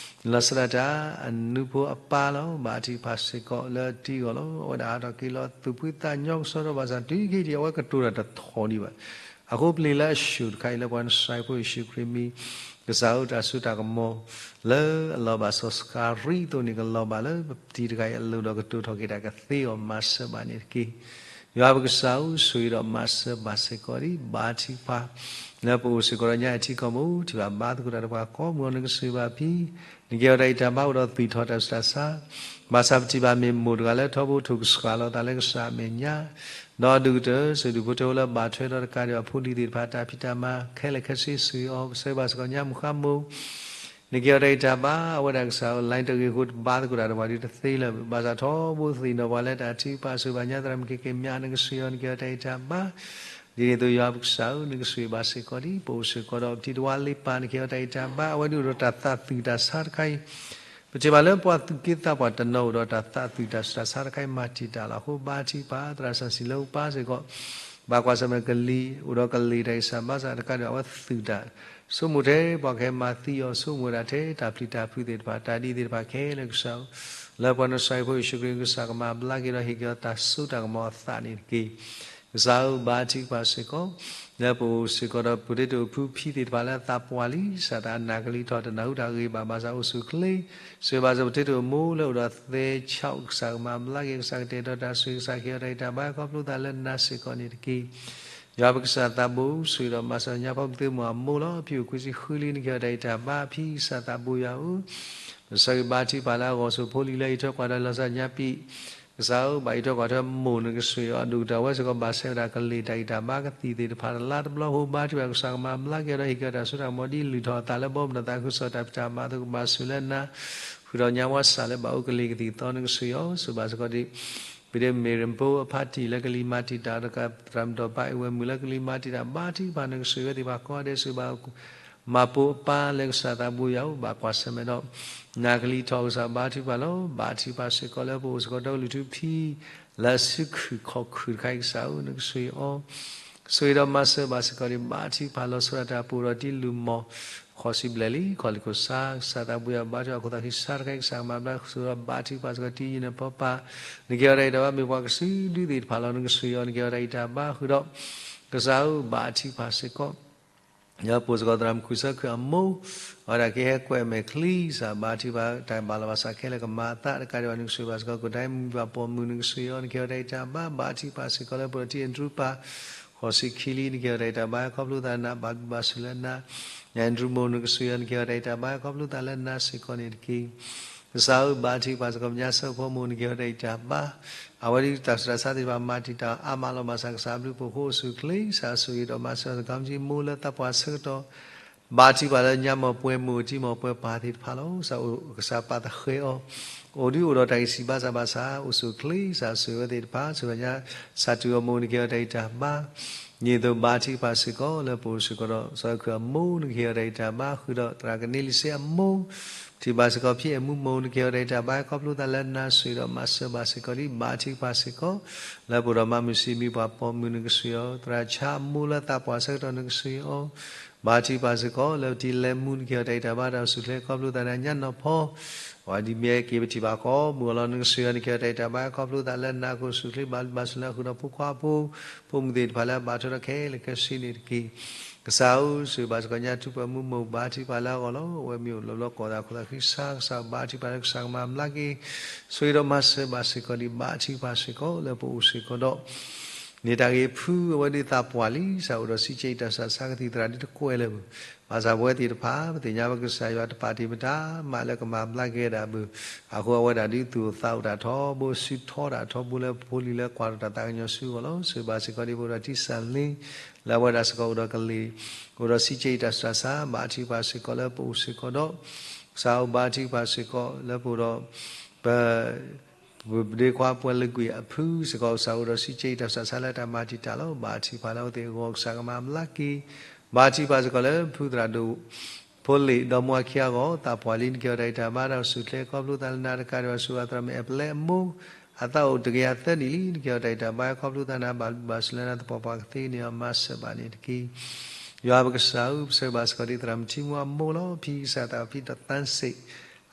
လီၤဆီဒၣ်တၢ် အနူဖိအပၢ်လီၤ. ဘါထုကဖၣ်စ့ၢ်ကီးလၢအတံၤအဂီၢ်လီၤ. အဝဲဒၣ်ဟးထီၣ်က့ၤလီၤသူၣ်ဖှံသးညီကစီဒီဘၣ်ဆၣ် တုၤခဲအံၤဒံး အဝဲကတိၤတၢ်တထီၣ်ဒံးဘၣ်. အဃိပျ့ၤလၢအဆှိၣ်တခါအံၤ လၢပှၤနစၤရ့းဖိယ့ၣ်ၡူးခရံာ်မံၤ ကစၢ်ဧၢ, တၢ်စိတၢ်ကမီၤလၢအလီၤဘၣ်စီၤစကၤရံးအသိးန့ၣ် ကလီၤဘၣ်လၢပတံၤတဂၤအံၤအလိၤဒီး ကတိၤထီၣ်က့ၤတၢ်ကသ့အီၤ မၤစၢၤဘၣ်န့ၣ်တက့ၢ်. ယွၤပကစၢ်ဧၢ, ဆိၣ်ဂ့ၤဒီးမၤစၢၤဘၣ်စ့ၢ်ကီးဒ်ဘါထုကဖၣ် လၢပအိၣ်စ့ၢ်ကီးဒီးညါအထံကီၢ်မ့ၢ် ထံၣ်ဘၣ်ဘါသကိးတၢ်ဒီးပှၤကိးမုၢ်နကဆိၣ်ဂ့ၤဘၣ်ဖံ နကဲထီၣ်တၢ်အံးတၢ်ဘါအိၣ်ဒီးသွံၣ်ထီၣ်တၢ်ဆူးတၢ်ဆါ, ဘၣ်ဆၣ်ပထံၣ်ဘၣ်မ့ၢ်မိၢ်တဂၤလၢထီဘိထိၣ်ကစှၤလီၤသးလၢကစၢ်အမဲာ်ညါ, ဒီးဒုၣ်ကတၢၢ် စုဒုၣ်ဖိထၢဖိလၢဘၣ်ထွဲဒီးတကးဒံးဘၣ်ဖိလံၤသ့ၣ်တဖၣ် တၢ်ဖံးတၢ်မၤခဲလၢာ်ခဲဆ့ ဆိၣ်ဂ့ၤအီၤ, ကစၢ်ဘၣ်စ့ၢ်ကီးညါမုၢ်ဃါမိၢ် နကဲထီၣ်တၢ်အံးတၢ်ဘါ, အဝဲဒၣ်ကစၢ်ဧၢ, လၢတဂ့ၤအဃိတဘါသကိးတၢ်ဒီးပှၤဒ်တသ့လၢၤ, ဘၣ်ဆၣ်ထီဘိသ့ၣ်နီၣ်ပှၤလၢတၢ်ထုကဖၣ်ဆိၣ်ဂ့ၤဘၣ်ညါသရၣ်မုၣ်က့ၤက့ၤမး နကဆိၣ်ဂ့ၤအီၤ နကဲထီၣ်တၢ်အံးတၢ်ဘါ, ဒ်န့ၣ်အသိးယွၤပကစၢ်ဧၢ, နကဆိၣ်ဂ့ၤဘၣ်စ့ၢ်ကီးဒ်ပအိၣ်စ့ၢ်ကီးဒီးပတံၤတဝါလ့ပၢ် နကဲထီၣ်တၢ်အံးတၢ်ဘါ, အဝဲဒၣ်အိၣ်ဒီးတၢ်သးသွံၣ်တၢ်ဆါတခါအံၤ ပထံၣ်ဘၣ်လၢပှၤသူၣ်က့သးပှၢ်တနီၤအိၣ်ဒီးတၢ်သးသွံၣ်တၢ်ဆါတခါအံၤ မၤတံာ်တာ်လီၤ. အဃိဘါထုကဖၣ် သရၣ်စီဆှံလၢအပၢ်စ့ၢ်ကီး ဘၣ်ကွၢ်ဆၢၣ်မဲာ်ကလံၤ အိၣ်ဒီးကလံၤတၢ်ဂံၢ်စၢ်ဘါစၢ်တကးဒံးဘၣ် အဝဲသူၣ်တၢ် ဆိကမိၣ်ထဲပှၤကဟဲမၤသံအီၤ ဆိကမိၣ်ဝဲဒၣ်ထဲတၢ်ပျံၤတၢ်ဖုးသ့ၣ်တဖၣ် တၢ်ဒ်သ့ၣ်တဖၣ်ခဲလၢာ်ကစၢ်ဧၢ, လၢပှၤနစၤရ့းဖိယ့ၣ်ၡူးခရံာ်ကစၢ်ကမၤဘျါက့ၤဒီးဟ့ၣ်က့ၤအီၤတၢ်စိတၢ်ကမီၤအသးန့ၣ်တက့ၢ်. ကစၢ်ဧၢ, ဘါထုကဖၣ်စ့ၢ်ကီး လၢပအိၣ်စ့ၢ်ကီးဒီးပတ့တိာ်ဖုဖံသ့ၣ်တဖၣ်လၢအသးပှၢ်လံ စၢ်တၢ်အနၢ်ကလံၤထီၣ် တနၢ်ဟူတၢ်ဂ့ၢ်ဘၣ်ဘၣ်ဆၣ်အိၣ်ဆူၣ်အိၣ်ချ့, ဆိၣ်ဂ့ၤဘၣ်စ့ၢ်ကီးပတ့တိာ်အမိၢ်လၢအိၣ်ဒီးသဲဆး ကစၢ်ကမၤဘျါက့ၤ ကစၢ်ကတဲာ်ကတီၤတၢ်ဆိၣ်ဂ့ၤ ကစၢ်ကဟ့ၣ်အီၤတၢ်အံးတၢ်ဘါ ခီဖျိသးလၢနၤစ့ၢ်ကီးန့ၣ်တက့ၢ်. ယွၤပကစၢ်သးဘိ ဆိၣ်ဂ့ၤဒီးမၤစၢၤညါဖီဖိသ့မိၢ်အမိၢ်လီၤ. ဖံအိၣ်ခွံဆံဃုလံ နကဟ့ၣ်အီၤတၢ်အံးတၢ်ဘါ ဖံကစၢ်သးဘိယွၤဧၢ, ပဆၢဂ့ၤဘါထုကဖၣ်လၢအဂီၢ်ဆိၣ်ဖိလံၤလၢအံးထွဲကွၢ်ဒီးလီၤဆီဒၣ်ညါပံာ် ကစၢ်ဧၢ, ဘၣ်အံးထွဲကွၢ်ထွဲမိၢ်နကဆိၣ်ဂ့ၤအီၤ ဒိၣ်ကတၢၢ်ဝဲစ့ၢ်ကီးဘၣ်ဆဲးဝဲဒၣ်ကလံၤတၢ်ဂံၢ်တၢ်ဘါကသံၣ်သ့ၣ်တဖၣ်တလါတဘျီ အဃိဘါထုကဖၣ်ကစၢ်ကမၤဘျါက့ၤဒီးဟ့ၣ်က့ၤအီၤတၢ်စိတၢ်ကမီၤဒ်လုၢ်ထီၣ်အသးလၢဘီမုၢ်ဒီးသးခုကစီၣ်တၢ်ဖံးတၢ်မၤအသိး ကဘၣ်ဆိၣ်လၢနၤ ဃုာ်ဒီးညါဝါစၢ်လၢဘၣ်အိၣ်ကလံၤကသံၣ်သီနကဆိၣ်ဂ့ၤအီၤ ဆိၣ်ဂ့ၤဘၣ်စ့ၢ်ကီးဒ် ပဒ့မ့ၢ်ရ့ၣ်ဖိအဖါတံၢ်လၢကလံၤမၤတံာ်တာ်ဒီး သရၣ်မုၣ်ဒီးပၢ်အ့ၣ်ဝဲၢ်မုၣ်လၢကလံၤမၤတံာ်တာ် ဘါထုကဖၣ်နကဆိၣ်ဂ့ၤဝဲသ့ၣ်တဖၣ်ကိးဂၤဒဲး ဆိၣ်ဂ့ၤဘၣ် မၤပိာ်အပၢ်လၢကစၢ်သးဘိယွၤဧၢ, ဘၣ်ကွၢ်ဆၢၣ်မဲာ်ဒီး နၢ်ကလံၤထီၣ်ကစၢ်ဘါထုကဖၣ်လီၤ. ဘါထုကဖၣ်စ့ၢ်ကီးလၢပအိၣ်စ့ၢ်ကီးဒီးကလုာ်ထူဖံ လၢအစုခူၣ်ခီၣ်ခူၣ်တခါအံၤ ကစၢ်ဧၢ, နကဆိၣ်ဂ့ၤအီၤ ဆိၣ်ဂ့ၤဒီးမၤစၢၤဘၣ်စ့ၢ်ကီးဒ်ဘါထုကဖၣ်လီၤဆီဒၣ်တၢ်ပူၤဒီးတံၤလုၢ်မီၢ် ဃိးဆံဘျဲၣ်လံ ခီၣ်လံၢ်ခိၣ်ဆါ ကစၢ်သးဘိယွၤဘါထုကဖၣ်ခိၣ်သးဃံဆါတခါအံၤ ကစၢ်ကမၤဘျါကဆိၣ်ဂ့ၤဒီးဘါထုကဖၣ်စ့ၢ်ကီးတံၤယံၤန့ၣ်ပၢ်ပၢ် နကဲထီၣ်တၢ်အံးတၢ်ဘါ မ့ၢ်ပှၤကစုဒုသ့ၣ်တဖၣ်လီၤ နကဆိၣ်ဂ့ၤအီၤ နကဲထီၣ်တၢ်အံးတၢ်ဘါဃုာ်ဒီး ကစၢ်ဧၢ ဘါထုကဖၣ်စ့ၢ်ကီး လၢပအိၣ်စ့ၢ်ကီးသရၣ်မုၣ်ခုၣ်ဆၢခုၣ်အမိၢ် အဝဲဒၣ်ကဟဲကွဲးမဲာ်ချံ ကစၢ်ဘါထုကဖၣ်တၢ်ဘၣ်လီၤဘၣ်စးခဲလၢာ်ကမၤအသးတကးဒံးဘၣ် နကဆိၣ်ဂ့ၤဘၣ်စ့ၢ်ကီး ကဒါမုၢ်ပှၤပိာ်မုၣ် နကဆိၣ်ဂ့ၤအီၤ နကဲထီၣ်တၢ်အံးတၢ်ဘါ ဘါထုကဖၣ်စ့ၢ်ကီးလၢပအိၣ်ဒီးတံၤအ့ဒြူပၢ် ဃိးဆံခံလံ နကဲထီၣ်တၢ်အံးတၢ်ဘါ ခီဖျိသးနၤ ဘၣ်ဘျုးဘၣ်ဆိၣ်လၢနၤ ညၣ်အ့ဒြူမိၢ် နကဆိၣ်ဂ့ၤအီၤ နကဲထီၣ်တၢ်အံးတၢ်ဘါ ခီဖျိသးလၢနၤစ့ၢ်ကီးန့ၣ်တက့ၢ်. ကစၢ်ဧၢ ဘါထုကဖၣ်စ့ၢ်ကီး ပညါဆၢဖိမိၢ် နကဲထီၣ်တၢ်အံးတၢ်ဘါ အဝဲဒ်တၢ်ဆူးတၢ်ဆါသ့ၣ်တဖၣ်မၤတံာ်တာ်အါမးလီၤဘၣ်ဆၣ် ကစၢ်အဘျုးအဖှိၣ်အဃိ အိၣ်ဆူၣ်အိၣ်ချ့ ကစၢ်ဆိၣ်ဂ့ၤဒီးမၤစၢၤစ့ၢ်ကီး ကမၤကံမိၢ်လၢသးပှၢ်ဆၢကတီၢ် ဘါထုကဖၣ်လၢညါမီၢ်ပှဲၤမိၢ် တံၤမီၢ်ပှဲၤပၢ်သ့ၣ်တဖၣ်လီၤ. ကစၢ်အိၣ် ကစၢ်ပာ်သဃဲၤအီၤ အိၣ်ဒုးအိၣ်ဒီးတၢ်ဂံၢ်ဆံးဘါစၢ်ဘၣ်ဆၣ် အိၣ်ဆူၣ်အိၣ်ချ့ ကစၢ်ဆိၣ်ဂ့ၤဝဲသ့ၣ်တဖၣ် ဆိၣ်ဂ့ၤညါ စၢ်တူၢ်အမိၢ် နကဲထီၣ်တၢ်အံးတၢ်ဘါ ဒ်သိးဘါထုကဖၣ်စ့ၢ်ကီး လၢပအိၣ်စ့ၢ်ကီးဒီး စီၤခုၣ်အမိၢ် နကဲထီၣ်တၢ်အံးတၢ်ဘါ ဃုာ်ဒီးသရၣ်ကန့လံစ့အမိၢ် ထံၣ်ဘၣ်စ့ၢ်ကီးဖံအဲၣ်မူမိၢ် နကဲထီၣ်တၢ်အံးတၢ်ဘါ ခီဖျိသးလၢနၤ ဆိၣ်ဂ့ၤဒီးမၤစၢၤဘၣ်စ့ၢ်ကီးဒ် ဘါထုကဖၣ်စ့ၢ်ကီး လၢပအိၣ်ဒီးမါမုၢ်စံမံပှၤပိာ်မုၣ် နကဆိၣ်ဂ့ၤအီၤ သရၣ်ဆါအမိၢ်လၢသးပှၢ်ဆၢကတီၢ် နကဆိၣ်ဂ့ၤအီၤ ဘါထုကဖၣ်စ့ၢ်ကီး လၢပတံၤလဲၤမူ နကဲထီၣ်တၢ်အံးတၢ်ဘါ တၢ်အိၣ်ဆူၣ်အိၣ်ချ့ ခီဖျိသးလၢညါနီၢ်ဖီ ဝဲဒ်မ့ၢ်က့ၤပထံၣ်ဘၣ်ကိးမုၢ်အလီၢ် နကဆိၣ်ဂ့ၤအီၤ နကဲထီၣ်တၢ်အံးတၢ်ဘါ ခီဖျိသးလၢနၤ ကအိၣ်ဆူၣ်အိၣ်ချ့ ဘၣ်ဘျုးဘၣ်ဆိၣ်လၢအဃုာ်ဒီးဖိခွါဖိ ဖိမုၣ်သ့ၣ်တဖၣ်လၢအဘၣ်ထွဲဒီးခဲလၢာ်ခဲဆ့န့ၣ်တက့ၢ်. ကစၢ်ဧၢ ဆိၣ်ဂ့ၤဘၣ်စ့ၢ်ကီးညါ ထူးပှဲၤမူမိၢ် ဘါထုကဖၣ်လၢအဂီၢ်လီၤ. အဝဲမ့ၢ်အိၣ်လီၤဘျီကိးသးခိၣ်သးဃံဆါ ကစၢ်ဘါထုကဖၣ်လၢကစၢ်ကမၤဘျါက့ၤ ဆိၣ်ဂ့ၤဒီးမၤစၢၤဘၣ်စ့ၢ်ကီးဒ် ဘါထုကဖၣ်စ့ၢ်ကီး လၢပအိၣ်စ့ၢ်ကီးဒီး န့ၢ်တၢ်ဂ့ၤဖု အဝဲဒ်သးပှၢ်လံ ကစၢ်အိၣ်ဒီးစံးကဲအံၤ တၢ်ဆူးတၢ်ဆါကသံၣ်သရၣ်ဒ်တကွဲးလၢၤဘၣ်. ဘၣ်ဆၣ်ပဝဲသ့ၣ်တဖၣ် ပသ့ၣ်ညါဝဲကစၢ်ယွၤတပာ်တ့ၢ်ပတၢ်မၤလၢကမၤဘျါက့ၤဝဲဒၣ်ဘၣ်. အဃိအဝဲဒၣ်ဒ်သူၣ်အိၣ်သးအိၣ်တၢ်ထီဘိ စုထီတၢ်ထီဘိလၢဖိလံၤလၢကွၢ်ထီၣ်တၢ်သးကညီၤဆူအဂီၢ်လီၤ. ဆိၣ်ဂ့ၤဘၣ်စ့ၢ်ကီးဒ်ဖိဒီးတံၢ်စၢ်လ့ လၢအဝဲဒၣ်စ့ၢ်ကီးအိၣ်ဒီးကလံၤ အိၣ်ဒီးစံးကဲအံၤ တၢ်ဆူးတၢ်ဆါ ဘါထုကဖၣ်စ့ၢ်ကီးလၢပအိၣ်စ့ၢ်ကီးဒီး ကစၢ်ဧၢ ဘါထုကဖၣ်စ့ၢ်ကီးလၢပအိၣ်ဒီး ပ ပဒ့ခွါပှၤလုၢ်ကွံာ်အဖုစ့ၢ်ကီး ကစၢ်အိၣ်ဒီးစံးကဲအံၤ တၢ်ဆူးတၢ်ဆါလၢတၢ်မၤတံာ်တာ်လီၤ. ဘါထုကဖၣ်လၢအဝဲသ့ၣ်အဂီၢ် ကစၢ်ကမၤဘျါက့ၤ ဘါထုကဖၣ်စ့ၢ်ကီးလၢဖုသရၣ်ဒိၣ် ဖိလ့ၣ်ဒီမါဝၤခံဂၤအဂီၢ် သးပှၢ်လံ နကဟ့ၣ်အီၤတၢ်ဂံၢ်တၢ်ဘါ တၢ်အိၣ်ဆူၣ်အိၣ်ချ့ ခီဖျိသးလၢနၤတကးဒံးဘၣ် ဆူအသရၣ်မုၣ်အဲၣ်ပလဲအမိၢ် အသးအိၣ်တကယၤသၢနံၣ်လံ နကဟ့ၣ်အီၤတၢ်ဂံၢ်တၢ်ဘါ ခီဖျိသးနၤ ဘၣ်ဘျုးဘၣ်ဆိၣ်လၢနၤ သပှၢ်ပှၢ်ကသ့န့ၢ်အီၤ မၤစၢၤဘၣ်န့ၣ်တက့ၢ်. ယွၤပကစၢ်ဧၢ, ပဆၢဂ့ၤဘၣ်စ့ၢ်ကီးဒ်သရၣ်မုၣ်ထံမူအမိၢ်လီၤ. ဖံကစၢ်သးဖံဒီးသၢစ့ၣ်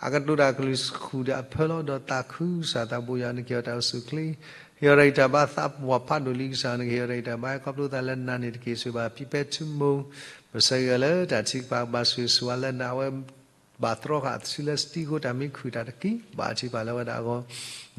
အကတိၤတၢ်ကလုၢ်ဃုာ်ဒီးအဖၢလီၤ. ဒီးသးခုကစၢ်သးဘိယွၤ နကဟ့ၣ်အီၤတၢ်အိၣ်ဆူၣ်အိၣ်ချ့ ဟ့ၣ်အီၤတၢ်ဂံၢ်တၢ်ဘါ သးပှၢ်ဖးဒိၣ်လံကစၢ် နကဟ့ၣ်အီၤတၢ်ဂံၢ်တၢ်ဘါ ခီဖျိသးလၢနၤန့ၣ်တက့ၢ်. ဆိၣ်ဂ့ၤဘၣ်ဖံဖဲထူမိၢ် ပဆၢဂ့ၤအီၤလၢတၢ်ထုကဖၣ် ဘၣ်ဆိၣ်ဂ့ၤဆိၣ်ဝါလၢနၤ အဝဲ ဘၣ်တြီဃာ်အစုလၢစတံကိ တၢ်မ့ၢ်ခုၣ်တၢ်တက့ၢ်. ဘၣ်ထံၣ်ပာ်လၢဝဲဒၣ်အဂီၢ်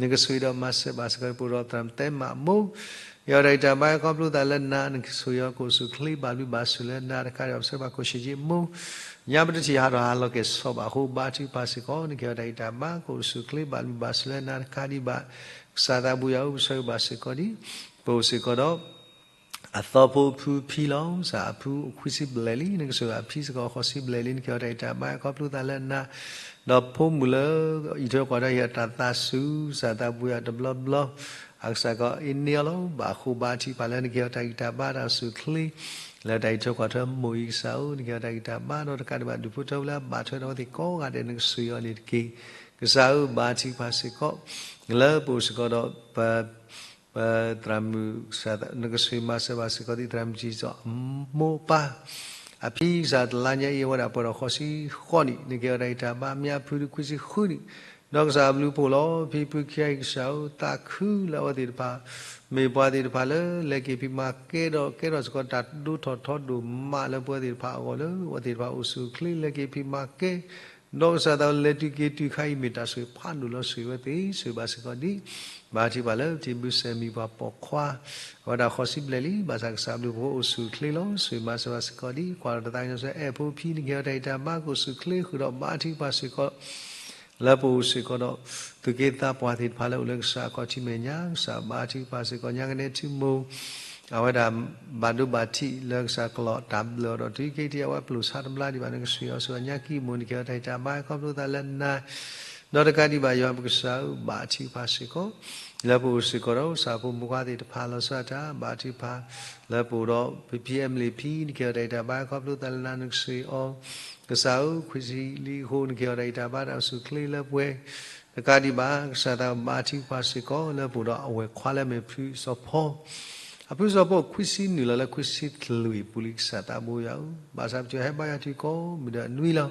နကဆိၣ်ဂ့ၤဒီးမၤစၢၤဘၣ်စ့ၢ်ကီး ပအိၣ်ဒီးသရၣ်မုၣ်သဲမးအမိၢ် ဟ့ၣ်အီၤတၢ်ဂံၢ်တၢ်ဘါ ခီဖျိသးလၢနၤ နကဆိၣ်ဂ့ၤအီၤ ကအိၣ်ဆူၣ်အိၣ်ချ့ ဘၣ်ဘျုးဘၣ်ဆိၣ်လၢနၤတကးဒံးဘၣ် ပဆၢဂ့ၤဘၣ်ခိၣ်ဆံးက့အမိၢ် ညါပတထံၣ်ဟးထီၣ်ဟးလီၤကဲၣ်ဆိးဘၣ်အဃိ ဘၣ်ထံၣ်ပာ်စ့ၢ်ကီး နကဟ့ၣ်အီၤတၢ်ဂံၢ်တၢ်ဘါ ကအိၣ်ဆူၣ်အိၣ်ချ့ ဘၣ်ဘျုးဘၣ်ဆိၣ်လၢနၤတကးဒံးဘၣ် ကစၢ်သးဘိယွၤဧၢ ပဆၢဂ့ၤဘၣ်စ့ၢ်ကီးဒ် ပအိၣ်စ့ၢ်ကီးဒီး အသီဖိအဖုဖံလီၤ. ကစၢ်အဖုအိၣ်ခွံဆံဘျဲၣ်လံ နကဆိၣ်ဂ့ၤအဖံစ့ၢ်ကီး ဃိးဆံဘျဲၣ်လံ နကဟ့ၣ်အီၤတၢ်ဂံၢ်တၢ်ဘါ ခီဖျိသးလၢနၤ ဒီးဖိမုၣ်လၢ အံးထွဲကွၢ်ထွဲဟ့ၣ်အီၤတၢ်သးစူၤ ကစၢ်သးဘိယွၤတဘျီဘျီ အကစၢ်ကီးအ့န့အီၤလီၤ. ဘၣ်ဃိဘၣ်ထံၣ်ပာ်လၢ နကဟ့ၣ်အီၤတၢ်ဂံၢ်တၢ်ဘါ တၢ်အိၣ်ဆူၣ်အိၣ်ချ့ လၢတၢ်အံးထွဲကွၢ်ထွဲမိၢ်အံၤ ကစၢ်ဧၢ နကဟ့ၣ်အီၤတၢ်ဂံၢ်တၢ်ဘါ ဒီးတကးဒံးဘၣ် ဒူၣ်ဖိထၢဖိလၢအဘၣ်ထွဲဒီးအဝဲသ့ၣ်ကိးဂၤဒဲး နကဆိၣ်ဂ့ၤအီၤန့ၣ်တက့ၢ်. ကစၢ်ဧၢ ဘၣ်ထံၣ်ပာ်စ့ၢ်ကီး လၢပအိၣ်စ့ၢ်ကီးဒီး ပ ပသရၣ်မုၣ်ကစၢ် နကဆိၣ်ဂ့ၤမၤစၢၤဘၣ်စ့ၢ်ကီး ဒ်သရၣ်မုၣ်ကၠံၣ်စီၣ်အမိၢ်အပၢ် အဖံကစၢ်တလါညါအံၤ အဝဲဒၣ်ပှဲၤဒီးဃိးဆံဃိးနံၣ် နကဟ့ၣ်အီၤတၢ်ဂံၢ်တၢ်ဘါ မ့ၢ်အဖုဒုးခွံဆံဃုနံၣ် ဒီးကစၢ်အဘျုးဖှိၣ်လီၤ. ဖံဖုခံဂၤအံၤ ကစၢ်ဧၢ သးခုလၢအဝဲသ့ၣ်တဖၣ် မ့ၢ်ပှၤသ့ၣ်တဖၣ်လၢ လဲၤက့ၤဖံးမၤကဲဒီး ကဲထီၣ်စ့ၢ်ကီးတၢ်ဒိၣ်ထီၣ်ထီဒိၣ်မးလၢပဝဲသ့ၣ်တဖၣ်အဂီၢ်လၢ အဝဲသ့ၣ်တဖၣ်အိၣ်ဆူၣ်အိၣ်ချ့ လဲၤက့ၤဖံးမၤကဲ ဒီးကစၢ်သးလဲၤတုၤက့ၤတုၤခါအံၤ မ့ၢ်တၢ်ဆိၣ်ဂ့ၤဖးဒိၣ်လီၤ. ဆိၣ်ဂ့ၤဝဲသ့ၣ် ဆိၣ်ဂ့ၤဘၣ်စ့ၢ်ကီးဒ် ဘၣ်ထံၣ်ပာ်လၢ တံၤဘုစဲးမံၤပှၤပိာ်ခွါ အဝဲဒၣ်ဃိးဆံဘျဲၣ်လံ ဘၣ်ဆၣ်ကစၢ်အဘျုးဖှိၣ်အိၣ်ဆူၣ်အိၣ်ချ့လီၤ. ဆိၣ်ဂ့ၤမၤစၢၤဘၣ်စ့ၢ်ကီးဒ် ကွၢ်ဒီးတသးကညီၤဆၢ အဲၣ်ဖိဖံ နကဟ့ၣ်အီၤတၢ်ဂံၢ်တၢ်ဘါ ကအိၣ်ဆူၣ်အိၣ်ချ့ ဃုာ်ဒီးဘၣ်ထံၣ်ပာ်စ့ၢ်ကီး လၢပအိၣ်စ့ၢ်ကီးဒီး သုးက့သးပှၢ်သ့ၣ်တဖၣ်လၢအိၣ်လၢကစၢ်အခီၣ်ထံးမဲာ်ညါ ကစၢ်ဘၣ်ထံၣ်ပာ်စ့ၢ်ကီး ညါကနဲထံမိၢ် အဝဲဒၣ်ဘၣ်ဒိဘၣ်ထံးလၢကစၢ်ကျီၢ်တၢ်ဘျၢအီၤဒီး တုၤခဲအံၤထံး အဝဲပျိာ်ဆါတဘျါဒံးဘၣ် နကဆိၣ်ဂ့ၤအီၤ ဆိၣ်ဂ့ၤညါခံမိၢ် နကဟ့ၣ်အီၤတၢ်ဂံၢ်တၢ်ဘါ ခီဖျိသးလၢနၤ ဒီးတကးဒံးဘၣ် ယွၤပကစၢ်ဧၢ ဘၣ်ထံၣ်ပာ်စ့ၢ်ကီး လၢပအိၣ်စ့ၢ်ကီးဒီး ကစၢ်ဖိမုၣ်ခွါသ့ၣ်တဖၣ် လီၤဆီဒၣ်တၢ် ဘၣ်ထံၣ်ပာ် လၢပအိၣ်ဒီး ဖံဖံအဲမလံးဖံ နကဟ့ၣ်အီၤတၢ်ဂံၢ်တၢ်ဘါ ခီဖျိသးလၢနၤ နကဆိၣ်ဂ့ၤအီၤ ကစၢ်ဧၢ ခွံဆံလံအဃိ နကဟ့ၣ်အီၤတၢ်ဂံၢ်တၢ်ဘါ တၢ်အိၣ်ဆူၣ်အိၣ်ချ့လၢပှဲၤ တကးဒံးဘၣ် ကစၢ်သးဘၣ်ထံၣ်ပာ်စ့ၢ်ကီး လၢပအိၣ်ဒီးအဝဲၢ်ခွါလၢအမ့ၢ်ဖုစီၤဖီ အဖုစီၤဖီအိၣ်ခွံဆံနုာ်လီၤလၢခွံဆံလွံၢ်ပူၤလံ ကစၢ်သးဘိယွၤဧၢ ဘၣ်ဆၣ်ပထံၣ်အီၤဟဲဘါယွၤထံကီၢ် မုၢ်ဒီးအနွံလီၤ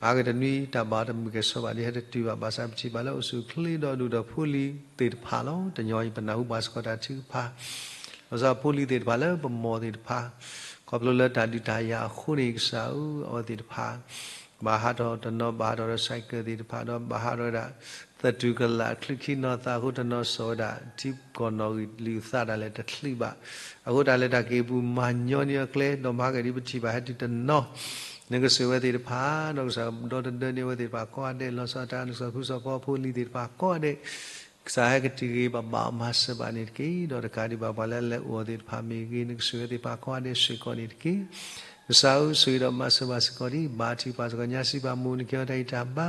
ဘၣ်က့ၤတနွံ တၢ်ဘၣ်တမုာ်ကဲၣ်ဆိးဘၣ်ဒ်ဟဲတတုၤဘၣ် ဘၣ်ဆၣ်ပထံၣ်ဘၣ်လၢအိၣ်ဆူၣ်အိၣ်ချ့ဒီးဒူၣ်ဒီးဖိလံၤသ့ၣ်တဖၣ်လီၤ. တညီအံၤပနၢ်ဟူဘၣ်စ့ၢ်ကီးတၢ်ထုကဖၣ် လီၤဆီဖိလံၤသ့ၣ်တဖၣ်လၢပမိၢ်သ့ၣ်တဖၣ် ခီဖျိလၢတၢ်ဒုးတၢ်ယၤအဃိန့ၣ် ကစၢ်ဧၢ အဝဲသ့ၣ်တဖၣ် ဘၣ်ဟးထီၣ်တနီၤ ဘၣ်ဟးထီၣ်ဒီး ဆိုင်ကယ် သ့ၣ်တဖၣ်ဒီး ဘၣ်ဟးထီၣ်ဝဲဒၣ် သတူၢ်ကလာ် အချံခံနီၤသးအဃိ တနီၤစိာ်ဝဲဒၣ် ထံကီၢ်နီၣ်ဂံၢ်လွံၢ်သးဒၣ်လဲာ်တချံးဘၣ် အဃိတၢ်လဲၤတၢ်က့ၤအပူၤ မၤညီနုၢ်အကျဲ ဒီးမၤကဲဒ်ပထံၣ်ဘၣ်ဟဲတုၤတနီၤ နကဆိၣ်ဂ့ၤဝဲသ့ၣ်တဖၣ် ဒီးကစၢ်ဒီတဒၢန့ၢ်အဝဲသ့ၣ်တဖၣ်ကိးဂၤဒဲး လီၤဆီဒၣ်တၢ် နကစၢ်ဖုစီၤဖီဖိလံၤသ့ၣ်တဖၣ်ကိးဂၤဒဲး ကစၢ်ဟဲက့ၤတုၤဂ့ၤ ဘၣ်ဘၣ်အီၤမၤစၢၤဘၣ်န့ၣ်တက့ၢ်. ဒီးတကးဒံးဘၣ် ပှၤလၢအလဲၤအိၣ်အီၤသ့ၣ်တဖၣ်မ့ၢ်ဂ့ၤ နကဆိၣ်ဂ့ၤသ့ၣ်တဖၣ်ကိးဂၤဒဲးစ့ၢ်ကီးန့ၣ်တက့ၢ်. ကစၢ်ဧၢ ဆိၣ်ဂ့ၤဒီးမၤစၢၤဘၣ်စ့ၢ်ကီးဒ် ဘၣ်ထံၣ်ပာ်စ့ၢ်ကီး ညါစံးဘၣ်မိၢ် နကဟ့ၣ်အီၤတၢ်ဂံၢ်တၢ်ဘါ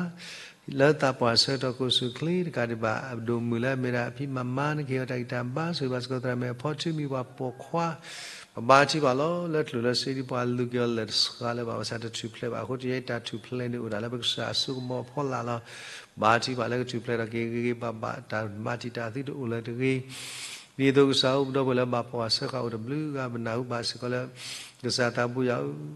လၢသးပှၢ်ဆၢကတီၢ် ကအိၣ်ဆူၣ်အိၣ်ချ့ တကးဒံးဘၣ် အဒိၣ်မုၢ်လၢအမ့ၢ်ဒၣ်အဖံမၤမါ နကဟ့ၣ်အီၤတၢ်ဂံၢ်တၢ်ဘါ ဆိၣ်ဂ့ၤဘၣ်စ့ၢ်ကီး သရၣ်မုၣ်ဖီထူမံၤပှၤပိာ်ခွါ ပဘါထံၣ်ပာ်လီၤ လၢထူၣ်လၢစ့ဒ်ပှၤလူၤက့ၤအီၤလၢာ်တစှၤလၢၤဘၣ် ဘၣ်ဆၣ်တထူၣ်ဖျဲးဘၣ်အဃိ တယဲတၢ်ထူၣ်ဖျဲးန့ၣ်အိၣ်ဒၣ်လၢပကစၢ်အစိကမီၤအဖီလာ်လီၤ. ဘါထံၣ်ပာ်လၢကထူၣ်ဖျဲးထီၣ်က့ၤဂ့ၤဂ့ၤဘၣ်ဘၣ် တၢ်မၤတံာ်တာ်အသုတအိၣ်လၢၤတဂ့ၤ ဒ်သိးကစၢ်အိၣ်ပဒီပုၢ်ဝဲၢ်လၢဘၣ်ပှၤစၢဃာ်အိၣ်တဘျုးဂၤ ပနၢ်ဟူဘၣ်စ့ၢ်ကီးလၢ ကစၢ်သးဘိယွ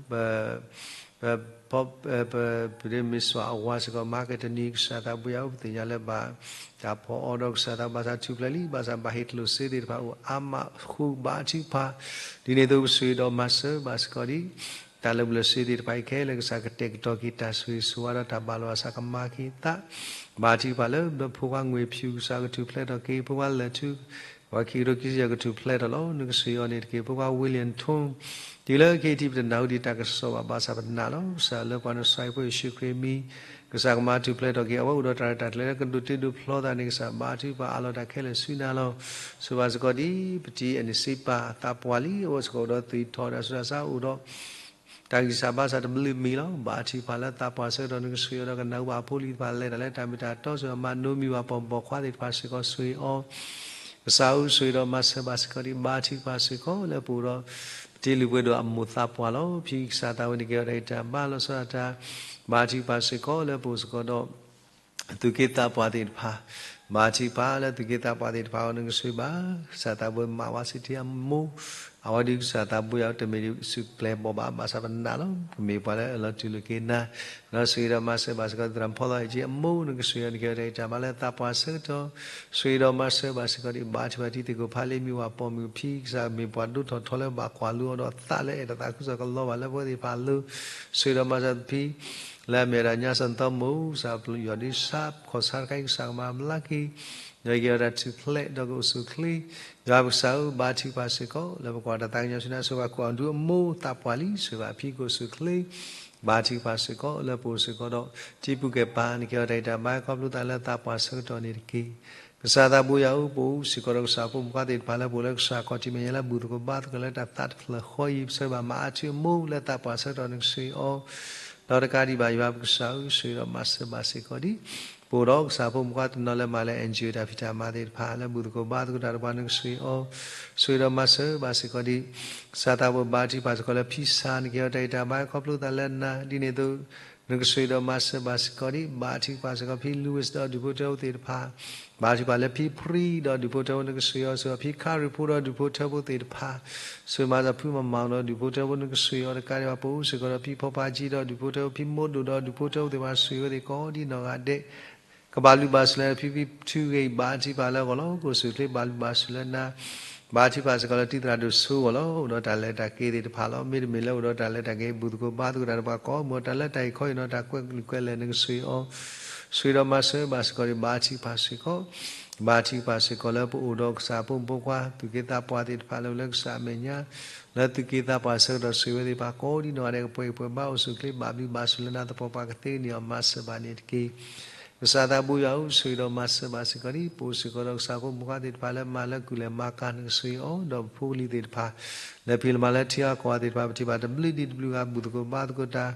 ၤဧၢ ပ ပ ပ ပဒ့မ့ၢ်စွၣ်အဝၤစ့ၢ်ကီး မၤကဲတနံၤ ကစၢ်သးဘိယွၤဧၢ ပသ့ၣ်ညါလၢဘၣ်တၢ်ဖီအီၤဒီး ကစၢ်သးဘိယွၤထူၣ်ဖျဲးလံ ဘၣ်ဆၣ်ဘၣ်ဟ့ၣ်ကျိၣ်စ့သ့ၣ်တဖၣ်အိၣ်အါမး ဃုဘါထံၣ်ပာ် ဒ်န့ၣ်အသိးပဆိၣ်ဂ့ၤဒီးမၤစၢၤဘၣ်စ့ၢ်ကီးဒ် တၢ်လၢပျၢၤစ့သ့ၣ်တဖၣ်အံၤခဲလၢာ် ကစၢ်ကတဲာ်ကတီၤက့ၤတၢ်ဆိၣ်ဂ့ၤဆိၣ်ဝါဒီးတၢ်ဘၣ်လီၤအသးကမၤက့ၤအသး ဘါထံၣ်ပာ်လၢ ပဒီပုၢ်ဝဲၢ်ခွါငွေဖြူ ကစၢ်ကထူၣ်ဖျဲးထီၣ်က့ၤ ဖိခွါလၢာ်ထူ ပှၤခံကထိခံဆံယဲၢ်ကထူၣ်ဖျဲးထီၣ်လီၤ. နကဆိၣ်ဂ့ၤအီၤန့ၣ်တက့ၢ်. ဖိခွါ William Tone တုၤလၢခဲအံၤထံးပတနၢ်ဟူဒံးတၢ်ကစီၣ်ဘၣ် ဘၣ်ဆၣ်ပနာ်လီၤ. ကစၢ်လၢပှၤနီၢ်ကစၢ်အံၤဖိယ့ၣ်ၡူးခရံာ်မံၤ ကစၢ်ကမၤထူၣ်ဖျဲးထီၣ်က့ၤ အဝဲအိၣ်ဒီးတၢ်ရဲၣ်တၢ်ကျဲၤလၢကဒိးတ့ဒိးဖျီသးန့ၣ် ကစၢ်ဘါထုကဖၣ်အးလီၤတၢ်ခဲလၢာ်ဆူနၤလီၤ. ဆိၣ်ဂ့ၤဘၣ်စ့ၢ်ကီးဒ် ပတံၤအဲၣ်နစ့ပၢ် သးပှၢ်လံ အဝဲစ့ၢ်ကီးအိၣ်ဒီးသွံၣ်ထီၣ်တၢ်ဆူးတၢ်ဆါအိၣ်ဒီး တၢ်ဂံၢ်စၢ်ဘါစၢ်တဘျုးမံၤလီၤ. ဘါထုကဖၣ်လၢသးပှၢ်ဆၢကတီၢ် နကဆိၣ်ဂ့ၤအီၤဒီးကနၢ်ဟူဘၣ်အဖိလံၤတဖၣ်လဲၤတၢ်လၢတၢ်မ့ၢ်တၢ်တီ ဆိၣ်ဂ့ၤဘၣ်မိၢ်ပၢ်ပိာ်ခွါသ့ၣ်တဖၣ်စ့ၢ်ကီး ဆိၣ်ဂ့ၤအီၤ ကစၢ်ဧၢ ဆိၣ်ဂ့ၤဒီးမၤစၢၤဘၣ်စ့ၢ်ကီးဒ် ဘါထုကဖၣ်စ့ၢ်ကီးလၢပအိၣ်ဒီး ပ တ့လုၢ်ပှ့ၤဒိၣ်အမိၢ်သးပှၢ်လီၤ. ဖံကစၢ်သးဝံၣ်န့ၣ် ကဲထီၣ်တၢ်ဂံၢ်တၢ်ဘါလီၤဆီဒၣ်တၢ်, ဘါထုကဖၣ်စ့ၢ်ကီးလၢပအိၣ်စ့ၢ်ကီးဒီး သူၣ်က့သးပှၢ်သ့ၣ်တဖၣ်, ဘါထုကဖၣ်လၢသူၣ်က့သးပှၢ်သ့ၣ်တဖၣ်အဂီၢ် နကဆိၣ်ဂ့ၤဘၣ်, ကစၢ်သးဘိမးဝါစံးထံအမိၢ်, အဝဲဒၣ်ကစၢ်သးဘိယၤတမ့ၢ်ဒ်ဆူၣ်ပျဲၢ်ဘီၣ်ဘၣ် ဘၣ်ဆၣ်ပနာ်လီၤ. ကမ့ၢ်ပှၤလၢအလီၤတူၢ်လိာ်က့ၤနၤ, ဒီးဆိၣ်ဂ့ၤဒီးမၤစၢၤဘၣ်စ့ၢ်ကီး သရၣ်ဖီလီၤအဲၣ်ကၠံအမိၢ် နကဆိၣ်ဂ့ၤအီၤ နကဲထီၣ်တၢ်ဂံၢ်တၢ်ဘါလၢသးပှၢ်ဆၢကတီၢ်, ဆိၣ်ဂ့ၤဒီးမၤစၢၤဘၣ်စ့ၢ်ကီးဒ် ဘါထုကဖၣ်တံၤသကိးဖးလ့မ့ၢ်ဝၤပိာ်မုၣ်ဖံကစၢ် မ့ၢ်ပှၤဒိၣ်ထီၣ်ထီလၢဘၣ်ကွၢ်လိအီၤဒီးသးလၢအဲၣ်တၢ်သးခုကစီၣ်ကလီၤဘၣ်လၢပဝဲသ့ၣ်တဖၣ်အလိၤ, ဆိၣ်ဂ့ၤဒီးမၤစၢၤဖံ လၢအမ့ၢ်ဝဲဒၣ်ညါစၢ်သီမိၢ် ကစၢ်ယီၢ်ဒုးဆါခီၣ်ဆါတခါအံၤ ကစၢ်ကမၤဘျါက့ၤ ဒီးက့ၤဝဲဒၣ်ထူၣ်ဖျဲးဒီးကအိၣ်ဆူၣ်အိၣ်ချ့, ယွၤပကစၢ်ဧၢ ဘါထုကဖၣ်စ့ၢ်ကီး လၢပကွၢ်တၢ်သးကညီၤဆူနၤ ဆိၣ်ဂ့ၤဘၣ်ခိၣ်အဒူအမိၢ်သးပှၢ်လံ ဆိၣ်ဂ့ၤဘၣ်ဖံကအိၣ်ဆူၣ်အိၣ်ချ့, ဘါထုကဖၣ်စ့ၢ်ကီး လၢပအိၣ်စ့ၢ်ကီးဒီး တံၤပူၤကဲပၤ နကဲထီၣ်တၢ်ဂံၢ်တၢ်ဘါခီဖျိသးလၢသးပှၢ်ဆၢကတီၢ်န့ၣ်တက့ၢ်. ကစၢ်သးဘိယွၤဧၢ ပအိၣ်စ့ၢ်ကီးဒီးကစၢ်ဖိမုၣ်ခွါသ့ၣ်တဖၣ်လၢပအိၣ်လၢကစၢ်ခီၣ်ထံးမဲာ်ညါလၢ ဘူၣ်သကိးဘါသကိးလၢတၢ်သးတဖျၢၣ်ဃီအံၤ ပဆိၣ်ဂ့ၤဘၣ်မၤအါထုအမိၢ်လၢသးပှၢ်ဆၢကတီၢ် နကဆိၣ်ဂ့ၤအီၤ ဒီးတကးဒံးဘၣ်ယွၤပကစၢ်ဧၢ ဆိၣ်ဂ့ၤဒီးမၤစၢၤဘၣ်စ့ၢ်ကီးဒ် ပအိၣ်ဒီးကစၢ်ဖိမုၣ်ခွါတနီၤလၢမၤလၢ NGO တၢ်ဖံးတၢ်မၤသ့ၣ်တဖၣ် လၢဘူၣ်သကိးဘါသကိးတၢ်ဒီးပှၤ နကဆိၣ်ဂ့ၤအီၤ ဆိၣ်ဂ့ၤဒီးမၤစၢၤဘၣ်စ့ၢ်ကီးဒ် ကစၢ်သးဘိဘါထုကဖၣ်စ့ၢ်ကီးလၢဖံစၢ် နကဲထီၣ်တၢ်ဂံၢ်တၢ်ဘါခီဖျိသးလၢနၤ ဒ်န့ၣ်အသိး နကဆိၣ်ဂ့ၤဒီးမၤစၢၤဘၣ်စ့ၢ်ကီးဒ် ဘါထုကဖၣ်စ့ၢ်ကီးဖံ Louis ဒီးဒူၣ်ဖိထၢဖိသ့ၣ်တဖၣ်, ဘါထုကဖၣ်လၢဖံ Pri ဒီးဒူၣ်ဖိထၢဖိ နကဆိၣ်ဂ့ၤအီၤ ဆိၣ်ဂ့ၤဖံခါရံၣ်ဖိဒီးဒူၣ်ဖိထၢဖိသ့ၣ်တဖၣ်, ဆိၣ်ဂ့ၤမၤစၢၤဖံမၤမၤဒီးဒူၣ်ဖိထၢဖိ နကဆိၣ်ဂ့ၤအီၤ တကးဒံးဘၣ် ပအိၣ်စ့ၢ်ကီးဒီးဖံဖီဖါကံဒီးဒူၣ်ဖိထၢဖိ ဖံမိၢ်ဒိၣ်ဒီးဒူၣ်ဖိထၢဖိသ့ၣ်တဖၣ် ဆိၣ်ဂ့ၤဝဲသ့ၣ်ကိးဒ်နီၢ်ဂၤဒဲး ကဘၣ်ဘျုးဘၣ်ဆိၣ်လၢ ဖံဖံထူဂ့ၤ ဘါထုကဖၣ်လၢအဂီၢ်လီၤ. ကအိၣ်ဆူၣ်အိၣ်ချ့ ဘၣ်ဘျုးဘၣ်ဆိၣ်လၢနၤ ဘါထုကဖၣ်စ့ၢ်ကီးလၢတံၤသရၣ်ဒိၣ်စိအဂီၢ်လီၤ. အိၣ်ဒီးတၢ်လဲၤတၢ်က့ၤသ့ၣ်တဖၣ်လီၤ. မ့တမ့ၢ်လၢအိၣ်ဒီးတၢ်လဲၤတၢ်က့ၤ ဘူၣ်သကိးဘါသကိးတၢ်ဒီးပှၤကိးမုၢ် တၢ်လၢတၢ်အံၤခီအံၤနီၤ တၢ်ကွဲးကလုၢ်ကွဲးလဲၢ် နကဆိၣ်ဂ့ၤအီၤ ဆိၣ်ဂ့ၤဒီးမၤစၢၤဘၣ်စ့ၢ်ကီးဒ် ဘါထုကဖၣ်စ့ၢ်ကီး, ဘါထုကဖၣ်စ့ၢ်ကီးလၢပအိၣ်ဒီးကစၢ်ဖိမုၣ်ဖိခွါ သူၣ်က့သးပှၢ်သ့ၣ်တဖၣ်လၢအိၣ်လၢကစၢ်အမဲာ်ညါ လၢသူၣ်က့သးပှၢ်ဆၢကတီၢ် ဆိၣ်ဂ့ၤဝဲသ့ၣ်တဖၣ်ကိးဒ်နီၢ်ဂၤဒဲး ကပှဲၤဂံၢ်ပှဲၤဘါ အိၣ်ဆူၣ်အိၣ်ချ့ ဘၣ်ဘျုးဘၣ်ဆိၣ်လၢနၤ သပှၢ်ပှၢ်ကသ့န့ၢ်အီၤ မၤစၢၤဘၣ်န့ၣ်တက့ၢ်. ကစၢ်သးဘိယွၤဧၢ ဆိၣ်ဂ့ၤဒီးမၤစၢၤဘၣ်စ့ၢ်ကီးဒ် ပအိၣ်စ့ၢ်ကီးဒီးကစၢ်ဖိမုၣ်ဖိခွါသ့ၣ်တဖၣ်လၢမၤလၢကူၣ်လဲၤမၤကၤ နကဆိၣ်ဂ့ၤအီၤ ဒီးပဖိပလံၤသ့ၣ်တဖၣ် လၢဖံးလၢမၤလၢထံအီၣ်ကီၢ်အီၣ်သ့ၣ်တဖၣ် ပထံၣ်ဘၣ်တဘျုးဒံးတဘျုးဂၤ ဘူၣ်သကိးဘါသကိးတၢ်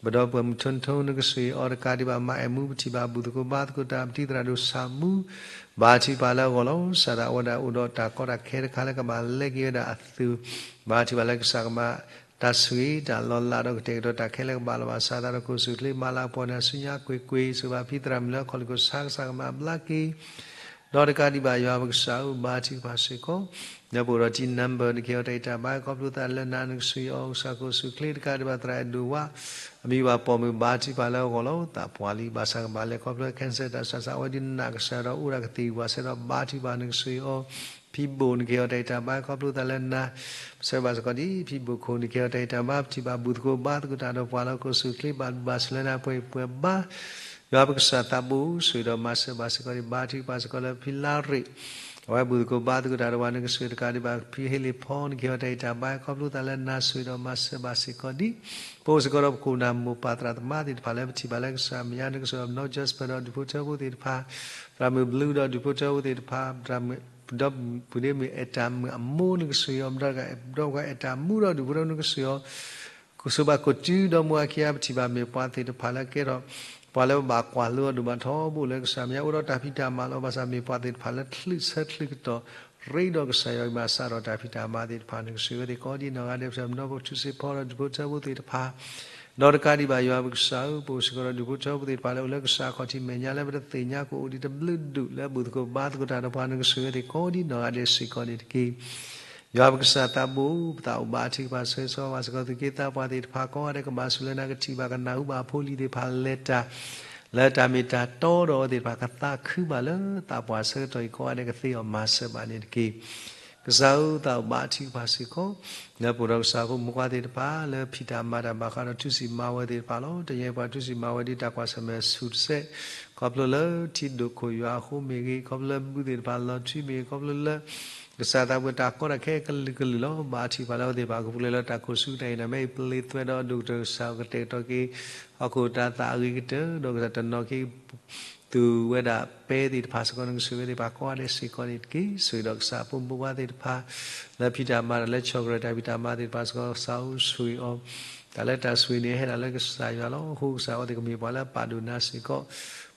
ပဒီပုၢ်ဝဲၢ်မုၣ်ထၢနထၢ နကဆိၣ်ဂ့ၤအီၤ တကးဒံးဘၣ် မၤအဲၣ်မူ ပထံၣ်ဘၣ်ဘူၣ်သကိးဘါသကိးတၢ် ပတံၤသရၣ်ဒိၣ်ဆၣ်မူ ဘါထုကဖၣ်လၢအဂီၢ်လီၤ. စးထီၣ်အဝဲဒၣ်အိၣ်ဒီးတၢ်ကီတၢ်ခဲတခါလၢကဘၣ်လဲၤက့ၤဝဲဒၣ်အသုး ဘါထုကဖၣ်လၢကစၢ်ကမၤတၢ်ဆိၣ်ဂ့ၤ တၢ်လီၤလးဒီးကတဲာ်ကတီၤတၢ်ခဲလၢာ်ကဘၣ်လီၤဘၣ် စးထီၣ်ဒီးကအိၣ်ဆူၣ်အိၣ်ချ့ မၤလၤကပီၤန့ၣ် ဆူညါကွ့ၢ်ကွ့ၢ် ဆိၣ်ဂ့ၤဘၣ်ဖံသရၣ်မုၣ်လၢခီၣ်လ့ၣ်ခိၣ်ဆါ ကစၢ်ကမၤဘျါက့ၤ ဒီးတကးဒံးဘၣ်ယွၤပကစၢ်ဧၢ ဘါထုကဖၣ်စ့ၢ်ကီး လၢပအိၣ်ဒီးတံၤနါဘၢၣ် နကဟ့ၣ်အီၤတၢ်ဂံၢ်တၢ်ဘါခီဖျိသးလၢနၤ နကဆိၣ်ဂ့ၤအီၤ ကစၢ်ကအိၣ်ဆူၣ်အိၣ်ချ့ တကးဒံးဘၣ်သရၣ်အဲၣ်ဒိၣ်ဝါ အမံၤဘၣ်ပိာ်မုၣ် ဘါထုကဖၣ်လၢအဂီၢ်လီၤ. သးပှၢ်လံ ဘၣ်ဆၣ်ကဘၣ်လဲၤခီဖျိ cancer တၢ်ဆးဆး အဝဲဒၣ်နာ်ကစၢ်ဒီးအိၣ်ဒၣ်ကသ့ၣ်ဝၣ်ဆၢဒီး ဘါထုကဖၣ် နကဆိၣ်ဂ့ၤအီၤ ဖံဘိၣ် နကဟ့ၣ်အီၤတၢ်ဂံၢ်တၢ်ဘါခီဖျိသးလၢနၤ မၤစၢၤဘၣ်စ့ၢ်ကီးဒ် ဖံဘိၣ်ခိၣ် နကဟ့ၣ်အီၤတၢ်ဂံၢ်တၢ်ဘါ ပထံၣ်ဘၣ်ဘူၣ်သကိးဘါသကိးတၢ်ဒီးပှၤလၢကအိၣ်ဆူၣ်အိၣ်ချ့ ဘၣ်ဘျုးဘၣ်ဆိၣ်လၢနၤ ပှဲၤပှဲၤဘါ ယွၤပကစၢ်သးဘိ ဆိၣ်ဂ့ၤဒီးမၤစၢၤဘၣ်စ့ၢ်ကီးဒ် ဘါထုကဖၣ်စ့ၢ်ကီးလၢဖံလါရ့ၣ် အဝဲဘူၣ်သကိးဘါသကိးတၢ်ဒီးပှၤ နကဆိၣ်ဂ့ၤတကးဒံးဘၣ် ဖံဟ့လ့ၣ်ဖီ နကဟ့ၣ်အီၤတၢ်ဂံၢ်တၢ်ဘါခီဖျိသးလၢနၤ ဆိၣ်ဂ့ၤဒီးမၤစၢၤဘၣ်စ့ၢ်ကီးဒ် ပအိၣ်စ့ၢ်ကီးဒီးပခိၣ်နၢ်မိၢ်ပၢ်သရၣ်သမါသ့ၣ်တဖၣ်လၢပထံၣ်ဘၣ်လၢကစၢ်မဲာ်ညါ နကဆိၣ်ဂ့ၤအီၤ နီၢ် Jasper ဒီးဒူၣ်ဖိထၢဖိသ့ၣ်တဖၣ် သရၣ်မုၣ်ဘျုးဒီးဒူၣ်ဖိထၢဖိသ့ၣ်တဖၣ် သရၣ်မုၣ် ပဒိၣ်မုၣ်အဲၣ်တၢ်မုၣ်အမိၢ် နကဆိၣ်ဂ့ၤအီၤ ဒီးအဲၣ်တၢ်မုၣ်ဒီးဒူၣ်ဖိထၢဖိ နကဆိၣ်ဂ့ၤအီၤ ဆိၣ်ဂ့ၤဘၣ်ကိးတုၤဒီးမုၢ်အခံ ပထံၣ်ဘၣ်မ့ၢ်ပှၤသ့ၣ်တဖၣ်လၢကဲထီၣ် ပှၤလၢပဘၣ်ကွၢ်လိအီၤဒိၣ်မးထီဘိလၢကစၢ်မဲာ်ညါ အိၣ်ဒီးတၢ်ဖံးတၢ်မၤလီၤ. ဘၣ်ဆၣ်မ့ၢ်ပှၤသ့ၣ်တဖၣ်လၢချုးဆၢချုးကတီၢ် ရ့ဒီးကစၢ်ယွၤအံၤမၤစးထီၣ်တၢ်ဖံးတၢ်မၤသ့ၣ်တဖၣ် နကဆိၣ်ဂ့ၤဝဲသ့ၣ်ကိးဒ်နီၢ်ဂၤဒဲး ပထံၣ်ဘၣ်နီၢ်ပထူစ့ၣ်ဖီဒီးဒူၣ်ဖိထၢဖိသ့ၣ်တဖၣ် ဒီးတကးဒံးဘၣ်ယွၤပကစၢ်ဧၢ ပအိၣ်စ့ၢ်ကီးဒီးဒူၣ်ဖိထၢဖိသ့ၣ်တဖၣ်လၢအိၣ်လၢကစၢ်ခီၣ်ထံးမဲာ်ညါလၢပတသ့ၣ်ညါကအိၣ်ဒံးတဘျုးဒူၣ်လၢဘူၣ်သကိးဘါသကိးတၢ်ဒီးပှၤ နကဆိၣ်ဂ့ၤဝဲသ့ၣ်ကိးဒ်နီၢ်ဂၤဒဲးစ့ၢ်ကီးန့ၣ်တက့ၢ်. ယွၤပကစၢ်သးဘိ ပသးအိၣ်ဘါထုကဖၣ်ဆိၣ်ဂ့ၤဆိၣ်ဂ့ၤဘၣ်စ့ၢ်ကီး သူၣ်က့သးပှၢ်သ့ၣ်တဖၣ်ကိးဂၤဒဲး ကဘၣ်ဆိၣ်လၢနၤ ကထံၣ်ဘၣ်ကနၢ်ဟူဘၣ်အဖိအလံၤသ့ၣ်တဖၣ်လဲၤတၢ် လၢတၢ်မ့ၢ်တၢ်တီဒီးအဝဲသ့ၣ်တဖၣ် ကသးခုဘၣ်လၢသးပှၢ်ဆၢကတီၢ်အံၤကိးဂၤဒဲး ကသ့အီၤမၤစၢၤဘၣ်န့ၣ်တက့ၢ်. ကစၢ်ဧၢ သးအိၣ်ဘါထုကဖၣ်စ့ၢ်ကီး လၢပအိၣ်ဒီးကစၢ်ဖိမုၣ်ဖိခွါသ့ၣ်တဖၣ် လၢဖံးတၢ်မၤတၢ်ဘၣ်ဃးဒီးထူစံၣ်မၤဝဲသ့ၣ်တဖၣ်လီၤ. တနံၤအံၤပှၤထူစံၣ်မၤဝဲဒ်တၢ်ကွၢ်ဆၢၣ်မဲာ်ဆူၣ်တစဲး ခီဖျိလၢထံဒိၣ်ခိၣ်ယွၤအဃိမ့ၢ်ဂ့ၤ, ခီဖျိလၢဘုသ့ၣ်တဖၣ်လီၤထွံမ့ၢ်ဂ့ၤ, ခီဖျိလၢ ကစၢ်သးပှၢ်တၢ်ကီတၢ်ခဲကလုာ်ကလုာ်လီၤ. ဘါထုကဖၣ်လၢအဝဲသ့ၣ်တဖၣ်ကပူၤဖျဲးလၢတၢ်ခိၣ်ဆူကတၢၢ်အံၤ နမ့ၢ်ပျ့သွဲဒီးအဒိၣ်ကတၢၢ်ကစၢ် ကတဲာ်ကတီၤက့ၤ ဟီၣ်ခိၣ်တၢ်သးအဂ့ၤကတၢၢ် ဒီးကစၢ်တနီၤက့ၤ သူဝဲဒၣ်ပဲသ့ၣ်တဖၣ်စ့ၢ်ကီး နကဆိၣ်ဂ့ၤဝဲသ့ၣ်တဖၣ်ကိးဂၤဒဲးစ့ၢ်ကီးန့ၣ်တက့ၢ်. ဆိၣ်ဂ့ၤဒီးကစၢ်ဖိမုၣ်ဖိခွါသ့ၣ်တဖၣ် လၢဖံးတၢ်မၤတၢ်လၢဆီၣ်ကရၢတၢ်ဖံးတၢ်မၤသ့ၣ်တဖၣ်စ့ၢ်ကီး ကစၢ်ဧၢဆိၣ်ဂ့ၤအီၤ တၢ်လၢတၢ်ဆိၣ်ဂ့ၤန့ၣ် ဟဲဒၣ်လၢကစၢ်ယွၤလီၤ. အဃိကစၢ်အဝဲသ့ၣ်ကမ့ၢ်ပှၤလၢအပာ်ဒိၣ်နၤစ့ၢ်ကီး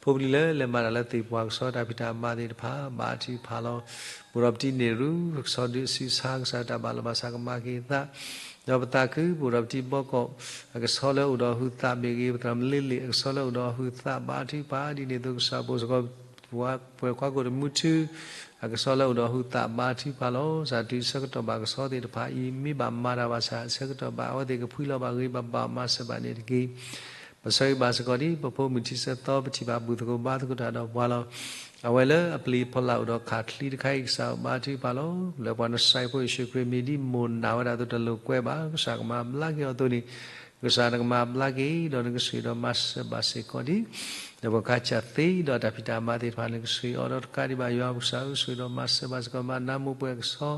ဖိပလံၤလၢလဲၤမၤတၢ်လၢသ့ၣ်ပှၢ်ကဆီတၢ်ဖံးတၢ်မၤသ့ၣ်တဖၣ် ဘါထုကဖၣ်လီၤ. ပအိၣ်ဒီးပတံၤန့ၣ်ရူၢ် ကဆီဒုးဆံးဆါ ကစၢ်တၢ်ဘၣ်လိာ်ဘၣ်စးကမၤက့ၤအသး, ဒီးပသးခု ပအိၣ်ဒီးပတံၤဘီကီး အကဆီလၢအိၣ်ဒီးဟုးသးမ့ၢ်ဂ့ၤ, ပသရၣ်မုၣ်လ့လ့ၣ် အကဆီလၢအိၣ်ဒီးဟုးသး ဘါထုကဖၣ်, ဒ်န့ၣ်အသိးကစၢ်ပအိၣ်စ့ၢ်ကီး ပှၤကွၢ်ကိၣ်တမူထူ အကဆီလၢအိၣ်ဒီးဟုးသး ဘါထုကဖၣ်လီၤ. ကစၢ်တုၤဆၢကတီၢ်ဘၣ်ကဆီသ့ၣ်တဖၣ်အံၤ မ့ၢ်ဘၣ်မၤတၢ်ဘၣ်ဆၣ် ဆၢကတီၢ်ဘၣ်အဝဲသ့ၣ်ကဖှံလီၤဘၣ်ဂ့ၤဘၣ်ဘၣ်မၤစၢၤဘၣ်န့ၣ်တက့ၢ်. ပဆၢဂ့ၤဘၣ်စ့ၢ်ကီးဒ် ပဖိမုၣ်ထံဆၢသီ ပထံၣ်ဘၣ်ဘူၣ်သကိးဘါသကိးတၢ်ဒီးပှၤလီၤ. အဝဲလၢအပျံၤဖီလာ်အိၣ်ဒီးခးချံတခါအံၤ ကစၢ်ဘါထုကဖၣ်လီၤ. လၢပှၤနစၤရ့းဖိယ့ၣ်ၡူးခရံာ်မံၤ ဒ်မိၢ်နာ်ဝဲဒၣ်အသိးတလိာ်ကွဲဘၣ် ကစၢ်ကမၤဘျါက့ၤအီၤအသိးန့ၣ် ကစၢ်နကမၤဘျါက့ၤ ဒီးနကဆိၣ်ဂ့ၤဒီးမၤစၢၤဘၣ်စ့ၢ်ကီးဒ် ဒီးပှၤခါဆၣ်သ့ဒီးတၢ်ဖံးတၢ်မၤသ့ၣ်တဖၣ် နကဆိၣ်ဂ့ၤအီၤဒီးတကးဒံးဘၣ် ယွၤပကစၢ်ဧၢ ဆိၣ်ဂ့ၤဒီးမၤစၢၤဘၣ်စ့ၢ်ကီး မၤနးမိၢ်ပှဲၤကဆီ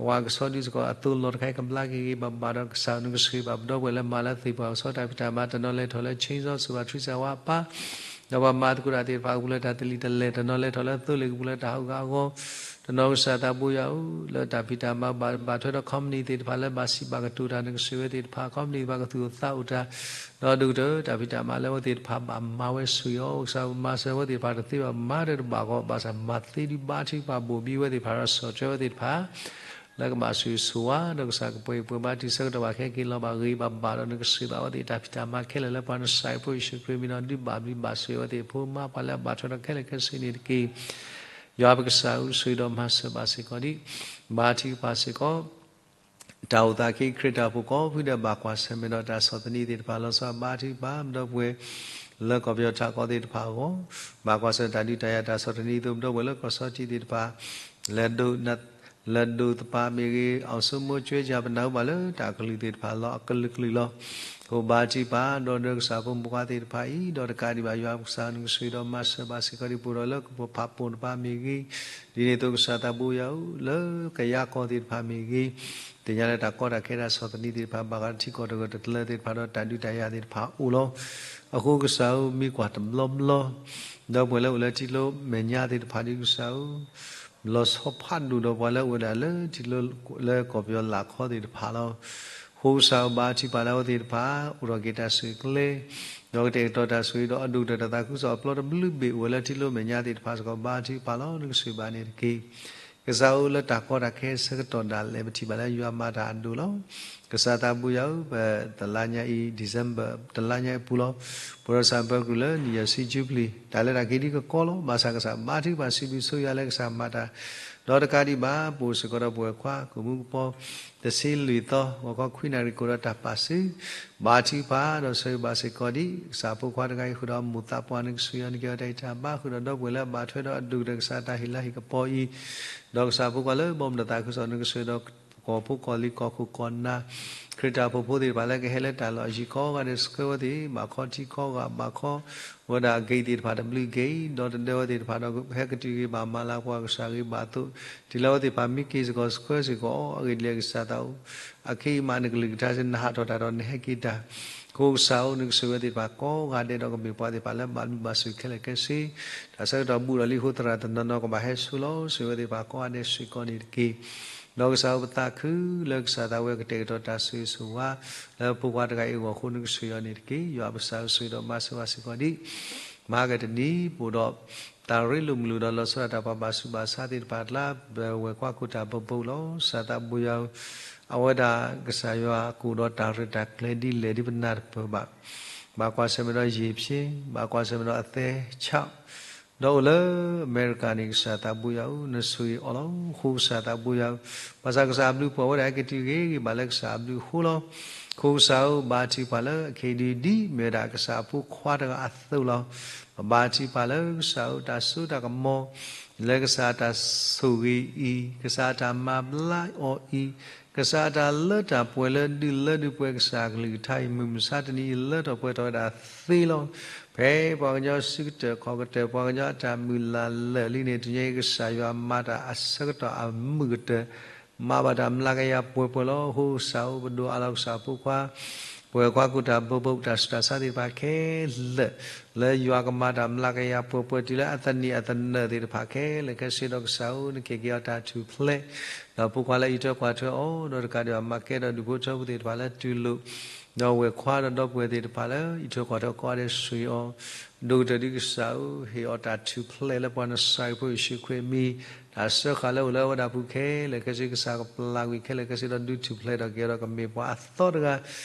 အဝဲကဆီဒုးစ့ၢ်ကီး အသိလီၤတခါအံၤ ကဘျါက့ၤဂ့ၤဂ့ၤဘၣ်ဘၣ်ဒီး ကစၢ်ဧၢ နကဆိၣ်ဂ့ၤဘၣ်ပဒီပုၢ်ဝဲၢ်လၢမၤလၢသ့ၣ်ပှၢ်ကဆီတၢ်ဖံးတၢ်မၤ တနီၤလဲၤထီၣ်လၢ chainsaw ဆိၣ်ဘၣ်ထရံစၢ်ဝါအပၢ် ဒီးပှၤမၤသကိးတၢ်သ့ၣ်တဖၣ်ကပူၤလၢတၢ်တလံာ်တလဲၢ် တနီၤလဲၤထီၣ်လၢသိလ့ၣ်ကပူၤလၢတၢ်ဟးဂူာ်ဟးဂီၤ တနီၤကစၢ်သးဘိယွၤဧၢ လၢတၢ်ဖံးတၢ်မၤဘၣ်ဘၣ်ထွဲဒီး company သ့ၣ်တဖၣ်လၢဘၣ်စံးဘၣ်ကတိၤတၢ် နကဆိၣ်ဂ့ၤဝဲသ့ၣ်တဖၣ် company သ့ၣ်တဖၣ်ကသူၣ်အိၣ်သးအိၣ်တၢ် ဒီးဒိၣ်ကတၢၢ်တၢ်ဖံးတၢ်မၤလၢအဝဲသ့ၣ်တဖၣ်ဘၣ်မၤဝဲဆိၣ်ဂ့ၤအီၤ ကစၢ်ဧၢ မၤစၢၤဝဲသ့ၣ်တဖၣ်တသ့ဘၣ် မၤတၢ်တဘၣ်ဃီ ဘၣ်ဆၣ်မၤသ့ဒုးဘါထုကဖၣ်ဘိၣ်ဘံဝဲသ့ၣ်တဖၣ်ဒီး ဆီၣ်ထွဲဝဲသ့ၣ်တဖၣ် လၢကဘၣ်ဆိၣ်ဂ့ၤဆိၣ်ဝါ ဒီးကစၢ်ကပှဲၤအံၤပှဲၤဘါ တုၤဆၢကတီၢ်ဘၣ်ခဲက့ၤလီၤဘၣ်ဂ့ၤဘၣ်ဘၣ်ဒီး နကဆိၣ်ဂ့ၤဘၣ်ဝဲသ့ၣ်တၢ်ဖံးတၢ်မၤခဲလၢာ်လၢပှၤနစၤရ့းဖိယ့ၣ်ၡူးခရံာ်မံၤဒီး ဒုးဘၣ်ဘျုးဘၣ်ဆိၣ်ဂ့ၤဝဲသ့ၣ် ဖိမါပှၤလၢအဘၣ်ထွဲဒီးခဲလၢာ်ခဲဆ့န့ၣ်တက့ၢ်. ယွၤပကစၢ်ဧၢ ဆိၣ်ဂ့ၤဒီးမၤစၢၤဘၣ်စ့ၢ်ကီးဒ် ဘါထုကဖၣ်စ့ၢ်ကီး တၢ်အိၣ်သးခဲအံၤ ခရံာ်တၢ်အိၣ်ဖှိၣ်ကိးဖုဒဲး ဘၣ်ကွၢ်ဆၢၣ်မဲာ်ဒီးတၢ်ဆီၣ်သနံးသ့ၣ်တဖၣ် လီၤဆီဘါထုကဖၣ် ပဒီပုၢ်ဝဲၢ် လၢကီၢ်ပယီၤထးကီၢ်သ့ၣ်တဖၣ်အဂီၢ် ဘၣ်ကွၢ်ဆၢၣ်တၢ်ဒုးတၢ်ယၤတၢ်ဆီၣ်သနံးအသိး ပဒီပုၢ်ဝဲၢ်လၢကီၢ်ဆီထံးသ့ၣ်တဖၣ် လဲၤဒိး လဲၤဒိးသပၢၤမ့ၢ်ဂ့ၤ အောင်စိုးမိုး ကၠွဲကၠၢ် ပနၢ်ဟူဘၣ်လၢတၢ်ကလုၢ်သ့ၣ်တဖၣ်လီၤ အကလုာ်ကလုာ်လီၤ. အဃိဘါထုကဖၣ် ဒီးနကစၢ်ဖိမုၣ်ဖိခွါသ့ၣ်တဖၣ်အံၤ ဒီးတကးဒံးဘၣ်ယွၤပကစၢ် နကဆိၣ်ဂ့ၤဒီးမၤစၢၤဘၣ်စ့ၢ်ကီး ဒ်ပအိၣ်ဒီးလၢကပိာ်ဖးပိာ်တဖၣ်မ့ၢ်ဂ့ၤ, ဒ်န့ၣ်အသိးကစၢ်သးဘိယွၤဧၢ လၢကယၤကီၢ်သ့ၣ်တဖၣ်မ့ၢ်ဂ့ၤ, သ့ၣ်ညါလၢတၢ်ကီတၢ်ခဲတၢ်ဆီၣ်သနံးသ့ၣ်တဖၣ် ဘၣ်ဃးထံကီၢ်တဂၢၢ်တကျၢၤသ့ၣ်တဖၣ်ဒီးတၢ်ဒုးတၢ်ယၤသ့ၣ်တဖၣ်အိၣ်လီၤ. အဃိကစၢ်ဧၢ မ့ၢ်ကွၢ်တဘျီဘျီ ဒီပုၢ်ဝဲၢ်လၢအိၣ်လၢထံကျိမဲာ်ညါသ့ၣ်တဖၣ်ဒ်ကစၢ်ဧၢ လီၤဆီဖးဒိၣ်ဒီးပှၤလၢအိၣ်ဝဲဒၣ်လၢထံကျိလၢကီၢ်ပယီၤလၢ်ခီသ့ၣ်တဖၣ်လီၤ. အဃိကစၢ်ဧၢ ဘါထုကဖၣ်လၢအဝဲသ့ၣ်တဖၣ် အိၣ်ထီၣ်က့ၤတၢ်ဆူၣ်ချ့ ဒီးကတဲာ်ကတီၤတၢ်ဆိၣ်ဂ့ၤဒီး အဒိၣ်ကတၢၢ်တၢ်သးခုကစီၣ်အပျီတဘျုးဘ့ၣ်အိၣ်ဝဲလၢထံကျိမဲာ်ညါသ့ၣ်တဖၣ်စ့ၢ်ကီး ဘါထုကဖၣ်လီၤ နကဆိၣ်ဂ့ၤဘၣ်န့ၣ်တက့ၢ်. ကစၢ်ဧၢ လၢတၢ်ကီတၢ်ခဲဆၢကတီၢ်ဒၣ်လဲာ် ပထံၣ်ဘၣ်လၢယွၤမၤတၢ်အဒိၣ်လီၤ. ကစၢ်သးဘိယွၤဧၢ ပတလါညါအံၤ December တလါညါအံၤအပူၤလီၤ. ပဝဲဒၣ်ကစၢ်ပၢၤကရူၢ်လၢ နံၣ်ယဲၢ်ဆံ Jubilee တၢ်လဲၤတၢ်က့ၤဒ်ကကီလီၤ. ဘၣ်ဆၣ်ကစၢ်ဘါထုကဖၣ်စံးဘျုးဆိၣ်ဂ့ၤလၢကစၢ်မၤတၢ် ဒီးတကးဒံးဘၣ် ပအိၣ်စ့ၢ်ကီးဒီးပဝဲၢ်ခွါ ကိၣ်မူကပီၤ တဆံလွံၢ်သီ ဂီၤခီခွံနၣ်ရံၣ်ကအိၣ်ဒီးတၢ်ပာ်စု ဘါထုကဖၣ်ဒီးဆိၣ်ဂ့ၤဘၣ်စ့ၢ်ကီးဒ် ကစၢ်ဖိခွါတဂၤအံၤဃုာ်ဒီးမိၢ်သးပှၢ် နကဆိၣ်ဂ့ၤအီၤ နကဲအီၤတၢ်အံးတၢ်ဘါဃုာ်ဒီးဒီပုၢ်ဝဲၢ်လၢအဘၣ်ထွဲဒီးအဒိၣ်ကတၢၢ်ကစၢ်တၢ်ဟ့ၣ်လၤဟ့ၣ်ကပီၤအံၤ ဒီးကစၢ်ဖိခွါလၢဘီမုၢ်ဒီးသးခုကစီၣ် နကဆိၣ်ဂ့ၤဒီး ကီၢ်ဖိကီၢ်လံၤကီၢ်ခိၣ်ကီၢ်နၢ် ခရံာ်တၢ်အိၣ်ဖှိၣ်ဖိသ့ၣ်တဖၣ်လၢကဟဲလၢတၢ်လီၢ်အယံၤကိးဂၤဒဲး ဆှၢဝဲသ့ၣ် ဘၣ်ခီထံခီဂာ် ဘၣ်ခီဝဲဒၣ်အက့ၢ်သ့ၣ်တဖၣ်တဘျုးက့ၤ ဒီးတဒၢဝဲသ့ၣ်တဖၣ်ဒီး ဟဲကတုၤဂ့ၤဘၣ်မၤလၤပှၤကစၢ်ဂ့ၤဘၣ်အသိး တုၤလၢဝဲသ့ၣ်တဖၣ်မ့ၢ်က့ၤစ့ၢ်ကီး ဆှၢစ့ၢ်ကီးအီၤ အဂ့ၢ်ဒ်လဲၣ်ကစၢ်သးအိၣ် အခဲအံၤမးနကလုၢ်ကထါစ့ၢ် နဟးထီၣ်တၢ်ဒီးနဟဲက့ၤတၢ် အဃိကစၢ်ဧၢ နကဆိၣ်ဂ့ၤဝဲသ့ၣ်တဖၣ်ကိးဂၤဒဲးဒီး ကမ့ၢ်ပှၤသ့ၣ်တဖၣ်လၢဘၣ်ဘျုးဘၣ်ဆိၣ်ခဲလၢာ်ခဲဆ့ တၢ်ဆၢကတီၢ်ဘူးဒီးလံအဃိ သရၣ်တနီၤနီၤကဘၣ်ဟဲဆိလီၤ ဆိၣ်ဂ့ၤဝဲသ့ၣ်တဖၣ်ကိးဂၤဒဲးစ့ၢ်ကီးန့ၣ်တက့ၢ်. ဒီးကစၢ်ဧၢ ပသးခုလၢကစၢ်သးဝဲကတဲာ်ကတီၤတၢ်ဆိၣ်ဂ့ၤဆိၣ်ဝါ လၢဖိခွါတဂၤအံၤအဂီၢ်အဃိ နကဆိၣ်ဂ့ၤအီၤန့ၣ်တက့ၢ်. ယွၤပကစၢ်ဧၢ ဆိၣ်ဂ့ၤဒီးမၤစၢၤဘၣ်စ့ၢ်ကီးဒ် မဟါကတနံၤ ပအိၣ်ဒီး တၢ်ရ့လိာ်မုာ်လိာ်ဒီးလီၤဆီဒၣ်တၢ်ပှၤဘၣ်ဆူးဘၣ်ဆါသ့ၣ်တဖၣ်အကျါ ပဝဲၢ်ကွၢ်ခိၣ်တၢ်ဘိးဘိးလီၤ. ကစၢ်သးဘိယွၤဧၢ အဝဲဒၣ်ကစၢ်ယွၤကအိၣ်ဒီးတၢ်ရဲၣ်တၢ်ကျဲၤဒ်လဲၣ်ဒ်ပနၢ်တပၢၢ်ဘၣ်. ဘၣ်ကွၢ်ဆၢၣ်မဲာ်ဒီးယ့ၢ်ဖျ့, ဘၣ်ကွၢ်ဆၢၣ်မဲာ်ဒီးအသဲဆး ဒီးအိၣ်လၢအမဲရကၤန့ၣ် ကစၢ်သးဘိယွၤဧၢ နဆိၣ်ဂ့ၤအီၤလီၤ. အဃိကစၢ်သးဘိယွၤဧၢ, ဘၣ်ဆၣ်ကစၢ်အဘျုးပှၤဝဲဒၣ်ဟဲက့ၤတုၤဂ့ၤဂ့ၤဘၣ်လၢကစၢ်အဘျုးအဃိလီၤ. အဃိကစၢ်ဧၢ ဘါထုကဖၣ်လၢအခဲအံၤဒ်မ့ၢ်ဝဲဒၣ်ကစၢ်အဖိခွါတဂၤအသိးလီၤ. ပဘါထုကဖၣ်လၢကစၢ်ဧၢ တၢ်စိတၢ်ကမီၤ လၢကစၢ်အတၢ်ဆိၣ်ဂ့ၤအံၤ, ကစၢ်အတၢ်မၤဘျါအီၤအံၤ, ကစၢ်အတၢ်လၢတၢ်ပှဲၤလၢဒုးလၢဒုးပှဲၤကစၢ်အကလုၢ်ကထါအံၤ မုၢ်မဆါတနံၤအံၤလၢထီၣ်ပှဲၤထီၣ်ဝဲဒၣ်သ့လီၤ. ဖဲပှၤကညီစုကတၢၢ်ခီၣ်ကတၢၢ် ပှၤကညီအတၢ်မုၢ်လၢ်လၢာ်လံန့ၣ် တနံၤအံၤကစၢ်ယွၤမၤတၢ်အဆၢကတီၢ်အမုာ်ကတၢၢ် မၤဘၣ်တၢ်မျးကယၤပှဲၤပှဲၤလီၤ. အဃိကစၢ်ဧၢ ပဒိၣ်အးလီၤကစၢ်ဖိခွါ ပဝဲၢ်ကွၢ်ခိၣ်တၢ်ဘိးဘိး ပတၢ်ဆူးတၢ်ဆါသ့ၣ်တဖၣ်ခဲလၢာ် လၢယွၤကမၤတၢ်မျးကယၤပှဲၤပှဲၤတုၤလၢအသန့ၤအသနၢၣ်သ့ၣ်တဖၣ်ခဲလၢာ်ခဲဆ့ဒီးကစၢ်ဧၢ နက့ၤက့ၤအီၤတၢ်ထူၣ်ဖျဲး ဒီးဖိခွါလၢအအံးထွဲကွၢ်ထွဲအီၤ ဒီးတကးဒံးဘၣ်မၤကဲဒီးဒူၣ်ဖိထၢဖိသ့ၣ်တဖၣ်လၢတူၢ်လိာ် ဒီးဝဲၢ်ခွါဒီးဒီပုၢ်ဝဲၢ်သ့ၣ်တဖၣ်လၢ အံးထွဲကွၢ်ထွဲကိးဂၤဒဲးဆိၣ်ဂ့ၤအီၤ, ဒိၣ်ကတၢၢ်ဒ်ကစၢ်ဧၢ, ဟ့ၣ်အီၤတၢ်ထူၣ်ဖျဲးလၢပှၤနစၤရ့းဖိယ့ၣ်ၡူးခရံာ်အမံၤ, တၢ်စၢဃာ်လၢအိၣ်လၢအဝဲဒၣ်ပူၤခဲလၢာ်ခဲဆ့ ကစၢ်ကပျၢ်ကွံာ်ခဲလၢာ်ခဲဆ့ဒီးဒုးထူၣ်ဖျဲးထီၣ်က့ၤအီၤဒီးကမ့ၢ်ပှၤအသီတဂၤ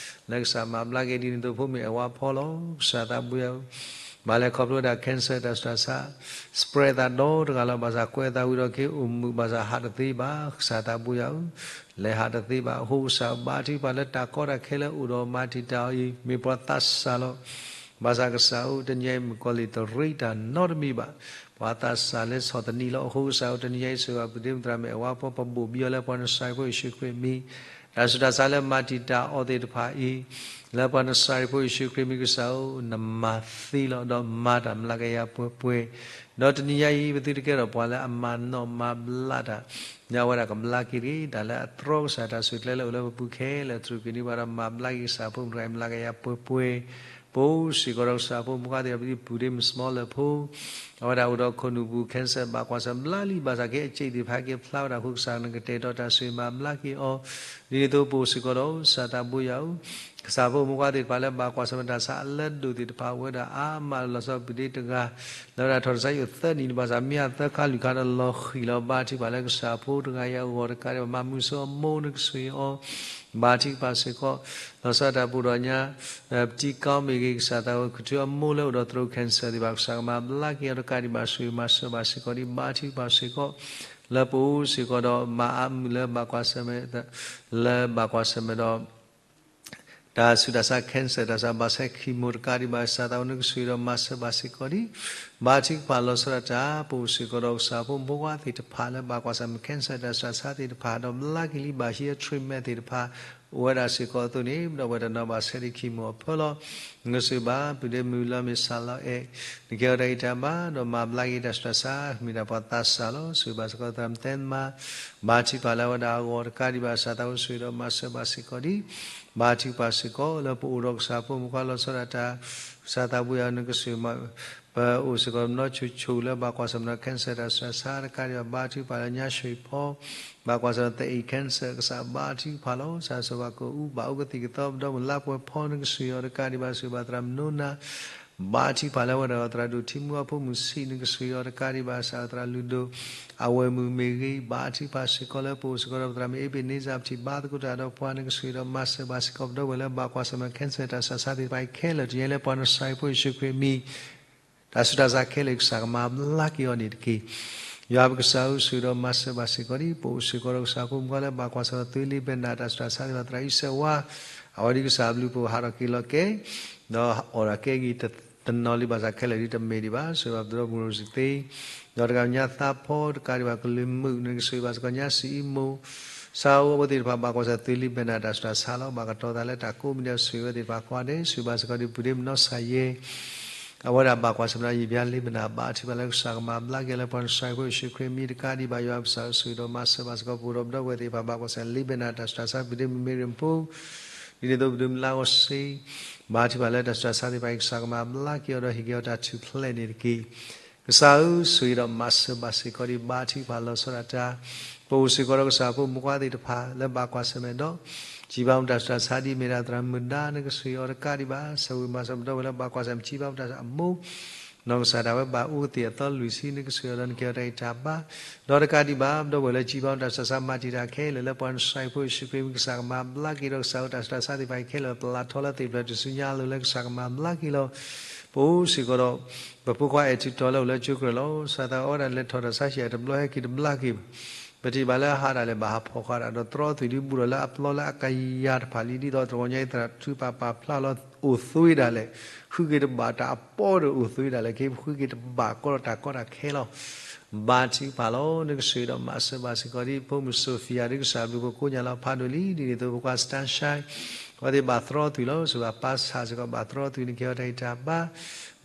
လၢကစၢ်မၤဘျါက့ၤဒ်န့ၣ်အသိး ဖိမုၣ်အဲၣ်ဝါဖီလီၤ. ကစၢ်သးဘိယွၤဧၢ, မၤလဲၤခီဖျိဝဲဒၣ် cancer တၢ်ဆူးတၢ်ဆါ spread သးဒီတဂၤလီၤ. ဘၣ်ဆၣ်ကွဲးသးဝံၤဒီးက့ၤအိၣ်မုာ် ဘၣ်ဆၣ်ဟးတသ့ဘၣ်. ကစၢ်သးဘိယွၤဧၢ, လဲၤဟးတသ့ဘၣ်. အဃိကစၢ်ဘါထုကဖၣ်လၢတၢ်ကီတၢ်ခဲလၢ အိၣ်ဒီးမၤတံာ်တာ်အီၤအံၤ မ့ၢ်ပှၤသးစၢ်လီၤ. ဘၣ်ဆၣ်ကစၢ်ဧၢ, တနံၤအံၤမုၣ်ကီၤလံၢ်တရ့တၢ်နီတမံၤဘၣ်. ပှၤသးစၢ်လၢဆီၣ်သနံးလီၤ. အဃိကစၢ်ဧၢ, တနံၤအံၤဆိၣ်ဂ့ၤဘၣ် ပုၢ်ဒ့မုၣ်သရၣ်မုၣ်အဲၣ်ဝါဖီ ပဘိၣ်ဘံအီၤလၢပှၤနစၤရ့းဖိယ့ၣ်ၡူးခရံာ်အမံၤ, တၢ်ဆူးတၢ်ဆါလၢမၤတံာ်တာ်အီၤသ့ၣ်တဖၣ်အံၤ လၢပှၤနစၤရ့းဖိယ့ၣ်ၡူးခရံာ်အမံၤကစၢ်ဧၢ, နမၤသ့လီၤ ဒီးမၤတၢ်မျးကယၤပှဲၤပှဲၤ, ဒီးတနံၤညါအံၤ ပသုတကဲထီၣ်ပှၤလၢအမၤနီၣ်မၤဘျါတၢ်, ညါဝဲဒၣ်ကဘျါက့ၤတဂ့ၤ, တၢ်လၢအတြီကစၢ်တၢ်ဆူၣ်ကျဲလၢအိၣ်လၢပပူၤခဲလၢာ် တြူာ်က့ၤန့ၢ်ဘၣ်ဒီးမၤဘျါက့ၤကစၢ်ဖိမုၣ်တဂၤအံၤမျးကယၤပှဲၤပှဲၤ, ပအိၣ်စ့ၢ်ကီးဒီးကစၢ်ဖိမုၣ်ခွါသ့ၣ်တဖၣ်ဒ်ပူၤဒ့မုၣ် small လၢဖိ အဝဲဒၣ်အိၣ်ဒီးခိၣ်နူာ်ပူၤ cancer ဘၣ်ကွၢ်ဆၢၣ်ဘျါလံ ဘၣ်ဆၣ်က့အစ့းသ့ၣ်တဖၣ် ဟဲက့ၤဖျါဝဲဒၣ်အဃိ ကစၢ်နကတဲာ်ကတီၤတၢ်ဆိၣ်ဂ့ၤမၤဘျါက့ၤအီၤ, ဒ်န့ၣ်အသိးပအိၣ်စ့ၢ်ကီးဒီးကစၢ်သးဘိယွၤဧၢ, ကစၢ်ဖိမုၣ်ခွါသ့ၣ်တဖၣ်လၢဘၣ်ကွၢ်ဆၢၣ်မဲာ်တၢ်ဆါအလၢဒိၣ်သ့ၣ်တဖၣ် အိၣ်ဝဲဒၣ်အါမးလီၤဆီပူၤဒ့တဂၤ လၢဝဲဒၣ်ထီၣ်တၢ်ဆါယိၣ်သၢနံၣ်န့ၣ် ဘၣ်ဆၣ်မ့ၢ်အသၢခါလွံၢ်ခါဒီးလီၤဃံၤလီၤ. ဘါထုကဖၣ်လၢကစၢ်ဖိတဂၤအံၤအဂီၢ်တကးဒံးဘၣ် မၤမုာ်ဆိအမိၢ်နကဆိၣ်ဂ့ၤအီၤ, ဘါထုကဖၣ်စ့ၢ်ကီး လီၤဆီဒၣ်တၢ်ပူၤဒီးညါ ပတံၤကီမ့ၢ်ဂ့ၤ ကစၢ်သးဝဲ ကထုအမိၢ်လၢအိၣ်ဒီးသရိာ် cancer သ့ၣ်တဖၣ် ကစၢ်ကမၤဘျါက့ၤအီၤတကးဒံးဘၣ် ဆိၣ်ဂ့ၤမၤစၢၤဘၣ်စ့ၢ်ကီးဒံး ဘါထုကဖၣ်စ့ၢ်ကီး လၢပအိၣ်စ့ၢ်ကီးဒီးမၤအါမုာ်လၢဘၣ်ကွၢ်ဆၢၣ်မဲာ် လၢဘၣ်ကွၢ်ဆၢၣ်မဲာ်ဒီး တၢ်ဆူးတၢ်ဆါ cancer တၢ်ဆါဘၣ်ဆဲ chemo တကးဒံးဘၣ် ကစၢ်သးဝဲ နကဆိၣ်ဂ့ၤဒီးမၤစၢၤဘၣ်စ့ၢ်ကီးဒံး ဘါထုကဖၣ်လီၤဆီဒၣ်တၢ် ပအိၣ်စ့ၢ်ကီးဒီးကစၢ်ဖိမုၣ်ဖိခွါသ့ၣ်တဖၣ်လၢဘၣ်ကွၢ်ဆၢၣ်မဲာ် cancer တၢ်ဆူးတၢ်ဆါသ့ၣ်တဖၣ် ဒီးဘျါက့ၤလံ ဘၣ်ဟံးအ treatment သ့ၣ်တဖၣ် အိၣ်ဝဲဒၣ်စ့ၢ်ကီးအသိးန့ၣ် ဒီပုၢ်ဝဲၢ်တနီၤဘၣ်ဆဲဒံး chemo အဖၢလီၤ. နကဆိၣ်ဂ့ၤဘၣ် ပုၢ်ဒ့မုၣ်လၢမ့ၢ်စၢ်လီၤအဲၣ် နကဲအီၤတၢ်ဂံၢ်တၢ်ဘါ ဒီးမၤဘျါက့ၤတၢ်ဆူးတၢ်ဆါ မ့ၢ်ဒၣ်ပှၤသးစၢ်လီၤ. ဆိၣ်ဂ့ၤဘၣ်စ့ၢ်ကီးသရၣ်မုၣ်သဲမါ ဘါထုကဖၣ်လၢအဝဲဒၣ်အဂီၢ်တကးဒံးဘၣ် ကစၢ်သးဝဲဆိၣ်ဂ့ၤဒီးမၤစၢၤဘၣ်စ့ၢ်ကီးဒံး ဘါထုကဖၣ်စ့ၢ်ကီး လၢပအိၣ်ဒီးကစၢ်ဖိမုၣ်ခွါလီၤဆီဒၣ်တၢ် ကစၢ်သးဘိယွၤ နကဆိၣ်ဂ့ၤ ပအိၣ်စ့ၢ်ကီးနီၢ်ဆိၣ်ဆိၣ်လၢဘၣ်ကွၢ်ဆၢၣ်မဲာ်ဒီး cancer တၢ်ဆူးတၢ်ဆါတကးဒံးဘၣ် ဘါထုကဖၣ်လၢညါဆိၣ်ဖီ ဘၣ်ကွၢ်ဆၢၣ်မဲာ်သအံၣ် cancer ကစၢ်ဘါထုကဖၣ်လီၤ. ကစၢ်ဆိၣ်ဂ့ၤဘၣ်ကအိၣ် ဘၣ်အိၣ်ကသံၣ်ကသီပဒီမုၣ်လါပှဲၤဖီ နကဆိၣ်ဂ့ၤအီၤတကးဒံးဘၣ် ဆိၣ်ဂ့ၤဘၣ်သရၣ်မုၣ်နိနၤ ဘါထုကဖၣ်လၢအဝဲဒၣ်သရၣ်ဒိၣ်ထံမူအဖိမုၣ်ဆံး နကဆိၣ်ဂ့ၤအီၤတကးဒံးဘၣ် ကစၢ်သရၣ်လုၢ်ဒိၣ် အဝဲၢ်မုၣ်မ့ၢ်ဂ့ၤ ဘါထုကဖၣ်စ့ၢ်ကီးလၢပအိၣ်စ့ၢ်ကီးဒီးသရၣ်မုၣ်အ့ဘ့ၣ်န့စၢ် ပထံၣ်ဘါသကိးတၢ်ဒီးပှၤ နကဆိၣ်ဂ့ၤဒီးမၤစၢၤဘၣ်စ့ၢ်ကီးပဒီပုၢ်ဝဲၢ်လၢဘၣ်ကွၢ်ဆၢၣ်မဲာ် cancer တၢ်ဆူးတၢ်ဆါသ့ၣ်တဖၣ်အံၤခဲလၢာ် တနံၤအံၤလၢပှၤနစၤရ့းဖိယ့ၣ်ၡူးခရံာ်အမံၤ တၢ်ဆူးတၢ်ဆါခဲလၢာ် ကစၢ်ကမၤဘျါက့ၤအီၤန့ၣ်တက့ၢ်. ယွၤပကစၢ်ဧၢ ဆိၣ်ဂ့ၤဒီးမၤစၢၤဘၣ်စ့ၢ်ကီးဒံး ပအိၣ်စ့ၢ်ကီးဒီးကစၢ်ဖိမုၣ်ခွါလၢဘၣ်ကွၢ်ဆၢၣ်မဲာ် သွ့လံဘဲနၣ် တၢ်ဆူးတၢ်ဆါသ့ၣ်တဖၣ် သရၣ်အံၣ်စဲးဝါ အဝဲဒ်ကစၢ်အဘျုးပအိၣ်ဟးထီၣ်က့ၤလီၤက့ၤ ဒီးအီၣ်ဒၣ်ကဲဂံၢ်တနီၤလံ ဘၣ်ဆၣ်ခဲလၢာ်ဒ်တမ့ၢ်ဒံးဘၣ် ဆိၣ်ဂ့ၤဘၣ်ပဒီပုၢ်ဝဲၢ်စ့ၢ်သ့ ဒီးတကးညါသးဖီတကးဒံးဘၣ် ကလုာ်မုာ် နကဆိၣ်ဂ့ၤဘၣ်စ့ၢ်ကီးညါစံးအံမူ ဆၣ်အိၣ်အဝဲသ့ၣ်တဖၣ် ဘၣ်ကွၢ်ဆၢၣ်မဲာ် သွ့လံဘဲနၣ် တၢ်ဆူးတၢ်ဆါလီၤ. ဘၣ်ကတီၤသးလၢတၢ်ကိးမံၤဒဲး ဆိၣ်ဂ့ၤဝဲသ့ၣ်တဖၣ်ကိးဂၤဒဲး ဆိၣ်ဂ့ၤဘၣ်စ့ၢ်ကီးဒံး ပုၢ်ဒ့မုၣ်နီၢ်စၢ်ယဲ အဝဲဒၣ်ဘၣ်ကွၢ်ဆၢၣ်မဲာ် ယံာ်ဘျါလံဘဲနၣ် ဘါထုကဖၣ်လၢကစၢ်ကမၤဘျါက့ၤလၢပှၤနစၤရ့းဖိယ့ၣ်ၡူးခရံာ်အမံၤတကးဒံးဘၣ် ယွၤပကစၢ်ဧၢ ဆိၣ်ဂ့ၤဒီးမၤစၢၤဘၣ်စ့ၢ်ကီး ပအိၣ်ဒီးပဒီပုၢ်ဝဲၢ်သ့ၣ်တဖၣ် ဘၣ်ကွၢ်ဆၢၣ်မဲာ် လံဘဲနၣ် တၢ်ဆူးတၢ်ဆါ ပုၢ်ဒ့မုၣ်မ့ၢ်ရ့ၣ်မဖိ ဒ်န့ၣ်အသိး ပုၢ်ဒ့မုၣ်လါဂီၤစ့ ဘါထုကဖၣ်လၢတၢ်ဆူးတၢ်ဆါသ့ၣ်တဖၣ်အံၤ ကစၢ်ကမၤဘျါက့ၤအီၤဒီးဟ့ၣ်က့ၤအီၤတၢ်ထူၣ်ဖျဲးန့ၣ်တက့ၢ်. ကစၢ်ဧၢ ဆိၣ်ဂ့ၤဒီးမၤစၢၤဘၣ်စ့ၢ်ကီးဒံး ဘါထုကဖၣ်လီၤဆီဒၣ်တၢ် ပအိၣ်စ့ၢ်ကီးဒီးကစၢ်ဖိမုၣ်ဖိခွါသ့ၣ်တဖၣ်လၢဘၣ်ကွၢ်ဆၢၣ်မဲာ်ဒီး ကံၢ်ဘါမူးတၢ်ဆူးတၢ်ဆါဒ်အမ့ၢ်ဒၣ်သရၣ်မုၣ်ဒါ နကဆိၣ်ဂ့ၤအီၤတကးဒံးဘၣ် ဆိၣ်ဂ့ၤမၤစၢၤပဒီပုၢ်ဝဲၢ်လၢဘၣ်ကွၢ်ဆၢၣ်မဲာ် ကံၢ်ဘါမူးတၢ်ဆူးတၢ်ဆါအမိၢ် နီၢ်ကစၢ်ဒၣ်ဝဲဘၣ်အူသ့ၣ်အသီလွံၢ်ဆံ နကဆိၣ်ဂ့ၤအီၤဒီးနကဲအီၤတၢ်ဂံၢ်တၢ်ဘါ ဒီးတကးဒံးဘၣ် ပဒီပုၢ်ဝဲၢ်လၢကံၢ်ဘါမူးတၢ်ဆူးတၢ်ဆါမၤတံာ်တာ်ခဲလၢာ်လၢပှၤနစၤရ့းဖိယ့ၣ်ၡူးခရံာ်အမံၤ ကစၢ်ကမၤဘျါက့ၤဒီးကစၢ်ဧၢ တၢ်ဆူးတၢ်ဆါသ့ၣ်တဖၣ်အံၤခဲလၢာ် ပလၢ်ထီလၢသ့ၣ်ဖျၢၣ်တစုညါအလိၤလၢကစၢ်ကမၤဘျါက့ၤလီၤ. ပအိၣ်စ့ၢ်ကီးဒီး ပဖိခွါအဲၣ်ထံတီၤလၢအိၣ်လၢကၠိကရၢၢ်လီၤ. စၢ်သးအဝဲဒၣ်လဲၤထီၣ်တၢ်ဆါဟံၣ်အတဘျီဟဲက့ၤတဘျါက့ၤဘၣ် ပထံၣ်ဘၣ်လၢအဟးဒၣ်လဲာ်ဘၣ်ဟးဖီၣ်ဃာ်ဒၣ်ဒီးတြီသွံၣ်ဒ်ဘူးဒီးလၢအပျီလၢအကယၤတဖၣ်လံ ဒ်သိးတဂီၤညါအံၤသရၣ်ထုကဖၣ်ပာ်ဖျါလီၤအိၣ်သွ့ဒၣ်လဲာ် ဃုက့ၤတဘၣ်တၢ်အပီဒီးအိၣ်သွ့ဒၣ်လဲာ် က့ၤဃုက့ၤတဘၣ်ကီဒီးတၢ်ကီတၢ်ခဲလီၤ. ဘါထုကဖၣ်လီၤ နကဆိၣ်ဂ့ၤဒီးမၤစၢၤဘၣ်စ့ၢ်ကီးဒံး ဖိမုၣ်စိၤဖံယၤ ဒ်ကစၢ်အဘျုးဖိကိးညါလီၤဖးဒိၣ်လံ ဒ်န့ၣ်အသိးပကွၢ်စတၢၣ်ရှါ အဝဲသ့ၣ်ဘၣ်တြီသွံၣ်လီၤ ဆိၣ်ဂ့ၤဘၣ်ပၢ်ဆၣ်စ့ၢ်ကီး ဘၣ်တြီသွံၣ် နကဲအီၤတၢ်ဂံၢ်တၢ်ဘါ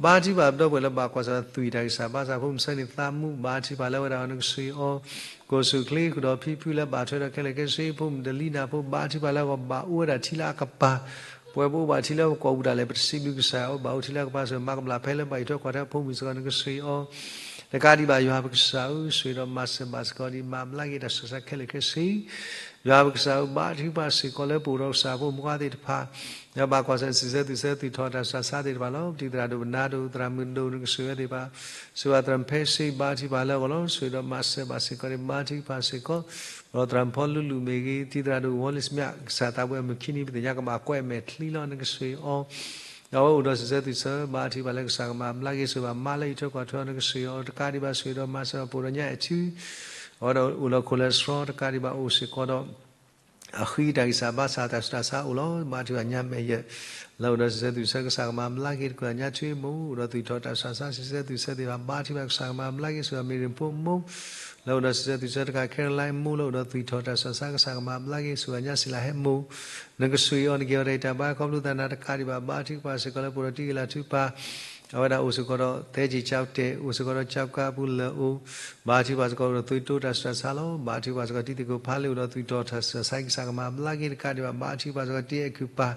ဘါထုကဖၣ်ပဒီပုၢ်ဝဲၢ်လၢဘၣ်ကွၢ်ဆၢၣ်သွံၣ်တၢ်ဂံၢ်စၢ်ဘါစၢ် ဖိမုၣ်ဆၢန့ၣ်သးမူ ဘါထုကဖၣ်လၢဝဲဒၣ်အီၤ နကဆိၣ်ဂ့ၤအီၤ ကိၢ်ဆူၣ်ချ့ဃုာ်ဒီးဖံဖုလၢဘၣ်ထွဲဒီးခဲလၢာ်ခဲဆ့ ဖိမုၣ်ဒလံနၤဖိ ဘါထုကဖၣ်လၢအဂီၢ် ဘၣ်အိၣ်ဝဲဒၣ်ထံလၢအကပၤ ပဝဲပအိၣ်ဘၣ်ထံလၢပကိာ်ပူၤဒၣ်လဲာ် ပတစံးဘျုးကစၢ် အိၣ်ဘၣ်အိၣ်ထံလၢအကပၤ ဆိၣ်ဂ့ၤမၤကဘျၣ်ဖဲလၢဘၣ်အံးထွဲကွၢ်ထွဲဖိမုၣ်စ့ၢ်ကီး နကဆိၣ်ဂ့ၤအီၤ တကးဒံးဘၣ်ယွၤပကစၢ်ဧၢ, ဆိၣ်ဂ့ၤဒီးမၤစၢၤဘၣ်စ့ၢ်ကီးဒံး မၤဘျါက့ၤတၢ်ဆူးတၢ်ဆါခဲလၢာ်ခဲဆ့, ယွၤပကစၢ်ဧၢ, ဘါထုကဖၣ်စ့ၢ်ကီးလၢပအိၣ်ဒီးကစၢ်ဖိမုၣ်ခွါသ့ၣ်တဖၣ်, လၢဘၣ်ကွၢ်ဆၢၣ်စံးဆၢသူၣ်ဆၢသုးထီၣ်တၢ်ဆူးတၢ်ဆါသ့ၣ်တဖၣ်လီၤ. ပတံၤသရၣ်ဒိၣ်ပနါဒိၣ် သရၣ်မုၣ်ဒိၣ် နကဆိၣ်ဂ့ၤဝဲသ့ၣ်တဖၣ်, ဆိၣ်ဂ့ၤသရၣ်ဖဲစ့ ဘါထုကဖၣ်လၢအဂီၢ်လီၤ. ဆိၣ်ဂ့ၤဒီးမၤစၢၤဘၣ်စ့ၢ်ကီးဒံး ဘါထုကဖၣ်စ့ၢ်ကီး, ဒီးသရၣ်မုၣ်ဖီလူလူမ့ၢ်ဂ့ၤ, တံၤသရၣ်ဒိၣ်ဝီလံစမၠး ကစၢ်သးပှဲၤအမုၢ်ခံနံၤ ပသ့ၣ်ညါကဘၣ်ကွဲးအမဲာ်ချံလီၤ နကဆိၣ်ဂ့ၤအီၤ ဒီးအဝဲအိၣ်ဒီးစံးဆၢသုးဆၢ ဘါထုကဖၣ်လၢကစၢ်ကမၤဘျါက့ၤ ဆိၣ်ဂ့ၤဘၣ်မါလၢအံးထွဲကွၢ်ထွဲအီၤ နကဆိၣ်ဂ့ၤအီၤ တကးဒံးဘၣ်ဆိၣ်ဂ့ၤဒီးမၤစၢၤအီၤ ပအိၣ်ဒီးညါအဲၣ်ထံ, အဝဲဒၣ်အိၣ်လၢခိၣ်လၢစရီ တကးဒံးဘၣ်အိၣ်စ့ၢ်ကီးဒီး အဃံတၢ်ဂံၢ်စၢ်ဘါစၢ်တၢ်ဆူးတၢ်ဆါအိၣ်လီၤ. ဘါထုကဖၣ်ညါမဲာ်ယဲၢ် လၢအိၣ်ဒီးစံးဆၢသုးဆၢ ကစၢ်ကမၤဘျါက့ၤ တကးဒံးဘၣ်ညါထွ့မိၢ် အိၣ်ဒီးသွံၣ်ထီၣ်တၢ်ဆူးတၢ်ဆါ စံးဆၢသုးဆၢသ့ၣ်တဖၣ် ဘါထုကဖၣ်ကစၢ်ကမၤဘျါက့ၤ ဆိၣ်ဂ့ၤမ့ၢ်ရ့ၣ်ဖိမိၢ် လၢအိၣ်ဒီးစံးဆၢသုးဆၢ တကး Caroline မိၢ် လၢအိၣ်ဒီးသွံၣ်ထီၣ်တၢ်ဆူးတၢ်ဆါ ကစၢ်ကမၤဘျါက့ၤ ဆိၣ်ဂ့ၤညါစံလၤဟဲမိၢ် နကဆိၣ်ဂ့ၤအီၤ နကဟ့ၣ်အီၤတၢ်ဂံၢ်တၢ်ဘါ ခီဖျိသးနၤ တကးဒံးဘၣ် ဘါထုကဖၣ်စ့ၢ်ကီးလၢပအိၣ်ဒီးတံၤဂ့ၤလၤထူပၤ အဝဲဒၣ်အိၣ်စ့ၢ်ကီးဒီး သဲကံၢ်ကၠီတဲာ် အိၣ်စ့ၢ်ကီးဒီးကၠီကါပူၤလၢအိၣ် ဘါထုကဖၣ်စ့ၢ်ကီးအိၣ်ဒီးသွံၣ်တိတၢ်ဆူးတၢ်ဆါလီၤ. ဘါထုကဖၣ်စ့ၢ်ကီးတံၤသကိးဖးလံ အိၣ်ဒီးသွံၣ်ထီၣ်တၢ်ဆူးတၢ်ဆါ ကစၢ်ကမၤဘျါက့ၤ တကးဒံးဘၣ် ဘါထုကဖၣ်စ့ၢ်ကီးတံၤအဲၣ်ခုၣ်ပၤ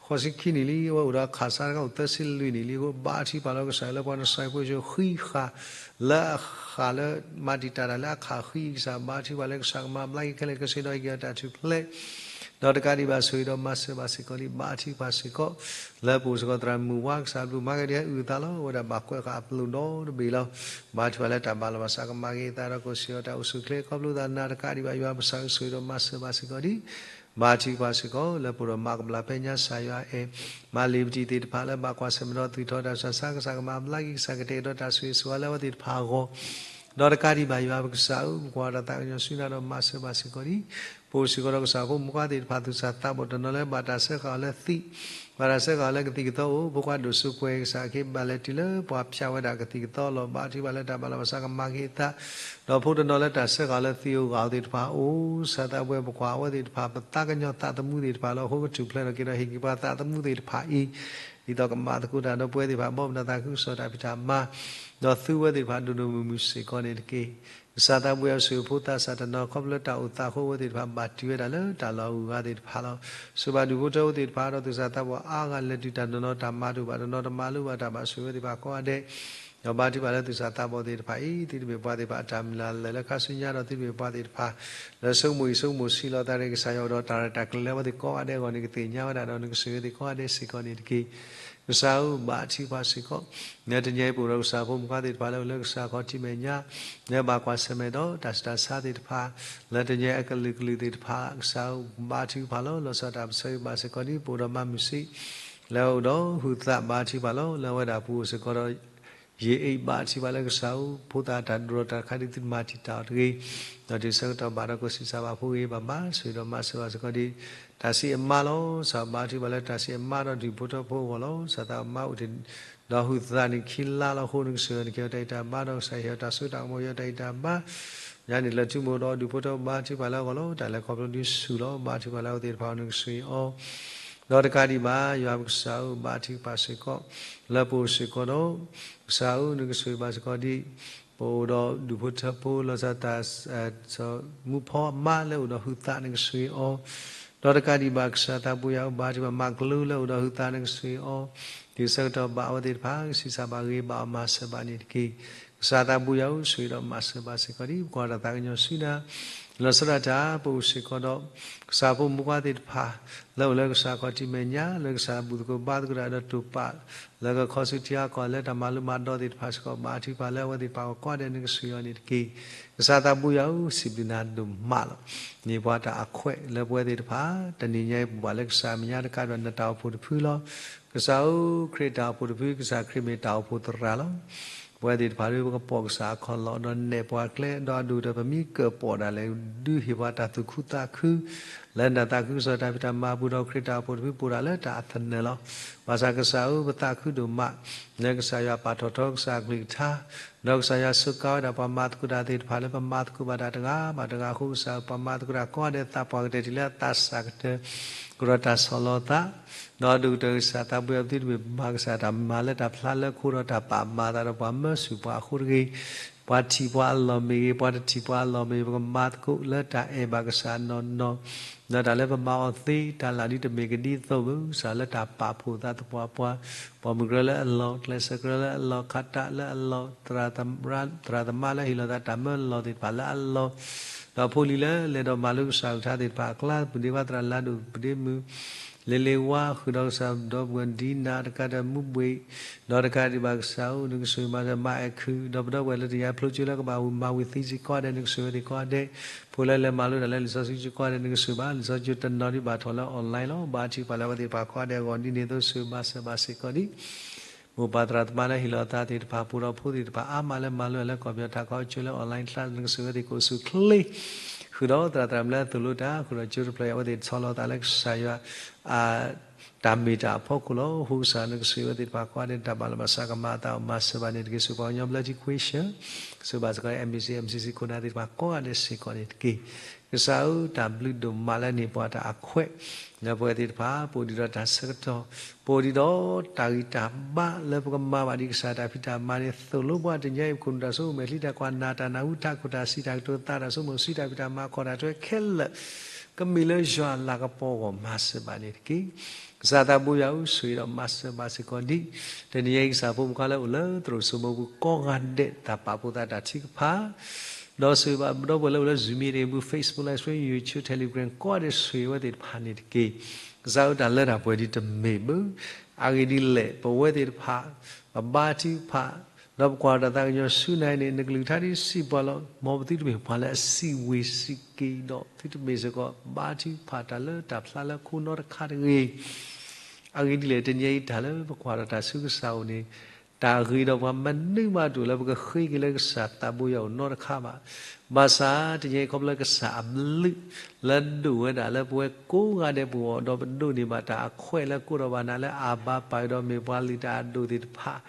ဃိးဆံခံနံၣ်လံ အဝဲအိၣ်ဒီးခးဆါတခါအိၣ်သၢဆံလွံၢ်နံၣ်လံအဃိ ဘါထုကဖၣ်လၢကစၢ်လၢပှၤကစၢ်ဖိဆိဃံဃာ် လၢအဃၣ်လၢ မၤတံာ်တာ်တၢ်လၢအခးဃံ ကစၢ်ဘါထုကဖၣ်လၢကစၢ်ကမၤဘျါက့ၤ ခဲလၢာ်ခဲဆ့ဒီးဟ့ၣ်က့ၤအီၤတၢ်ထူၣ်ဖျဲး ဒီးတကးဒံးဘၣ်ဆိၣ်ဂ့ၤဒီးမၤစၢၤဘၣ်စ့ၢ်ကီးဒံး ဘါထုကဖၣ်စ့ၢ်ကီး လၢပအိၣ်စ့ၢ်ကီးသရၣ်မုၣ်ဝါ ကစၢ်ဘျုးမၤကဒံးဟဲအုၣ်အသးလီၤ. အဝဲဒၣ်ဘၣ်ကွဲးဃာ်အပျိၢ်ဒီတဘ့ၣ်လီၤ. ဘါထုကဖၣ်လၢတၢ်ဘၣ်လီၤဘၣ်စးကမၤက့ၤအသးဒီးကအိၣ်ဆူၣ်အီၤတၢ်အိၣ်ဆူၣ်ချ့ ခီဖျိသးနၤ တကးဒံးဘၣ်ယွၤပကစၢ်ဧၢ ဆိၣ်ဂ့ၤဒီးမၤစၢၤဘၣ်စ့ၢ်ကီးဒံး ဘါထုကဖၣ်စ့ၢ်ကီး လၢပအိၣ်ဒီးမၤကဘျၣ်ဖဲညါ ကစၢ်ယွၤအဲၣ် မၤလံာ်ပတံၤသ့ၣ်တဖၣ်လၢဘၣ်ကွၢ်ဆၢၣ်မဲာ်ဒီးသွံၣ်ထီၣ်တၢ်ဆူးတၢ်ဆါ ကစၢ်ကမၤဘျါက့ၤ ကစၢ်ကတဲာ်ကတီၤတၢ်ဆိၣ်ဂ့ၤဆိၣ်ဝါလၢအဝဲသ့ၣ်တဖၣ်အဂီၢ် ဒီးတကးဒံးဘၣ်ယွၤပကစၢ်ဧၢ ပကွၢ်ဒီးသးကညီၤဆူနၤဒီးမၤစၢၤဘၣ်စ့ၢ်ကီးဒံး ပအိၣ်စ့ၢ်ကီးဒီးကစၢ်ဖိမုၣ်ခွါသ့ၣ်တဖၣ်သူၣ်စၢ်သးဘီၣ်တနီၤလၢဘၣ်တၢ်စၢဃာ်အီၤလၢသံး ဘၣ်တၢ်စၢဃာ်အီၤလၢကသံၣ်ကသီအိၣ် ဖိခွါဒိၣ်စိကွဲၤကစၢ်အခ့ဘၣ်လဲၤတုၤလၢပှၤဖၠးဝဲဒၣ်ကသံၣ်ကသီလီၤ. ဘါထုကဖၣ်လၢတၢ်ဘၣ်လီၤဘၣ်စးကမၤက့ၤအသး ဒီးဖိတနီၤလၢတၢ်စၢဃာ်အီၤလၢသံးအိၣ်ဂာ်အိၣ်သ့ၣ်တဖၣ်အိၣ် ကစၢ်သးပှဲၤပကွၢ်အဝဲသ့ၣ်တဖၣ် ပသးကညီၤသးသမူသ့ၣ်တဖၣ်လီၤ. အဃိကထူၣ်ဖျဲးထီၣ်က့ၤဒီးဟ့ၣ်က့ၤပှၤသးသမူသ့ၣ်တဖၣ်အံၤ ဒ်သိးကမၤသကိးတၢ်ဒီးပဝဲသ့ၣ်တဖၣ် ဘီမုၢ်ဒီးသးခုကစီၣ်တၢ်ဖံးတၢ်မၤ ဒီးသူဝဲသ့ၣ်တဖၣ်ဒိၣ်ဒိၣ်မုၢ်မုၢ်စ့ၢ်ကီးန့ၣ်တက့ၢ်. ကစၢ်သးပှဲၤအီၤဆိၣ်ဂ့ၤဖိသးစၢ်တနီၤ ခီဖျိလၢတၢ်အိၣ်သးအဃိအဝဲသ့ၣ်တဖၣ်ဘၣ်တံာ်ဝဲဒၣ်လၢတၢ်လီၢ်အဂုၤအဂၤသ့ၣ်တဖၣ်လီၤ. ဆိၣ်ဘၣ်ဒူၣ်ဖိထၢဖိသ့ၣ်တဖၣ်ဒီးသူၣ်စၢ်သးဘီၣ်အါဂၤလဲၤတုၤတၢ်နီၤနီၤ တၢ်မၤတအိၣ်ဘၣ်တနီၤ တမၤလိဘၣ်တၢ်ဘၣ်ဆိၣ်ဂ့ၤဝဲသ့ၣ်တဖၣ်ကိးဂၤဒဲး ဒီးဘါထုကဖၣ်လၢသူၣ်စၢ်သးဘီၣ်သ့ၣ်တဖၣ်အံၤ သုတမ့ၢ်ပှၤသ့ၣ်တဖၣ်အတၢ်မုၢ်လၢ်လၢာ်လၢခါဆူညါဒီးသုတမ့ၢ်ပှၤသ့ၣ်တဖၣ် လၢဆိကမိၣ်အံၤဆိကမိၣ်ဆံးလီၤသးဒီးကစၢ်ယွၤအိၣ်ဒီးတၢ်ရဲၣ်တၢ်ကျဲၤလၢအဝဲသ့ၣ်ကိးဂၤဒဲးအဂီၢ်န့ၣ် ကသ့ၣ်ညါဝဲဒၣ်ဒီး နကဆိၣ်ဂ့ၤဝဲသ့ၣ်ကိးဂၤဒဲးစ့ၢ်ကီးန့ၣ်တက့ၢ်. ကစၢ်ဧၢ ဘါထုကဖၣ်စ့ၢ်ကီး လၢတနံၤအံၤပအိၣ်ဒီးကစၢ်ဖိမုၣ်ခွါသ့ၣ်တဖၣ်လၢအိၣ်လၢကစၢ်ခီၣ်ထံးမဲာ်ညါ လၢဘၣ်ကွၢ်ဆၢၣ်မဲာ်ဒီးတၢ်ဆူးတၢ်ဆါသ့ၣ်တဖၣ် လၢတနံၤအံၤအကလုာ်ကလုာ်သ့ၣ်တဖၣ် ကစၢ်ဧၢ ဘါထုကဖၣ်လီၤ. လီၤဆီဒၣ်တၢ်ပဆၢဂ့ၤဘၣ်စ့ၢ်ကီးဒ်ပအိၣ်ဒီးမါမုၢ်ဆ့ၣ် လၢအအိၣ်ဒီးဟုသး ဘါထုကဖၣ်လီၤ. လၢအဝဲဒၣ်ပူၤအိၣ်စ့ၢ်ကီးဒီး ယအ့ၣ်ဘါထုကဖၣ်လၢကစၢ်ဧၢ ဖိသၣ်တၢ်ဒိၣ်ထီၣ်တၢ်တခါဒ်သုတမၤတံာ်တာ်အီၤတဂ့ၤ ဒီးတုၤဆၢကတီၢ်ဘၣ်ဒီးကစံးစၢ်ဘၣ်ဖိဂ့ၤဘၣ်ဘၣ် ဆိၣ်ဂ့ၤဒီးမၤစၢၤဘၣ်စ့ၢ်ကီးဒ် တၢ်စံးအမါလီၤ. ကစၢ်ဘါထုကဖၣ်လၢတၢ်စံးအမါဒီးဒူၣ်ဖိထၢဖိအဂီၢ်လီၤ. ကစၢ်သးမါအိၣ်တ့ၢ် ဒီးဟုသးန့ၣ်ခံလါလီၤအဃိ နကဆိၣ်ဂ့ၤအီၤ နကဟ့ၣ်အီၤတၢ်ဂံၢ်တၢ်ဘါ ဒီးကစၢ်ဟ့ၣ်အီၤတၢ်စိတၢ်ကမီၤ ဟ့ၣ်အီၤတၢ်ဂံၢ်တၢ်ဘါ ယၤန့ၣ်လၢထူမိၢ်ဒီးဒူၣ်ဖိထၢဖိဘါထုကဖၣ်လၢအဂီၢ်လီၤ. တၢ်လဲၤခီဖျိဒ်ဆူၣ်လီၤ. ဘါထုကဖၣ်လၢအဝဲသ့ၣ်တဖၣ်အဂီၢ် နကဆိၣ်ဂ့ၤအီၤ ဒီးတကးဒံးဘၣ် ယွၤပကစၢ်ဧၢ ဘါထုကဖၣ်စ့ၢ်ကီး လၢပအိၣ်စ့ၢ်ကီးဒီး ကစၢ်ဧၢ နကဆိၣ်ဂ့ၤဘၣ်စ့ၢ်ကီးဒ် ပအိၣ်ဒီးဒူၣ်ဖိထၢဖိ လီၤဆီဒၣ်တၢ် မူဖီအမါလၢအိၣ်ဒီးဟုသး နကဆိၣ်ဂ့ၤအီၤ ဒီးတကးဒံးဘၣ် ကစၢ်သးပူၤယၤဧၢ ဘါထုကဖၣ်မၤကလူလၢအိၣ်ဒီးဟုသး နကဆိၣ်ဂ့ၤအီၤ တုၤဆၢကတီၢ်ဘၣ်အဝဲသ့ၣ်တဖၣ် ကဆံးစၢ်ဘၣ်ဂ့ၤဘၣ်အီၤမၤစၢၤဘၣ်န့ၣ်တက့ၢ်. ကစၢ်သးပူၤယၤဧၢ ဆိၣ်ဂ့ၤဒီးမၤစၢၤဘၣ်စ့ၢ်ကီးဒ် ပကွၢ်ဒီးသးကညီၤဆူနၤ လီၤဆီဒၣ်တၢ် ပအိၣ်စ့ၢ်ကီးဒီး ကစၢ်ဖိမုၣ်ခွါသ့ၣ်တဖၣ် လၢအိၣ်လၢကစၢ်ခီၣ်ထံးမဲာ်ညါ လၢကစၢ်ဘူၣ်သကိးဘါသကိးတၢ်ဒီးတိာ်ပာ် လၢကခီဆူထံအကီၢ်လၢတၢ်မၤလိမၤဒိးသ့ၣ်တဖၣ်စ့ၢ်ကီး ဘါထုကဖၣ်လၢအဝဲသ့ၣ်တဖၣ်အဂီၢ်ကိးဂၤဒဲး နကဆိၣ်ဂ့ၤအီၤန့ၣ်တက့ၢ်. ကစၢ်သးပူၤယၤဧၢ စံးဘျုးနၤဒိၣ်မးလီၤ. မ့ၢ်ပှၤတၢ်အခွဲးလၢပဝဲသ့ၣ်တဖၣ် တနံၤညါအံၤပဘၣ်လၢကစၢ်အမဲာ်ညါတကးဒံးဘၣ် နတၢ်အိၣ်ဖှိၣ်တဖုလီၤ. ကစၢ်ဧၢ ခရံာ်တၢ်အိၣ်ဖှိၣ်တဖု ကစၢ်ခရံာ်မ့ၢ်တၢ်အိၣ်ဖှိၣ်သရၣ်လီၤ. ပဝဲသ့ၣ်တဖၣ်ဒီး ပကပိာ်ကစၢ်အခီၣ်လီၢ်ဒီးနဲၣ်ပှၤကျဲ ဒီးအဒိၣ်ကတၢၢ်ပမ့ၢ်ကၢၢ်ပိာ်ဒၣ်လဲာ် ဒုးဟ့ၣ်ပှၤတၢ်သူၣ်ခုသးခု လၢနတၢ်သးခုကစီၣ်တၢ်ဖံးတၢ်မၤအပူၤဒီး ခရံာ်တၢ်အိၣ်ဖှိၣ်တဖုပိာ်ဒၣ်လၢတၢ်အသနၢၣ်လီၤ. ဘၣ်ဆၣ်ကစၢ်ဧၢ ပသးခုဒိၣ်မး လၢကစၢ်ယွၤပာ်ထီၣ်ထီကစၢ်အကလုၢ်ကထါ ဒီးကစၢ်ယွၤစူးကါဝဲဒၣ်ပှၤမၤသကိးတၢ်သ့ၣ်တဖၣ်လၢပမၤသကိးဘၣ်တၢ်တဂၤဘၣ်တဂၤအဃိ ကစၢ်ဧၢ ပှၤမၤသကိးတၢ်ကိးဂၤဒဲးသးပှၢ်ကတၢၢ်တုၤလၢအသးစၢ်ကတၢၢ် ကဒီးတၢ်ဆီၣ်လီၤသး ဒီးအဒိၣ်ကတၢၢ်ကစၢ်သးပူၤယၤ ပသုတမ့ၢ်ပမၤကစၢ်တၢ်မၤလၢတၢ်ဖျါလၢခိဒီးတၢ်ပာ်မၤသးဒီးပှၤမၢဆူၣ်ပှၤအဃိတဂ့ၤ ပှၤထံၣ်ပှၤအလီၢ်မ့ၢ်ဂ့ၤ, ပှၤတထံၣ်ပှၤအလီၢ်မ့ၢ်ဂ့ၤ, ပကမၤသကိးလၢတၢ်အဲၣ်ဘၣ်ကစၢ်နီၢ်နီၢ်, ဒီးတၢ်လၢပမၤအီၤသ့တၢ်လၢ်ဒ်တမ့ၢ်ကဒ်သိးဘၣ်, ကစၢ်လၢတၢ်ပာ်ဖှိၣ်သးသပှၢ်ပှၢ်, ပိာ်မုၣ်ကရၢလၢအလီၢ်, ကျဲးစၢးကရၢလၢအလီၢ်, ခးတၢ်လၢအလီၢ်, သရၣ်သမါလၢဟ့ၣ်လီၤသးတၢ်မၢလီၢ်သ့ၣ်တဖၣ်လၢအလီၢ်, ဒီးဖိလံၤလၢလဲၤဒီးမၤလိကစၢ်အကလုၢ်ကထါသ့ၣ်တဖၣ်အကျါ, ပဒ့ဝါသရၣ်လၢဒိၣ်ပဒ့မုၣ် လ့လ့ဝါ ဃုာ်ဒီးကစၢ်ဒီပုၢ်ဝဲၢ်ဒံနၤတကးဒီးမူဘှ့ၣ်, ဒီးတကးဒံးဘၣ်ကစၢ်ဧၢ, နကဆိၣ်ဂ့ၤမၤစၢၤမၤအဲၣ်ခုၣ်, ဒီးပဒီပုၢ်ဝဲၢ်လၢတယါဖျိကၠိလၢကဘၣ်မၤဝံၤသံစ့ၢ်ကီးဒဲး, နကဆိၣ်ဂ့ၤဝဲသ့ၣ်ကိးဂၤဒဲး, ဖိလၢလဲၤမၤလိတၢ်လၢလံာ်စီဆှံကၠိကိးဂၤဒဲး, နကဆိၣ်ဘၣ်, လံာ်စီဆှံကၠိတနီၤဒ်ဘၣ်ထီၣ်လၢ online လီၤ. ဘါထုကဖၣ်လၢအဝဲသ့ၣ်တဖၣ်ကိးဂၤဒဲးအဂီၢ်ဒ်န့ၣ်အသိး ဆိၣ်ဂ့ၤမၤစၢၤဘၣ်စ့ၢ်ကီးဒံး မိၢ်ပၢ်သရၣ်သမါလၢဟ့ၣ်လီၤသးသ့ၣ်တဖၣ်, ပှၤဒီးဖိသ့ၣ်တဖၣ်အါမးလၢမၤလိတၢ်လၢကီၢ်ပယီၤထးခီကၠိလၢ online class, နကဆိၣ်ဂ့ၤဝဲသ့ၣ်ကိးဆူၣ်ချ့, ဃုာ်ဒီးသရၣ်သရၣ်မုၣ်လၢအသိၣ်လိတၢ်, ဃုာ်ဒီးကၠိတဖျၢၣ်အံၤ အဝဲသ့ၣ်ဆီလီၤသးလၢကစၢ်ယွၤ အ တၢ်မ့ၢ်တၢ်အဖီခိၣ်လီၤ. အဃိကစၢ်နကဆိၣ်ဂ့ၤဝဲသ့ၣ်တဖၣ်ကိးဂၤဒဲး တၢ်ဘၣ်လီၤဘၣ်စးကမၤအသးအိၣ်မၤစၢၤဘၣ်န့ၣ်တက့ၢ်. စူၢ်ပှၤကညီဘျၢထံခွ့ၡၢၣ်, ဆိၣ်ဂ့ၤဘၣ်စ့ၢ်ကီး MBC MCC ခိၣ်နၢ်သ့ၣ်တဖၣ်ကိးဂၤဒဲးစ့ၢ်ကီးန့ၣ်တက့ၢ်. ကစၢ်ဧၢ, တၢ်ဘျုးဒိၣ်မးလၢန့ၢ်ပှၤတၢ်အခွဲး လၢပဝဲသ့ၣ်တဖၣ် ပအိၣ်ဒံးဒီးတၢ်ဆၢကတီၢ်, ပအိၣ်ဒံးဒီးတၢ်ဂံၢ်တၢ်ဘါလၢပကမၤဘၣ်ဒံးကစၢ်တၢ်ဖံးတၢ်မၤန့ၣ် သိၣ်လိပှၤတနံၤအံၤ ပခိၣ်နူာ်တၢ်ဆိကမိၣ်မဲာ်ချံတၢ်ကွၢ် နၢ်တၢ်နၢ်ဟူ ထးခိၣ်တၢ်စံးတၢ်ကတိၤ သးတၢ်ဆိကမိၣ် စံးတၢ်ဖံးတၢ်မၤ ခီၣ်တၢ်ထွဲခဲလၢာ် ကမ့ၢ်လၢယွၤအလၤကပီၤအဂီၢ် မၤစၢၤဘၣ်န့ၣ်တက့ၢ်. ကစၢ်သးဘိယွၤဧၢ, ဆိၣ်ဂ့ၤဒီးမၤစၢၤဘၣ်စ့ၢ်ကီးဒံး တနံၤအံၤ ကစၢ်ဖိမုၣ်ခွါလၢအိၣ်လၢသရိာ်စိမိပူၤကိးဂၤဒဲး တၢ်ပာ်ဖှိၣ်သးတၢ်ထုကဖၣ် ဒီးဆိၣ်ဂ့ၤဘၣ်ပဒီပုၢ်ဝဲၢ်လၢအိၣ်လၢ Zoom meeting ပူၤ Facebook Live Stream YouTube Telegram ကိးဂၤဒဲး ဆိၣ်ဂ့ၤဝဲသ့ၣ်တဖၣ်န့ၣ်တက့ၢ်. ကစၢ်ဧၢ, တၢ်လၢတၢ်ပှဲၤဒံးတမ့ၢ်ဘၣ်. အဂ့ၢ်ဒ်လဲၣ် ပဝဲသ့ၣ်တဖၣ် ပဘါထုကဖၣ် ဒီးပကွၢ်တၢ်သးကညီၤဆူနၤအံၤန့ၣ် နကလုၢ်ကထါဒ်စံးပှၤလီၤ. မ်ပသုတမ့ၢ်ပှၤလၢအစံးဝ့ၤစံးက့ၤဒီး သုတမ့ၢ်စ့ၢ်ကီး ဘါထုကဖၣ်တၢ်လၢတၢ်ဖျါလၢခိနီတခါတဂ့ၤ. အဂ့ၢ်ဒ်လဲၣ် တနံၤအံၤတၢ်လၢပကွၢ်ဒီးတၢ်ဆူကစၢ်အအိၣ်န့ၣ် တၢ်ဂ့ၤဒီးပှၤမနုၤမးတအိၣ်လၢ ပကဃ့က့ၤလၢကစၢ်သးဘိယွၤအိၣ်နီတခါဘၣ်. ဘၣ်ဆၣ်တနံၤအံၤခီဖျိလၢကစၢ်အဘျုး လၢဒိၣ်ဝဲဒၣ်လၢပဝဲကိးဂၤဒဲးပဂီၢ် ဒီးပဒိးန့ၢ်ဘၣ်တၢ်အခွဲးလၢကိးထီၣ်ဘၣ်နၤလၢ အၤဘၤပၢ် ဒီးမ့ၢ်ပှၤလုၢ်တၢ်အဒိၣ်သ့ၣ်တဖၣ်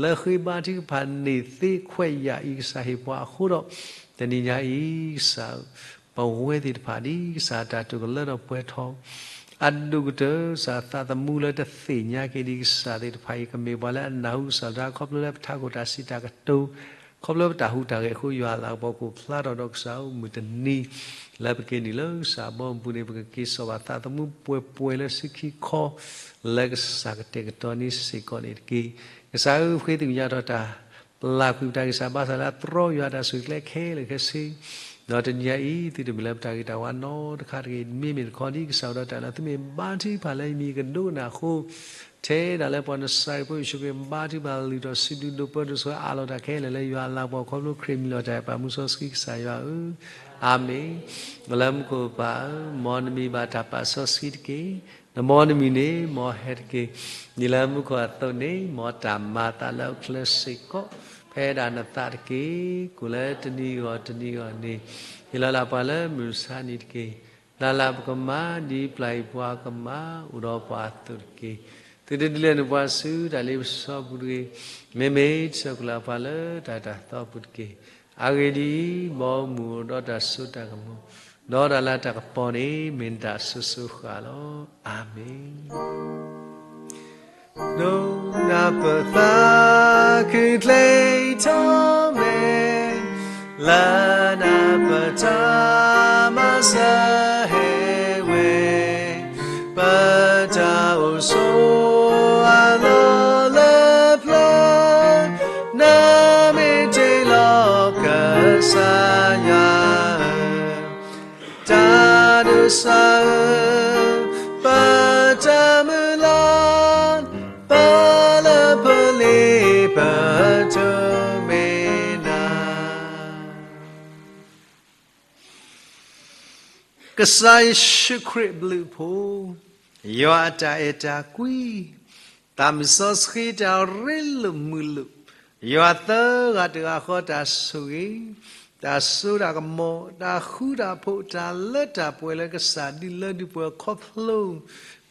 လၢဃ့ဘါထုကဖၣ်န့ၢ်သ့ခွဲးယာ်အံၤ ကစၢ်ဟ့ၣ်ပှၤအဃိဒီး တနံၤညါအံၤ ကစၢ်ဧၢ ပဝဲသ့ၣ်တဖၣ်ဒ် ကစၢ်တၢ်တိာ်ကလၢထီၣ်ပှဲၤထီၣ် အဒိၣ်ကတၢၢ် ကစၢ်သးသမူလၢတသ့ၣ်ညါက့ၤဒံးကစၢ်သ့ၣ်တဖၣ်အံၤ ကမ့ၢ်ပှၤလၢအနၢ်ဟူကစၢ်တၢ်ခီဖျိလၢပထးခိၣ်တၢ်စံးတၢ်ကတိၤ ခီဖျိပတၢ်ဟူးတၢ်ဂဲၤအဃိ ယွၤအလၤကပီၤကအိၣ်ဖျါထီၣ်ဒီးကစၢ်ဧၢ မုၢ်တနံၤ လၢပက့ၤနုာ်လၢကစၢ်အဘီအမုၢ်ပူၤန့ၣ် ပကက့ၤစိာ်ဘၣ်သးသမူပှဲၤပှဲၤလၢဆံခံခီ လၢကစၢ်ကတဲာ်ကတီၤန့ၣ်စ့ၢ်ကီးန့ၣ်တက့ၢ်. ကစၢ်ဧၢ ဃ့သ့ၣ်ညါထီၣ်တၢ် ပျၢ်ကွံာ်ပတၢ်ဂံၢ်စၢ်ဘါစၢ်လၢအတြီယွၤတၢ်ဆူၣ်ကျဲခဲလၢာ်ခဲဆ့ ဒီးတနံၤညါအံၤ သုတမ့ၢ်လၢပတၢ်ဂ့ၤတၢ်ဝါနီတခါတဂ့ၤ မ့မ့ၢ်တခီဒ်ကစၢ်ဝဲဒီးတၢ်လၢသုမ့ၢ်ဘါထုကဖၣ်လၢယမံၤကဒိကနၣ်အဃိ ထဲဒၣ်လၢပှၤနစၤရ့းဖိယ့ၣ်ၡူးခရံာ်ဘါထုကဖၣ်လုၢ်ထီၣ်စုဒုးဒိးပၢဒိးဆှၢအးလီၤတၢ်ခဲလၢာ်လၢယွၤအလၤကပီၤ ခီဖျိခရံာ်မံၤလီၤတၢ်အဲၣ်ပာ်မူစီဆှံကစၢ်ယွၤဧၢ အၤမ့ၣ်. လၢမူခိၣ်ပၢ်ဧၢ, မ်နမံၤဘၣ်တၢ်ပာ်စီဆှံတက့ၢ်. နမ်နမံၤန့ၣ် မ်ဟဲတက့ၢ်. ဒ်လၢမူခိၣ်အသိးန့ၣ် မ်တၢ်မၤအသးလၢအအိၣ်ချၢစ့ၢ်ကီး ဖဲဒၣ်နသးတက့ၢ်. ကိၣ်လၢတနံၤဂီၢ်တနံၤဂီၢ်န့ၣ် ဟ့ၣ်လီၤလၢပှၤလၢမုၢ်မဆါနံၤတက့ၢ်. နၤလၢပကမၤ ဒ်ပျၢ်အံၤပှၤကမၤ အိၣ်ဒီးပှၤအသိးတက့ၢ်. သုတဒုးလဲၤနုာ်ပှၤဆူတၢ်လ့ပစီပူၤတဂ့ၤ. မ့မ့ၢ်ဆှၢကွံာ်လၢပှၤလၢတၢ်တၢ်သီပူၤတက့ၢ်. အဂ့ၢ်ဒ်အံၤ, မ်မုၢ်အိၣ်ဒီးတၢ်စိတၢ်ကမီၤ, ဒီးတၢ်လၤတၢ်ကပီၤန့ၣ် မ့ၢ်နတၢ်အစိၤစိၤဃၣ်ဃၣ်လီၤ. အၤမ့ၣ်. ဒိးနၤပသးခုၣ်ကျဲထီၣ်မဲာ်, လၢနၤပတၢ်မၤစၢၤဟဲဝဲ, ပတၢ်အိၣ်ဆိးအလီၢ်လၢပျၢၤ, နမ့ၢ်တ့ၢ်လီၤကစၢ်ယွၤဧၢ, တၢ်ဒိးစၢ်ဧၢ, ပတၢ်မုၢ်လၢ်, ပလၢပလ့ပတိၢ်မ့ၢ်နၤ. ကစၢ်ယ့ၣ်ၡူးခရံာ်အဘျုးအဖှိၣ်, ယွၤအတၢ်အဲၣ်တၢ်ကွံ, သးမုၢ်စီဆှံတၢ်ရ့လိာ်မုာ်လိာ်, ယွၤသၢဂၤတဂၤဃီတၢ်ဆိၣ်ဂ့ၤ, တၢ်စိတၢ်ကမီၤ, တၢ်ဃူတၢ်ဖိး, တၢ်လၢတၢ်ပှဲၤလၢကစၢ်ဒုးလၢဒုးပှဲၤခီဖျိ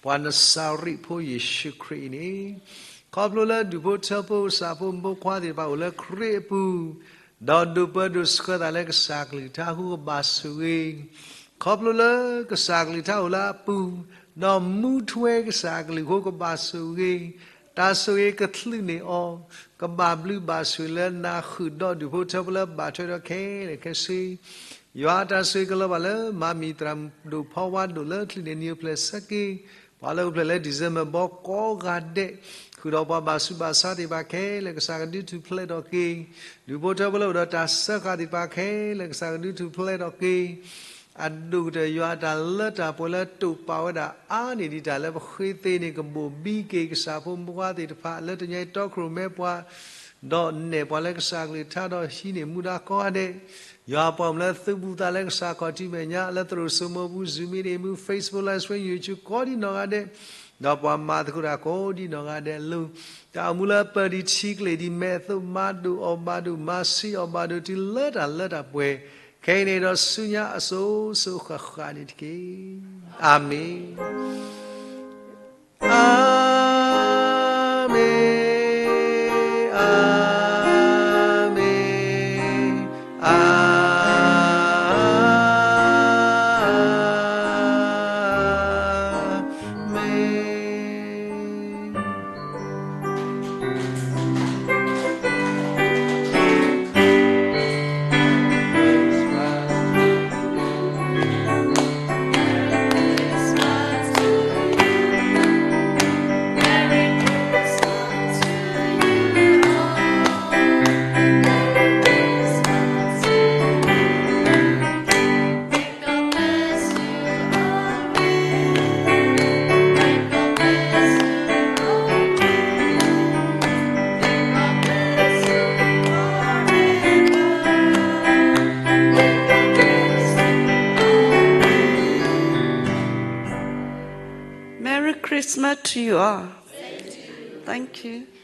ပှၤနစၤရ့းဖိယ့ၣ်ၡူးခရံာ်အံၤန့ၣ်, ခီဖျိလၢဒူၣ်ဖိထၢဖိကစၢ်ဖိမိၢ်ခွါသ့ၣ်တဖၣ်အိၣ်လၢခရံာ်အပူၤ, ဒီးဒိးပၢဒိးဆှၢသးလၢကစၢ်ကလုၢ်ကထါအဃိကဘၣ်ဆိၣ်ဂ့ၤ, ခီဖျိလၢကစၢ်ကလုၢ်ကထါအိၣ်လၢအပူၤ, ဒီးမူထွဲကစၢ်ကလုၢ်အဃိကဘၣ်ဆိၣ်ဂ့ၤ, တၢ်ဆိၣ်ဂ့ၤကချုးန့ၢ်အီၤ, ကဘၣ်ဘျုးဘၣ်ဆိၣ်လၢနၤဃုာ်ဒီးဒူၣ်ဖိထၢဖိလၢဘၣ်ထွဲဒီးခဲလၢာ်ခဲဆ့, ယွၤအတၢ်ဆိၣ်ဂ့ၤကလီၤဘၣ်လၢ မၤမံၤသရၣ်ဒိၣ်ဖီဝါဒိၣ်လၢချံန့ၣ်နံၤအိၣ်ဖျဲၣ်ဆၢက့ၤ, ပှၤလၢအိၣ်ဖျဲၣ်လၢ December ဘီကိးဂၤဒဲး, ဃုာ်ဒီးပှၤဘၣ်ဆူးဘၣ်ဆါသ့ၣ်တဖၣ်ခဲလၢာ် ကစၢ်ကဒုးထူၣ်ဖျဲးထီၣ်က့ၤ, ဒူၣ်ဖိထၢဖိလၢအိၣ်ဒီးတၢ်စၢဃာ်သ့ၣ်တဖၣ်ခဲလၢာ် ကစၢ်ကဒုးထူၣ်ဖျဲးထီၣ်က့ၤ အဒိၣ်ကတၢၢ်ယွၤအတၢ်လၢတၢ်ပှဲၤလၢတိာ်ပာ်ဝဲဒၣ်အါန့ၢ်ဒံးတၢ်လၢပဃ့သ့န့ၣ် ကဘိၣ်ဘံက့ၤ ကစၢ်ဖိမုၢ်ဝါသ့ၣ်တဖၣ် လၢတနံၤအံၤတီခိၣ်ရိၣ်မဲပှၤ, ဒီးနဲၣ်ပှၤလၢကစၢ်ကလုၢ်ကထါဒီးဟံးန့ၢ်မူဒါကိးဂၤဒဲး, ယွၤပှၤမုၢ်လၢသုးဘူးသးလၢကစၢ်ခီၣ်ထံးမဲာ်ညါ လၢသရိာ်စိမိၤပူၤ Zoom meeting မူ Facebook Live Stream YouTube ကိးဒံနီၢ်ဂၤဒဲး ဒီးပှၤမၤသကိးတၢ်ကိးဒံနီၢ်ဂၤဒဲးအလိၤ, တၢ်အိၣ်မူလၢပၢၢ်ဒံးထံကျိၣ်ဒံးမဲာ်အသိး မၤဒိၣ်အီၣ်ဘၣ်ဒိၣ် မၤဆံးအီၣ်ဘၣ်ဒိၣ်တုၤလၢတၢ်လၢတၢ်ပှဲၤ, ခဲအံၤန့ၣ်ဒီးဆူညါအစိၤစိၤဃၣ်ဃၣ်န့ၣ်တက့ၢ်. အၤမ့ၣ်. အၤမ့ၣ်, အၤမ့ၣ်, အၤမ့ၣ်. Merry Christmas to you all. Thank you.